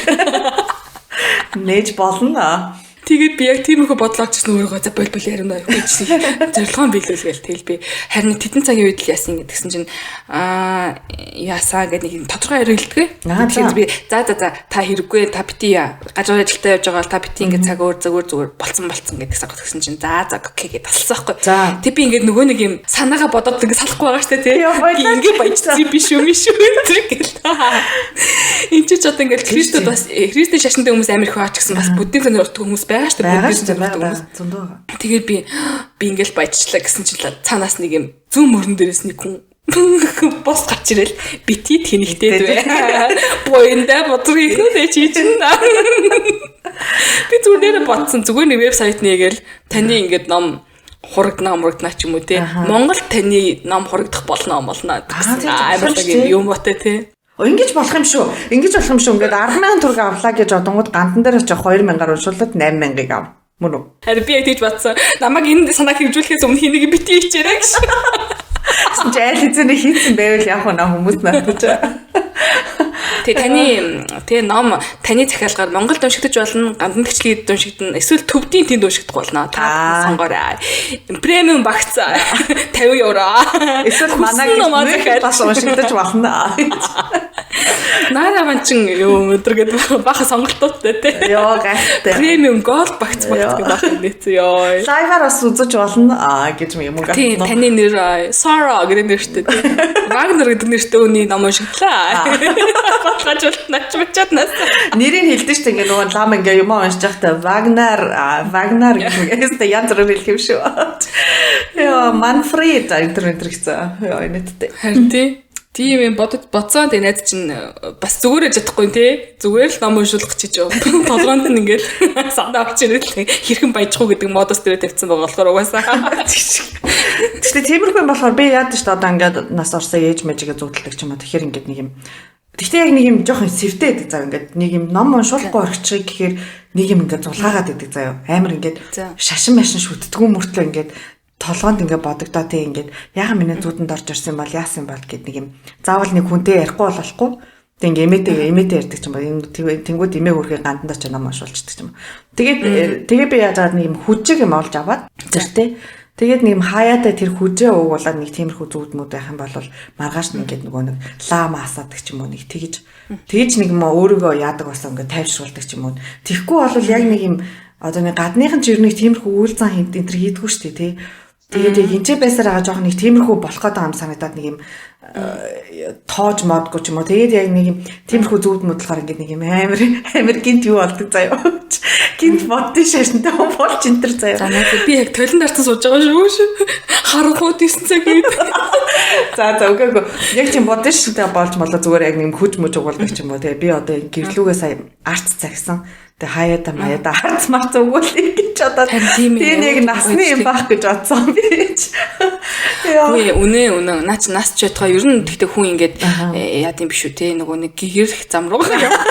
Нээж болно. Тэгээд би яг тиймэрхүү бодол орж ирсэн өөрийгөө за бол ярина гэж зорилгоо биелүүлгээл тэгэл би харин тэдэн цагийн үед л яасан гэдгсэн чинь аа яасаа гэдэг нэг тодорхой хариу хэлдэг. Тэгэхээр би за за за та хэрэггүй та бити гажуур ажилдаа явж байгаа бол та бити ингээд цаг өөр зүгээр зүгээр болцсон болцсон гэдгсэн гэсэн чинь за за окей гэдээ тасалсан байхгүй. Тэг би ингээд нөгөө нэг юм санаагаа бодоод ингээд салахгүй байгаа штэ тий. Би ингээд баяжсан биш үү биш үү тэр гэл. Энд чи ч одоо ингээд Христод бас Христийн шашинтай хүмүүс амар их баач гэсэн бас буддийн сонирхдаг хүмүүс байгаа шүү дээ. Байгаа шүү дээ. Зөндөө байгаа. Тэгээд би ингээл баяжчлаа гэсэн чинь цаанаас нэг юм зүүн мөрөн дээрээс нэг хүн бос гарч ирэл бити тэнэгтэй бай. Буянда бодрыг нэ чи чинь. Би зүгээр нэрэ бодсон. Зүгээр нэг вебсайт нээгээл таны ингээд ном хурагдана мурагдана ч юм уу те. Монгол таны ном хурагдах болно болно гэсэн амар юм юм ботой те. Ингэж болох юм шүү. Ингэж болох юм шүү. Ингээд 10,000 төгрөг авлаа гэж одонгод гандан дээр очиж 2,000-аар уншуулад 8,000-ыг ав. Мөн үү? Харин би яг тэгж бодсон. Намайг энэ санаа хэрэгжүүлэхээс өмнө хэнийг бити хичээрэй гэж. Тэгсэн чи айл хэзээний хийцэн байвал яг наа хүмүүс надад ч. Тэгээ таны тэгээ ном таны захиалгаар Монголд уншигдаж болно, гандан тэгчлэгээд уншигдана, эсвэл төвдийн тэнд уншигдах болно. Та сонгоорой. Премиум багц 50 евро. Эсвэл манай гэрт бас уншигдаж болно. Нараа ман чин юу өдр гэдэг баха сонголтуудтай тий. Йоо гайхалтай. Премиум голд багц багц гэдэг баха нийцээ ёо. Лайваар бас үзэж болно гэж юм уу. Тий, таны нэр Сара гэдэг нэртэй тий. Вагнер гэдэг нэртэй үний ном уншигдлаа. Баталгаажуулт нач мачаад нас. Нэрийг хэлдэж штэ ингээ нөгөө лам ингээ юм уншиж байхдаа Вагнер Вагнер гэх юм. Яста янз бүрээр хэлэх юм шүү. Йоо Манфред энэ төр гэсэн. Йоо инээдтэй. Харин тий. Тийм юм бодож бодсон. Тэгээ найз чинь бас зүгээр чадахгүй тий. Зүгээр л ном уншуулах чиж юу. Толгоонд нь ингээл санаа авч ирэл хэрхэн баяжих уу гэдэг модус дээр тавьсан байгаа болохоор угаасаа. Гэхдээ тиймэрхүү юм болохоор би яадаг шүү дээ. Одоо ингээд нас орсон ээж мэжигээ зүүдэлдэг ч юм уу. Тэгэхээр ингээд нэг юм. Гэхдээ яг нэг юм жоохон сэвтэй байдаг зав ингээд нэг юм ном уншуулахгүй орчихъя гэхээр нэг юм ингээд зулгаагаад байдаг заяа. Амар ингээд шашин машин шүтдэггүй мөртлөө ингээд толгоонд ингээ бодогдоо тий ингээд яга миний зүүдэнд орж ирсэн бол яасан бол гэд нэг юм заавал нэг хүнтэй ярихгүй болохгүй. Тэг ингээ эмээтэй ярьдаг ч юм ба тэнгууд эмээ хөрхийг ганданд очиж ном уншуулчихдаг ч юм. Тэгээд тэгээ би яаж аваад нэг юм хүжиг юм олж аваад зэртэй. Тэгээд нэг юм хаяатай тэр хүжээ уугуулаад нэг тиймэрхүү зүүдмүүд байх юм бол маргааш нь ингээд нөгөө нэг лам асаадаг ч юм уу нэг тэгж нэг юм өөрийгөө яадаг болсон ингээд тайвшруулдаг ч юм уу. Тэгэхгүй бол яг нэг юм одоо нэг гадныхан ч ер нь тиймэрхүү үйл зан энэ төр хийдгүү шүү дээ тий. Тэгээд яг энчээ байсаар байгаа жоох нэг тиймэрхүү болох гээд байгаа юм санагдаад нэг юм тоож модгүй ч юм уу. Тэгээд яг нэг юм тиймэрхүү зүуд мөдлөхөр ингээд нэг юм амар гинт юу болдог заяа. Гинт боддын шашинтай хүн болж энэ төр заяа. За найз би яг толинд орсон сууж байгаа шүү. Харанхууд 9 цаг үед. За за үгүй. Яг тийм боддын шашинтай болж молоо зүгээр яг нэг юм хүч мөж угуулдаг ч юм уу. Тэгээ би одоо гэрлүүгээ сая арц цагсан. Тэгээ хаяада маяада харц марц өгөөлэй гэж бодоод тийм нэг насны юм байх гэж бодсон би ч. Үгүй үнэ үнэ наа чи нас ч байтугай ер нь тэгтээ хүн ингээд яад юм биш үү те нөгөө нэг гэгэрх зам руу явах.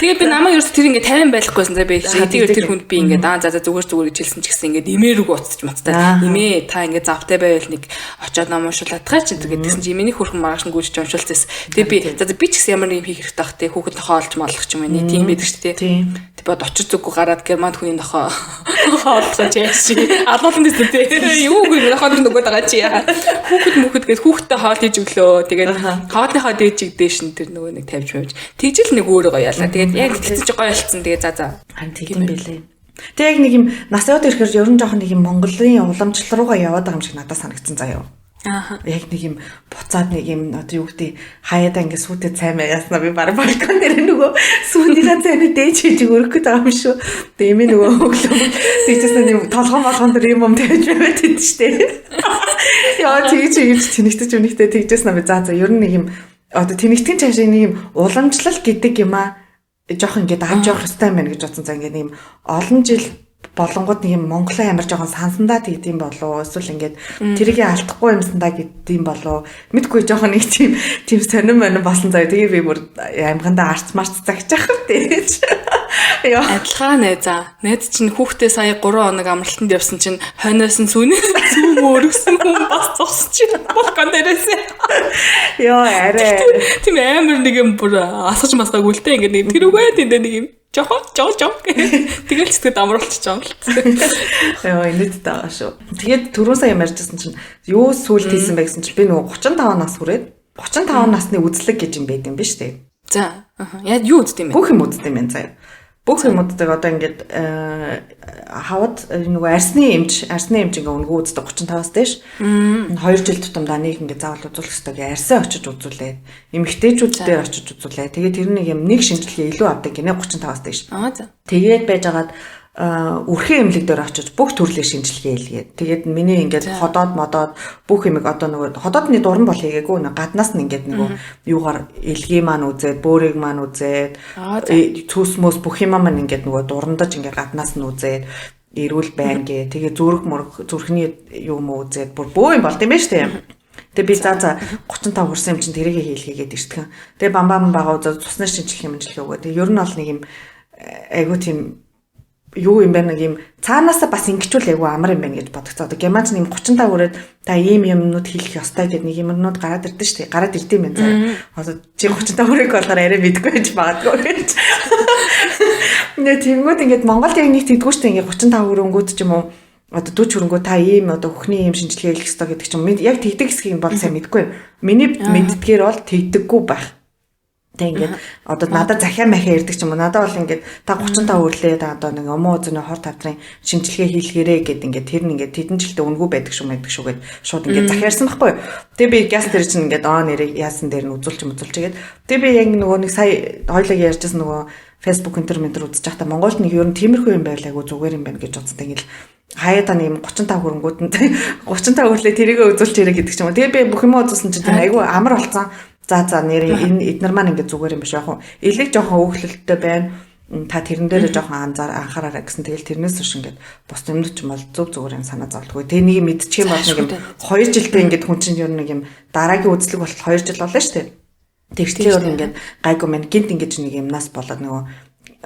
Тэгээ би намайг ерөөс тэр ингээд 50 байхгүйсэн за би хэдийгээр тэр хүнд би ингээд аа за за зүгээр зүгээр гэж хэлсэн ч гэсэн ингээд имээ рүү уцаж мацтай. Имээ та ингээд завтай байвал нэг очиод ном уншуулаад тахаа чи тэгээд тэгсэн чи имээний хөрхөн маргааш нь гүйж уншуулчихсан. Тэгээ би за за би ч гэсэн ямар нэг юм хийх хэрэгтэй бах те хүүхэд нохоо олж молох ч юм уу тийм байдаг шүү дээ. Тэг бод очир зүггүй гараад германд хүний нохоо хооллоо чи яаш чи. Алуулан дэс үү. Юу үгүй нохоо нөгөөд байгаа чи яа. Хүүхэд мүхэд гээд хүүхэдтэй хоол хийж өглөө. Тэгээд хоолныхоо дээжиг дээш нь тэр нөгөө нэг тавьж тавьж. Тэгжэл нэг өөрөө гоё ялаа. Тэгээд яг тэгсэн чи гоё болцсон. Тэгээд за за. Харин тийм байлээ. Тэг яг нэг юм нас яваад ирэхээр ер нь жоохон нэг юм Монголын уламжлал руугаа яваад байгаа юм шиг надад санагдсан заяа. Аа. Яг нэг юм буцаад нэг юм одоо юу гэдэг хаяада ингээ сүйтэй цай маяг яснаа би баг балкон дээр нөгөө сүүнийхээ цайны дээж хийж өрөх гээд байгаа юм шүү. Тэгээ юм нөгөө өглөө тэгжсэн юм толгон болгон дээр юм тавьж байгаад идэв штэ. Яа тэгж тэгж тэнэгтэж үнэгтэй тэгжсэн би за за ер нь нэг юм одоо тэнэгтэн цаашаа нэг юм уламжлал гэдэг юм аа жоох ингээд авч явах хэрэгтэй юм байна гэж бодсон. За ингээд нэг юм олон жил болонгууд нэг юм Монголын амар жоохон сансандаа тэгдэм болов эсвэл ингээд тэрийг алдахгүй юмсандаа гэддэм болов мэдгүй жоохон нэг тийм тийм сонирн монин болсон заяа. Тэгээ би бүр амгандаа арц марц загчих гэж. Яа. Адилхан нэ за. Найз чинь хүүхдээ сая 3 хоног амралтанд явсан чинь хойноос нь сүүнээс сүүм өргөсөн хүн бас зогсож чинь балкон дээрээсээ. Йоо арай. Тийм амар нэг юм бүр асгаж масгаагүй л дээ ингээд нэг тэр үгүй тэндээ нэг юм жохон жоо жоо. Тэгэл ч тэгэд амруулчих юм л. Йоо инээдтэй байгаа шүү. Тэгээд түрүүн сая юм ярьжсэн чинь юу сүулт хийсэн бэ гэсэн чинь би нөгөө 35 нас хүрээд 35 насны үзлэг гэж юм байд юм биш үү? За. Яа юу үздэг юм бэ? Бүх юм үздэг юм байна заяа. Бүх юм үздэг одоо ингээд хавд нөгөө арсны эмч ингээ өнгөө үздэг 35-аас дээш. 2 жил тутамдаа нэг ингээ заавал үзүүлэх ёстой гэ арсаа очиж үзүүлээд эмэгтэйчүүд дээр очиж үзүүлээ. Тэгээд тэр нэг юм нэг шинжилгээ илүү авдаг гинэ 35-аас дээш. Аа за. Тэгээд байжгаад өрхийн эмнэлэг дээр очиж бүх төрлийн шинжилгээ хийлгээд. Тэгээд миний ингээд ходоод модоод бүх юмыг одоо нөгөө ходоодны дуран бол хийгээгүй нэг гаднаас нь ингээд нөгөө юугаар элгийг маань үзээд, бөөрийг маань үзээд, цүс мөс бүх юм маань ингээд нөгөө дурандаж ингээд гаднаас нь үзээд эрүүл байна гэ. Тэгээд зүрх мөрөх зүрхний юм үзээд бүр бөө юм болд юм байна штэ. Тэгээ би за за 35 хүрсэн юм чинь тэрийг хийлгээгээд иртгэн. Тэгээ бамбам бага үзээд цусны шинжилгээ мэнжилгээ өгөө. Тэгээ ер нь бол нэг юм айгуу тийм юу юм бэ нэг юм цаанаасаа бас ингэчүүл айгүй амар юм байна гэж бодогцоо. Одоо германч нэг 35 хүрээд та ийм юмнууд хийх ёстой гэдэг нэг юмнууд гараад ирдэ шүү дээ. Гараад ирд юм байна заа. Одоо чи 35 хүрээг болохоор арай мэдгүй байж магадгүй гэж. Нэ тэгэнгүүт ингээд Монголд яг нэг тэгдэггүй шүү дээ. Ингээд 35 хүрөнгүүд ч юм уу одоо 40 хүрөнгөө та ийм одоо хөхний ийм шинжилгээ хийх ёстой гэдэг ч юм. Яг тэгдэг хэсгийг бол сайн мэдгүй. Миний мэддгээр бол тэгдэггүй байх. Тэг ингээд одоо надад захиа махиа ирдэг ч юм уу. Надад бол ингээд та 35 өрлөө та одоо нэг өмөө үзний хор тавдрын шинжилгээ хийлгээрээ гэд ингээд тэр нь ингээд тэдэн жилдээ үнгүй байдаг шүү мэддэг шүү гэд шууд ингээд захиа ярьсан байхгүй юу. Тэг би газ дээр чинь ингээд аа нэрийг яасан дээр нь үзүүлч үзүүлч гээд тэг би яг нөгөө нэг сая хоёлыг ярьжсэн нөгөө Facebook энэ төр үзэж байхдаа Монголд нэг ер нь тиймэрхүү юм байлаагүй зүгээр юм байна гэж бодсон. Тэг ингээд хаяа та нэг 35 хөрөнгүүд нь 35 өрлөө тэрийгэ үзүүлч ирээ гэдэг ч юм уу. Тэгээ би бүх юм үзүүлсэн чинь айгүй амар болцсон. За за нэр энэ эднэр маань ингээд зүгээр юм биш яг хуу. Элэг жоохон өөхлөлттэй байна. Та тэрэн дээрээ жоохон анхаараарай гэсэн. Тэгэл тэрнээс хойш ингээд бус юмнууд ч юм бол зөв зүгээр юм санаа зовлгүй. Тэгээ нэг юм мэдчих юм бол нэг юм 2 жилдээ ингээд хүн чинь ер нь нэг юм дараагийн үзлэг болтол 2 жил болно шүү дээ. Тэгтэл ер нь ингээд гайгүй мэн гинт ингээд нэг юмнаас болоод нөгөө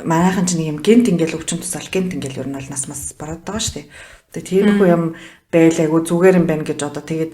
манайхан ч нэг юм гинт ингээд өвчин тусаал гинт ингээд ер нь бол нас мас бараад байгаа шүү дээ. Тэгээ тиймэрхүү юм байлаагүй зүгээр юм байна гэж одоо тэгээд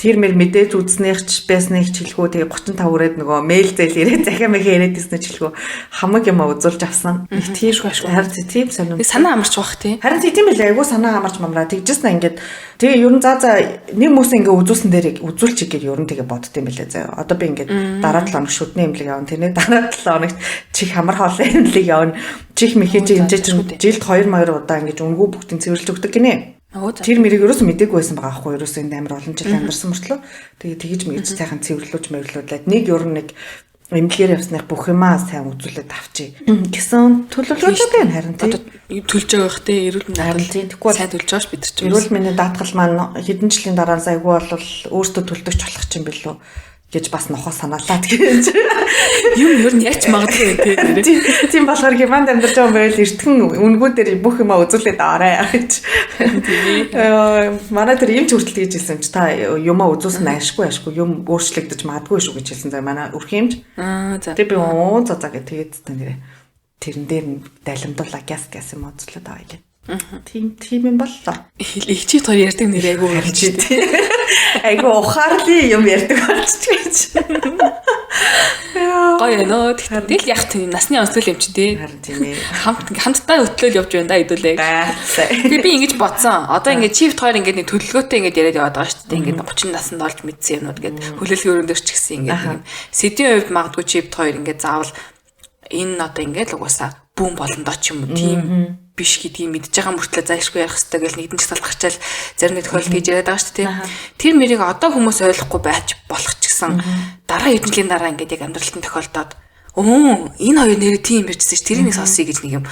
тэр мэр мэдээж үзснийх ч байсныг ч хэлэхүү тэгээ 35 хүрээд нөгөө мэйл зээл ирээд захиа махиа ирээд ирсэн ч хэлэхүү хамаг юм үзүүлж авсан. Нэг тийм харин тийм сонир. Санаа амарч бах тий. Харин тийм байлаа айгуу санаа амарч мамраа тэгжсэн ингээд тэгээ ер нь за за нэг хүмүүс ингээд үзүүлсэн дээр үзүүлчих гэж ер нь тэгээ бодд юм байлаа заяа. Одоо би ингээд дараа 7 хоног шүдний эмнэлэг явна. Тэрний дараа 7 хоногт чих хамар хоолын эмнэлэг явна. Чих мэхээ чи хэмжээ чинь жилд 2 удаа ингээд үнгүй бүгдийг цэвэрлж өгдөг гинэ. Тэр мэрийг ерөөсөө мдэггүй байсан байгаа аахгүй ерөөсөө энд амар олон жил амьдарсан мөртлөө тэгээ тэгж мэгж сайхан цэвэрлүүлж мэвэрлүүлээд нэг ер нь нэг эмнэлгээр явсных бүх юмаа сайн үзүүлээд авчи гэсэн төлөвлөгөөтэй байна харин тий. Одоо төлж байгаа их тий эрүүл мэндийн харин тий тэгвэл сайн төлж байгаа ш бид нар ч эрүүл мэндийн даатгал маань хэдэн жилийн дараа айгүй бол өөртөө төлдөг ч болох юм билүү. гэж бас нохоо санаалаа гэж. Юм ер нь яач магадгүй юм те. Тийм болохоор Германд амьдарч байгаа байвал эртхэн үнгүү дээр бүх юмаа үзүүлээд аваарай гэж. Манай тэр эмч хүртэл гэж хэлсэн чи та юмаа үзүүлсэн ашгүй ашгүй юм өөрчлөгдөж магадгүй шүү гэж хэлсэн. За манай өрх эмч. Аа за. Тэг би оо за за гэх тэгээд та нэрээ тэрэн дээр нь далимдуулаа гяс гяс юм үзүүлээд авъя гэх. Тийм тийм юм боллоо. Их чи тоор ярьдаг нэр айгүй болж тий. Айгүй ухаарлын юм ярьдаг болчих гэж. Гоё нөө. Тэгэл яг тийм насны онцлог юм чи тий. Харин тийм ээ. Хамтдаа хөтлөөл явж байна да хэдүүлээ. Тэгээ би ингэж бодсон. Одоо ингэ чифт хоёр ингэ нэг төлөвлөгөөтэй ингэ яриад яваад байгаа шүү дээ. Ингэ 30 наснд олж мэдсэн юмнууд гээд хүлээлгийн өрөөнд ч гэсэн ингэ нэг сэдвийн хувьд магадгүй чифт хоёр ингэ заавал энэ одоо ингэ л угаасаа бүүн болно доо ч юм уу тийм биш гэдгийг мэдж байгаа мөртлөө зайлшгүй ярих хэрэгтэй гэл нэгдэн чагсаалт гарчаал зарим нэг тохиолдолд хийж яриад байгаа шүү дээ. Тэр мэрийг одоо хүмүүс ойлгохгүй байж болох ч гэсэн дараа хэдэн жилийн дараа ингээд яг амьдралтын тохиолдоод энэ хоёр нэрээ тийм ярьжсэн чи тэрийг нэг сонсъё гэж нэг юм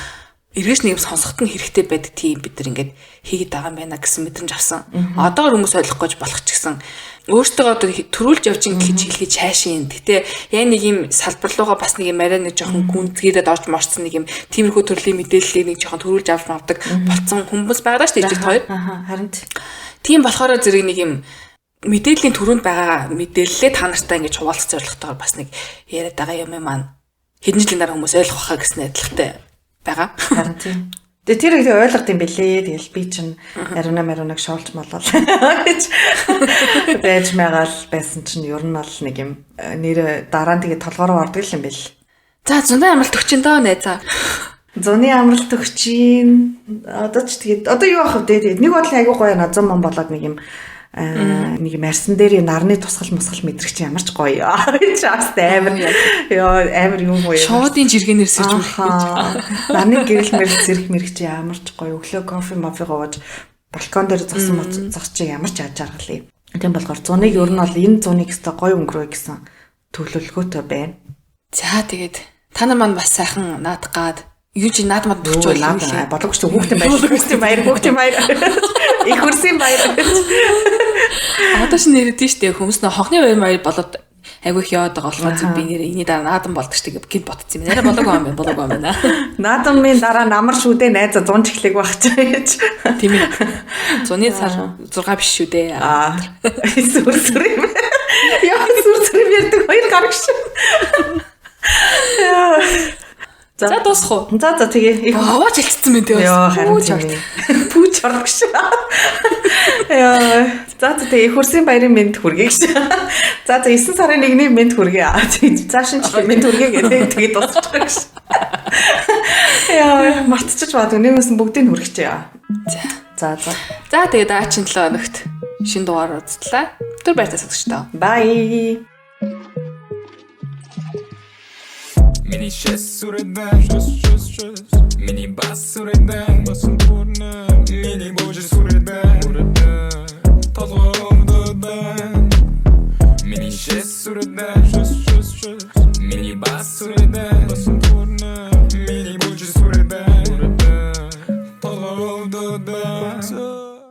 эргэж нэг юм сонсоход нь хэрэгтэй байдаг тийм бид нар ингээд хийгээд байгаа юм байна гэсэн мэдрэмж авсан. Одоогор хүмүүс ойлгохгүй болох ч гэсэн өөртөө одоо төрүүлж явж ин гэж хэлхий чаашин. Гэтэ яг нэг юм салбар руугаа бас нэг юм арай нэг жоохон гүнзгийрээд орж морцсон нэг юм тиймэрхүү төрлийн мэдээллийг нэг жоохон төрүүлж авч мавдаг болцсон хүмүүс байгаа шүү дээ ижигт хоёр. Харин тийм болохоор зэрэг нэг юм мэдээллийн төрөнд байгаа мэдээллээ та нартай ингэж хуваалцах зорилготойгоор бас нэг яриад байгаа юм маань хэдэн жилийн дараа хүмүүс ойлгох байхаа гэсэн адилхтай байгаа. Харин тийм. Тэгээ тэр их ойлгох юм бэлээ. Тэгэл би чинь ариуна мариунаг шоолж молол гэж байж байгаал байсан чинь ер нь бол нэг юм нэр дараа нь тэгээ толгой руу ордог юм бэл. За зуны амралт өгчин доо найзаа. Зуны амралт өгчин. Одоо ч тэгээд одоо юу ах вэ? Тэгээд нэг бодлын айгуу гоё назан мон болоод нэг юм нэг юм арсан дээр нарны тусгал мусгал мэдрэх чи ямар ч гоё гэж бас амар ёо амар юм уу шуудын жиргэнээр сэрж мөрөх гэж нарны гэрэл мэрэл сэрэх мэрэх чи ямар ч гоё өглөө кофе мофи гоож балкон дээр зогсон зогс чи ямар ч аж аргал юм. Тийм болохоор зуныг ер нь бол энэ зуныг өстой гоё өнгөрөө гэсэн төлөвлөгөөтэй байна. За тэгээд та нар маань бас сайхан наадах гад юу чи наад мад бөч байлаа болоогүй ч хүүхдийн баяр хүүхдийн баяр хүүхдийн баяр их хөрсийн баяр. Одоо ч нэрдэн штэ хүмүүс нөө хонхны баяр баяр болоод айгүй их яваад байгаа болохоор зүг би нэр энэний дараа наадам болдог штэ гинт ботцсон юм. Нэрэ болоогүй юм байна болоогүй юм байна. Наадамын дараа намар шүү дээ найзаа 100 чихлэг байх чи гэж. Тийм ээ. Зуны сар 6 биш шүү дээ. Аа. Сүр сүр юм. Яа сүр сүр юм ярьдаг хоёр гараг шүү. Яа. За дуусах уу? За за тэгээ. Аваач хэлчихсэн мэн тэгээ. Йоо харин тийм. Пүүч орох гэж. Йоо. За за тэгээ их хөрсийн баярын мэнд хүргэе гэж. За за 9 сарын 1-ний мэнд хүргэе. За шинжлэх мэнд хүргэе гэдэг тэгээ дуусчих гэж. Йоо мартчих магадгүй нэгээс нь бүгдийг хүргэчихье. За. За за. За тэгээ даачин 7 хоногт шинэ дугаар уулзлаа. Түр баяртай сонсогчдоо. Bye. Миний шэс сүрэдэн Миний бас сүрэдэн Миний божи сүрэдэн Толгой өмдөдэн Миний шэс сүрэдэн